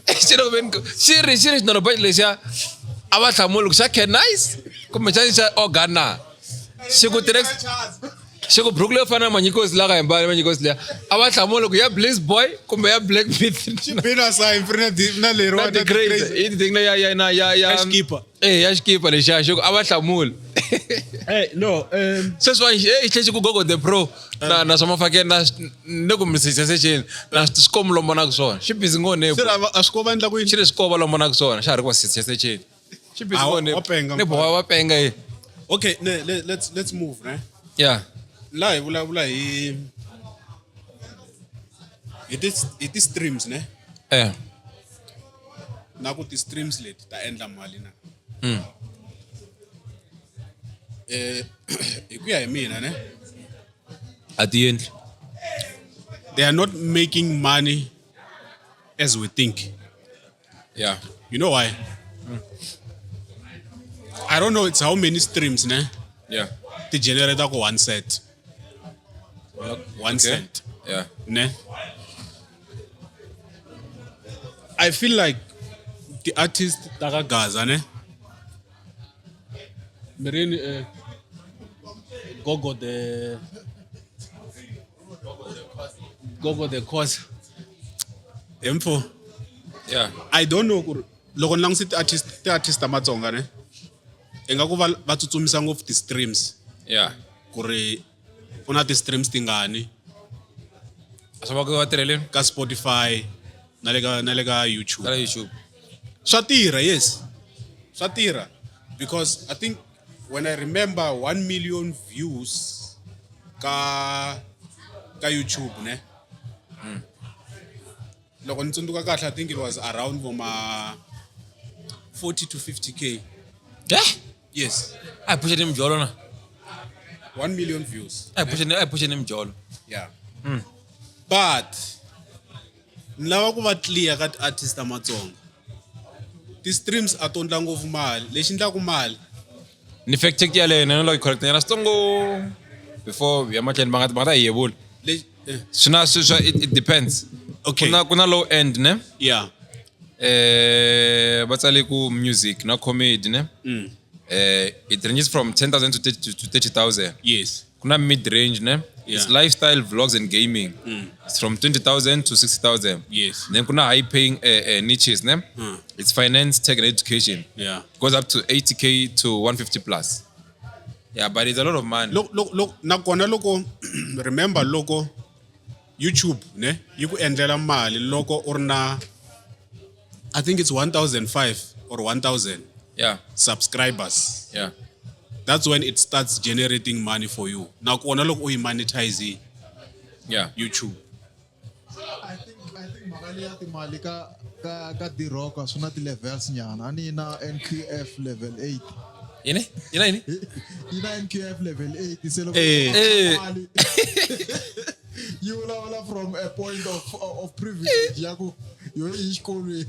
Xi le ku veni xi ri xi ri xidorobaji lexiya a va hlamuli ku xa Canice kumbe xana xa Organa. Xi ku direct xi ku Brooklyn u fana na Manyikosi la ka hambana Manyikosi liya a va hlamuli ku ya Bliss Boy kumbe ya Black Myth. Bina sa na na leriwa Na the great i thing ya ya na ya ya Ya xikipa. Eh ya xikipa lexiya xi ku a va hlamuli. Hey, no, Sweswiwani i tlhe xi ku gogo the pro na na swa mafakeni na ne ku misisesexeni na swikomu lomba na ku swona. Xi busy ngo ne. Se a swi ko va endla ku yini? Xi ri swikova lomba na ku swona xa ha ri ku sisesexeni. Xi busy Ah, ngo ne. wa penga Ne boha wa penga ye. Okay, ne, let's move, ne? Yeah. La hi vulavula hi hi ti streams ne? Eh. Na ku ti streams leti ta endla mali na. Eh hi ku ya hi mina ne? A ti endli. They are not making money as we think. Yeah. You know why? I don't know it's how many streams ne? Yeah. Ti generate ku 1 cent. 1 cent. Yeah. Ne? I feel like Ti-artist ta ka Gaza ne? Mirini Gogo the Gogo the cause. Mfo. Yeah. I don't know ku ri loko ni langutise ti-artist ti-artist ta Matsonga ne ingaku va va tsutsumisa ngopfu ti-streams Yeah. ku ri u na ti-streams tingani Swa va ku va tirheleni ka Spotify na le ka YouTube. ka YouTube. Swa tirha, yes. Swa tirha because I think when I remember 1 million views ka YouTube ne. Loko ni tsundzuka kahle, I think it was around voma 40 to 50K. Yeah. Yes. A hi phuxeni mijolo na. 1 million views. A hi phuxeni mijolo. Yeah. But ni lava ku va clear ka ti-artist ta Matsonga. Ti-streams a to ndla ngopfu mali. Lexi ndlaku mali Ni fact check yaleyo ni loko correct nyana switsongo before ya mahlweni va nga ta hi yevula. Lexi Swi na swi swa it depends. Okay. Ku na low end ne? Yeah. Va tsale ku music na comedy ne? It ranges from 10,000 to 30, to 30,000. Yes. Kuna mid range ne? It's lifestyle vlogs and gaming. It's from 20,000 to 60,000. Yes. Then kuna high paying niches ne? It's finance, tech and education. Goes up to 80K to 150 plus. Yeah, but it's a lot of money. Loko loko loko nakona loko remember loko YouTube ne yi ku endlela mali loko u ri na, I think it's 1005 or 1000 subscribers. That's when it starts generating money for you. Nakona loko u yi monetize YouTube. I think mhaka leya timali ka D-Rock swi na ti-levels nyana. A ni yi na NQF level 8. Yini? Yina yini? Yi na NQF level 8, se loko mali yi vulavula from a point of privilege ya ku yo yi xikolweni.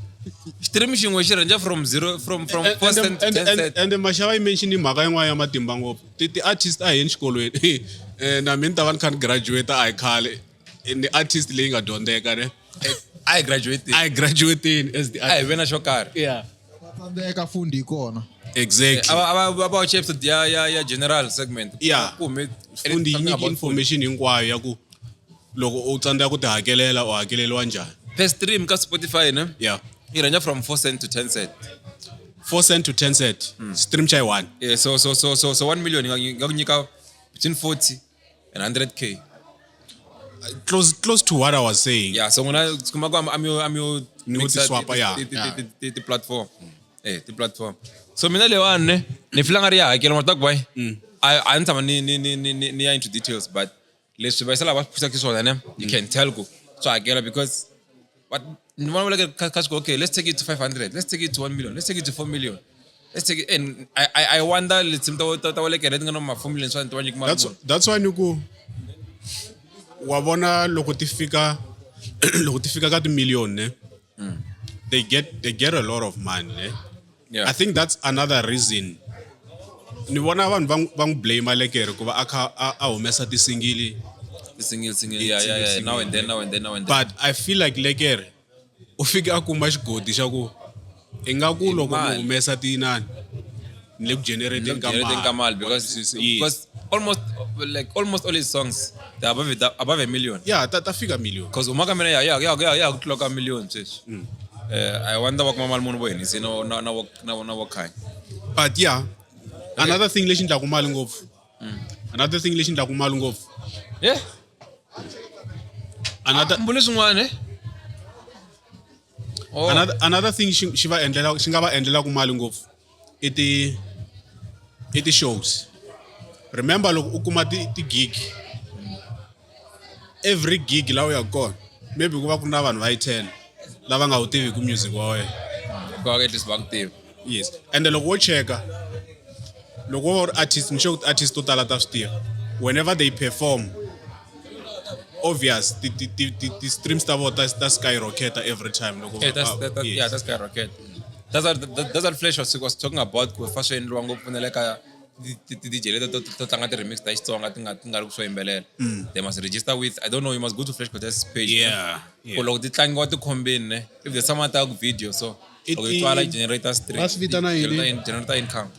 Stream xin'we xi range from zero from 4 cent to And, 10 and, cent. And Maxava yi mention mhaka yin'wana ya matimba ngopfu. Ti-artist a hi yeni xikolweni. Na mina ni ta va ni kha ni graduate, a hi khale. Ni artist leyi nga dyondzeka ne. I graduated. I graduated as the A hi ve na xo karhi. Yeah. Va tsandzeka, fundi yi kona. Exactly. A va episode ya general segment. Yeah. Ku hume Fundi yi something nyika about information hinkwayo ya ku loko u tsandzeka ku ti hakelela, u hakeleriwa njhani. Per stream ka Spotify ne? Yeah. Yi range from 4 cent to 10 cent. 4 cent to 10 cent. Stream cha yi one. Yeah, so 1 million yi nga ku nyika between 40 and 100K. Close to what I was saying. Yeah, so n'wina kuma ku am yo Ni ku mixa ti-swap-a, yeah. ti platform. Ti platform. So mina leyiwani ne ni feel nga ri ya hakela mara ta ku why? A ni tshama ni ya into details, but leswi va yisa lava va phusaka xiswona ne, you can tell ku swa hakela because but ni vona like ka swi, okay, let's take it to 500, let's take it to 1 million, let's take it to 4 million. Let's take it, and I wonder let's ta ta le kereke nga na ma 4 million swa ni nyika mali. That's why ni ku wa vona loko ti fika ka ti-million ne, they get a lot of money ne. Yeah. I think that's another reason ni vona vanhu va n'wi blame Lekere ku va a kha a humesa ti-single. Single, yeah, now and then, now and then, now and then. But I feel like Lekere u fike a kuma xigodi xa ku ingaku loko ni Mali. humesa tinani ni le ku generating ka generating ka mali because Yes. because almost all his songs they're above a million. Yeah, ta fika million. Because umaka mina ya ku tlula ka million sweswi. I wonder wa kuma mali muni vo hini na wa khanya. But yeah, another thing lexi endlaku mali ngopfu, another thing lexi endlaku mali ngopfu, Yeah. another Mbule swin'wana eh? Oh. Another thing xi va endlela xi nga va endlelaku mali ngopfu i ti shows. Remember loko u kuma ti gig, every gig la u yaka kona maybe ku va ku ri na vanhu va yi 10 lava nga wu tiviki music wa wena. Ku at least va ku tiva. Yes, ende loko wo cheka, loko wo va u ri artist, ni sure ku ti-artist to tala ta swi tiva, whenever they perform, obvious ti streams ta vona ta skyrocket every time loko Yeah, that's yes. yeah, that's skyrocket. That's what Flash was talking about ku fa swi endliwa ngopfu na le ka ti DJ leti to tlanga ti remix ta Xitsonga ti nga ri ku swo yimbelela. They must register with, I don't know, you must go to Flash Cortez page. Yeah, Ku loko ti tlangiwa tikhombeni ne, if there's someone ta ku video so I Loko yi twala yi generator stream. Va swi vitana yini? Generator income.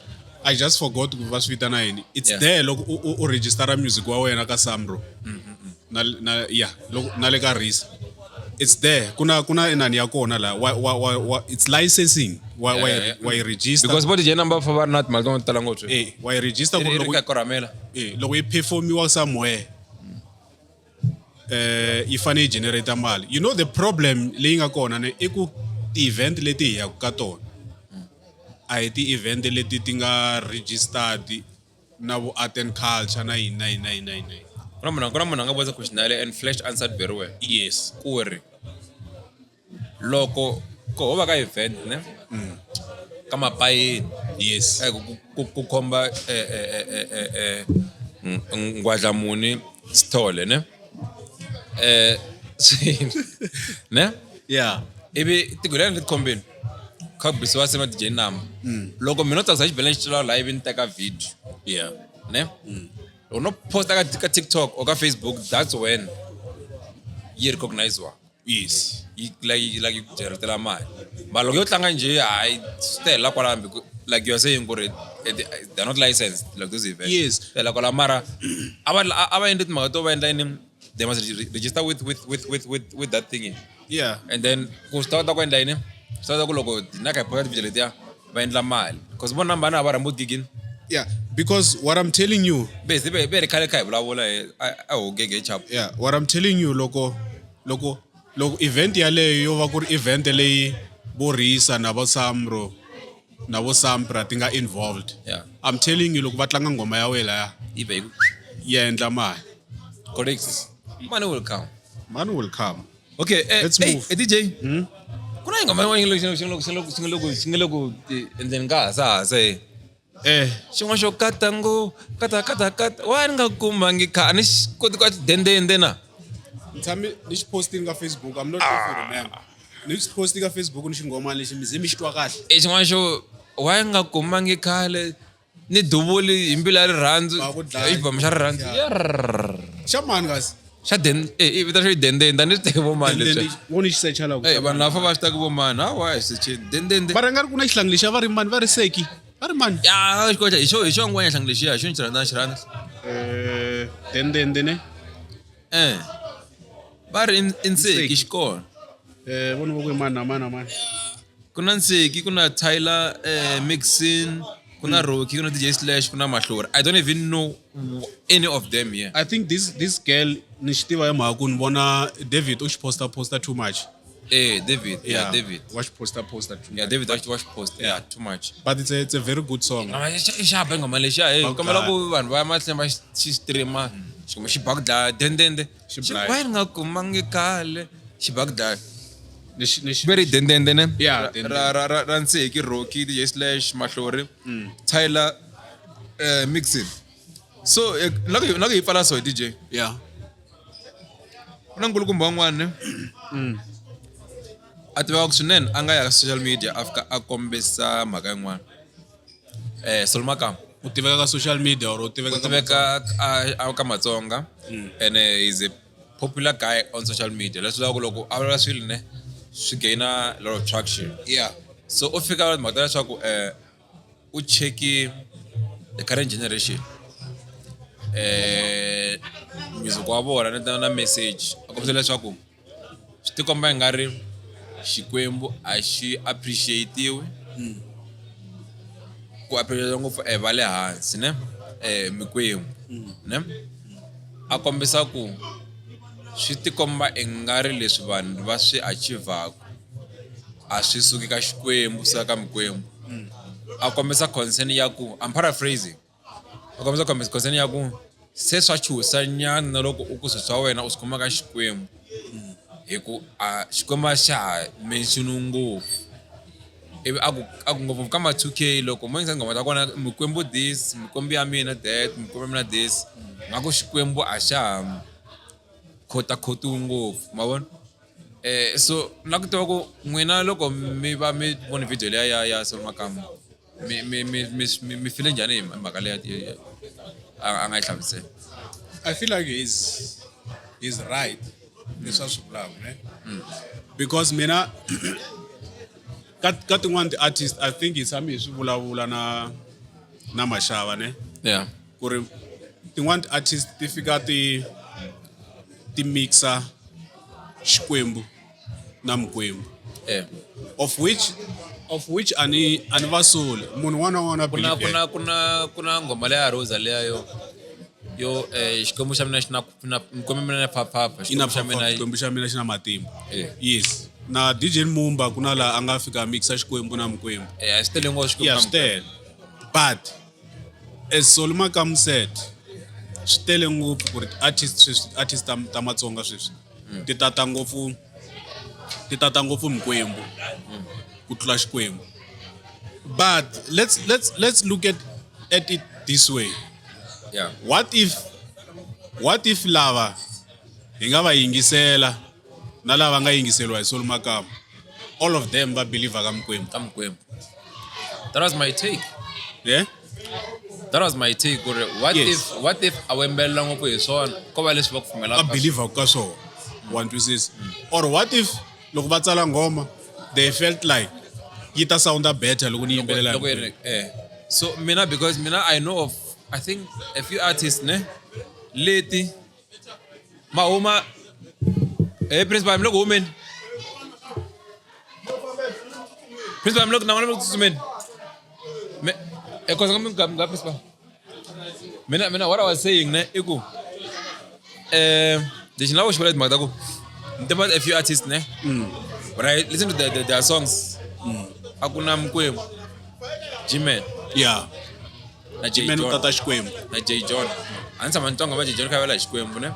I just forgot ku va swi vitana yini. It's Yeah. there loko u registera music wa wena ka Samro. Na yeah, loko na le ka RISA. It's there. Kuna inani ya kona la. Wa it's licensing. Wa yi register. Because vo DJ number fa va ri na timali to tala ngopfu. Wa yi register ku Ri loko ka korhamela. Loko yi performiwa somewhere. Yi fanele yi generate mali. You know the problem leyi nga kona ne i ku ti-event leti hi yaka ka tona a hi ti-event leti ti nga registered na vo art and culture na yini na yini na yini na yini na yini. Ku na munhu a nga vutisa question yaleyo and Flash answered very well. Yes. Ku ri loko ko ho va ka event ne ka mapayeni. Yes. Ku khomba Ngwadlamuni Sithole ne. Ne? Yeah. Ivi tigulani leti khombeni kha ku bisiwa se ma DJ number. Loko mina no tsakisa xibelani xi cela live ni teka video. Yeah. Ne? Loko no posta ka TikTok or ka Facebook, that's when yi recognize-wa. Yes. Yi like yi generatela mali. Mara loko yo tlanga njhe, hayi, swi ta hela kwala hambi ku, like you are saying ku ri, they are not licensed like those events. Yes. Swi ta hela kwala, mara a va endli timhaka to va endla yini? They must register with that thing. Yeah. And then ku swi ta kota ku endla yini? Swi ta kota ku loko hina kha hi posta ti-video letiya va endla mali. Because vo namba na va rhambi gigini. Yeah, because what I'm telling you, Bese be ri khale kha hi vulavula hi a ho gege chap. Yeah, what I'm telling you, loko event yaleyo yo va ku ri event leyi vo Risa na vo Samro na vo Sampra ti nga involved. Yeah. I'm telling you, loko va tlanga nghoma ya wena laya, Yi ve yi ku yi endla mali. Correct. Money will come. Money will come. Okay, Let's hey, move. DJ. Ku na nghoma yin'wana xi nga le ku endleni ka hasa hasa, eh. Xin'wana xo kata ngo, kata, kata, kata. Wa ni nga kumangi kha, a ni xi koti ku a dendende na. Ni tshame ni xi posting ka Facebook, I'm not sure if you remember. Ni xi posting ka Facebook ni xinghomana lexi mi ze mi xi twa kahle. Xin'wana xo, wa ni nga kumangi khale, ni duvuli hi mbilu ya rirhandzu. Va ku dlaya. I xibamu xa rirhandzu. Yeah. Yarr. Xa mani kasi? Xa den, i vita xo dendende, a ni swi tivi vo mani Dendende, leswi. wo ni xi secha la ku xa Vanhu mani. lava va swi tiva ku vo mani, hawa, hi sechini. Dendende. Va rhanga ri ku na xihlangi lexi a va ri mani, va ri seki. Va ri mani? Ya, xi kota, hi xo ngwenya xihlangi lexiya, hi xo ni xi rhandza, ni xi rhandza. Dendende ne? Va ri i Nseki Nseki. xi kona. Vona va ku i mani na mani na mani. Ku na Nseki, ku na Tyler, Mixin, ku na Rocky, ku na DJ Slash, ku na Mahlori. I don't even know any of them here. I think this girl ni xi tiva hi mhaka ku ni vona David u xi posta too much. David. Yeah, Yeah. David. Wa xi posta too Yeah, much. David wa xi posta. Yeah, too much. But it's a very good song. Ngoma i xa ba ngoma lexiya, Ba ku kombela dlaya. ku vanhu va ya mahlweni va xi streama. Xi kuma xi ba ku dlaya, dendende. Xi Xi dlaya. why ni nga kumangi khale? Xi ba ku dlaya. Ni xi, ni xi, Very dendende ne? Yeah, dendende. Ra Nseki, Rocky, DJ Slash, Mahlori, Tyler, Mixin. So, na ku yi pfala so DJ. Yeah. Ku na nkulukumba wun'wana ne? A tiveka swinene, a nga ya ka social media a fika a kombisa mhaka yin'wana. Sol Makam. U tiveka ka social media or u tiveka U ka tiveka ka Matsonga. And he's a popular guy on social media. Leswi vulaka ku loko a vulavula swilo ne, swi gain a lot of traction. Yeah. So u fika mhaka ya leswaku u cheki the current generation. Music wa vona na message. A kombisa leswaku swi tikomba i nga ri Xikwembu a xi appreciate-iwi. Ku appreciate ngopfu va le hansi ne? Mikwembu ne? A kombisa ku swi tikomba i nga ri leswi vanhu va swi achieve-aku a swi suki ka Xikwembu, swi suka ka mikwembu. A kombisa concern ya ku, I'm paraphrasing. A kombisa concern ya ku se swa chuhisa nyana na loko u ku swilo swa wena u swi kuma ka Xikwembu. Hi ku, a Xikwembu a xa ha mention ngopfu. Ivi a ku ngopfu ka ma 2K loko mo yingisa tinghoma ta kona mikwembu this, mikwembu ya mina that, mikwembu ya mina this. Nga ku Xikwembu a xa ha khotakhotiwi ngopfu, ma vona? So na ku tiva ku n'wina loko mi va mi vone video liya ya Sol Makam, mi file njhani hi mhaka leyi a nga yi hlamusela? I feel like he's right. Leswi a swi vulaka, ne? Because mina Ka tin'wani ti-artist I think hi tshame hi swi vulavula na na Mashava ne Yeah. ku ri tin'wani ti-artist ti fika ti ti mixa Xikwembu na Mikwembu. Eh. Of which ani va soli munhu un'wana na un'wana Ku na believe ku na ku na ku na nghoma leya ya Rosa leya yo xikwembu xa mina xi na na mikwembu mina na phaphapha ina xikwembu xa mina xikwembu xa mina xi na matimba. Eh. Yes, na DJ Mumba ku na laha a nga fika a mixa Xikwembu na Mikwembu. Eh, a swi tele ngopfu Xikwembu Yeah, na swi tele, but as Solly Makamu said, swi tele ngopfu ku ri artist sweswi, artist ta Matsonga sweswi ti tata ngopfu Mikwembu ku tlula Xikwembu. But let's look at it this way. What if lava hi nga va yingisela na lava nga yingiseriwa hi Solly Makamu, all of them va believe ka Mikwembu? Ka Mikwembu. That was my take. Yeah. That was my take ku ri what if what if a yimbelela ngopfu hi swona ko va leswi va ku Va pfumelaka believe ka swona, wa twisisa? Or what if loko va tsala nghoma they felt like yi ta sounda better loko ni yimbelela hi loko yi ri eh so mina, because mina I know of, I think, a few artists ne leti mahuma principal mi le ku humeni, principal mi le ku na n'wina mi le ku tsutsumeni me cause nga mi nga principal mina what I was saying ne i ku lexi ni lava ku xi vula timhaka ta ku ni tiva a few artists ne, when I listen to their songs a ku na Mikwembu. G-Man na Jay G-Man u John. tata Xikwembu. Na Jay John a ni tshama ni twa nga va Jay John khavela hi Xikwembu ne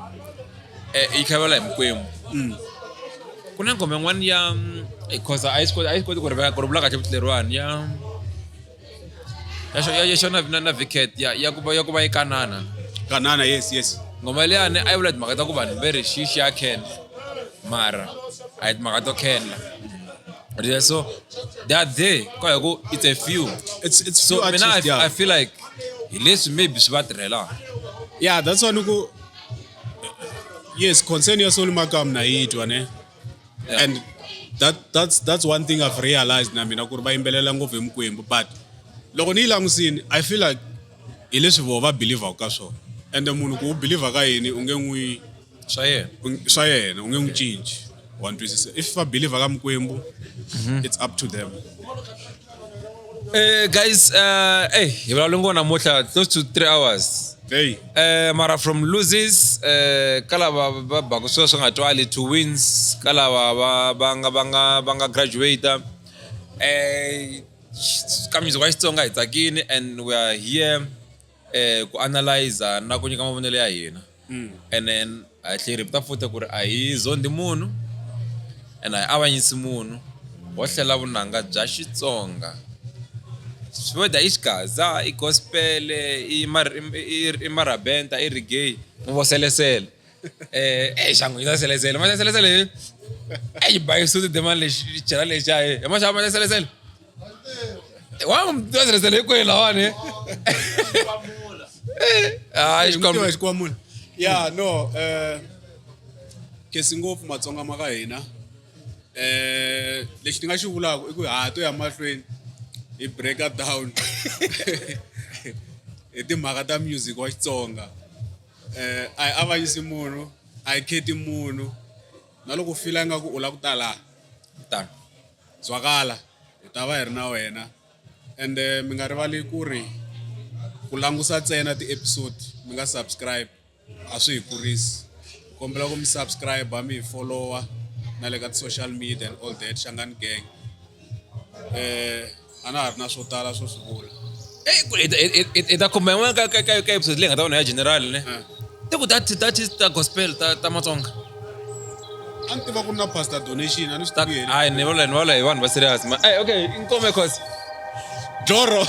yi khavela hi Mikwembu. Ku na nghoma yin'wana ya cause a yi swi koti ku ri veka ku ri vula kahle vito leriwani ya xona na Vicat ya ku va yi kanana. Kanana, yes. Nghoma liyani a yi vula timhaka ta ku vanhu ve ri xi ya khenla mara a hi timhaka to khenla. Yeah, so they are there ka hi ku it's a few. It's so few mina artists, yeah. I feel like hi leswi maybe swi va tirhelaka. Yeah, that's why ku yes, concern ya Solly Makamu na yi twa ne. And that's one thing I've realized na mina ku ri va yimbelela ngopfu hi Mikwembu, but loko ni yi langusini I feel like hi leswi voho va believe ka swona, ende munhu ku u believe ka yini u nge n'wi swa yena swa yena u nge n'wi cinci, wa ni twisisa? If va believe ka Mikwembu, it's up to them. Guys, hi vulavule ngopfu namuntlha, close to 3 hours. Hey. Mara from losses ka lava va baku swilo swi nga twali to wins ka lava va nga graduate ka music wa Xitsonga, hi tsakini and we are here ku analyze na ku nyika mavonelo ya hina. And then hi tlhela hi repeat futhi ku ri a hi zondi munhu and a hi avanyisi munhu, ho hlela vunanga bya Xitsonga, whether i xigaza, i gospel, i marabenta, i reggae, vo selesele xangu yi ta selesele ma selesele yi ba yi demani lexi chela lexiya hi ma xava ma selesele wa wa selesele hinkwenu lawani. Hayi. Xikwamula xikwamula, yeah, no, kesi ngopfu Matsonga ma ka hina. Lexi ni nga xi vulaka i ku ha to ya mahlweni hi breaka down hi timhaka ta music wa Xitsonga. A hi avanyisi munhu, a hi kheti munhu, na loko u fila ingaku u lava ku ta laha tano zwakala, hi ta va hi ri na wena. Ende mi nga rivali ku ri ku langusa ntsena ti-episode mi nga subscribe a swi hi kurisi. Kombela ku mi subscribe, mi hi followa na le ka ti-social media and all that, Shangani Gang. A na ha ri na swo tala swo swi vula. Hi ta khumba yin'wana ka episode leyi nga ta vona ya general ne ti ku ta gospel ta Matsonga. A ni tiva ku ri na pastor donation, a ni swi tivi. Hayi, ni vula hi vanhu va serious ma. Okay, inkomo cause dloro.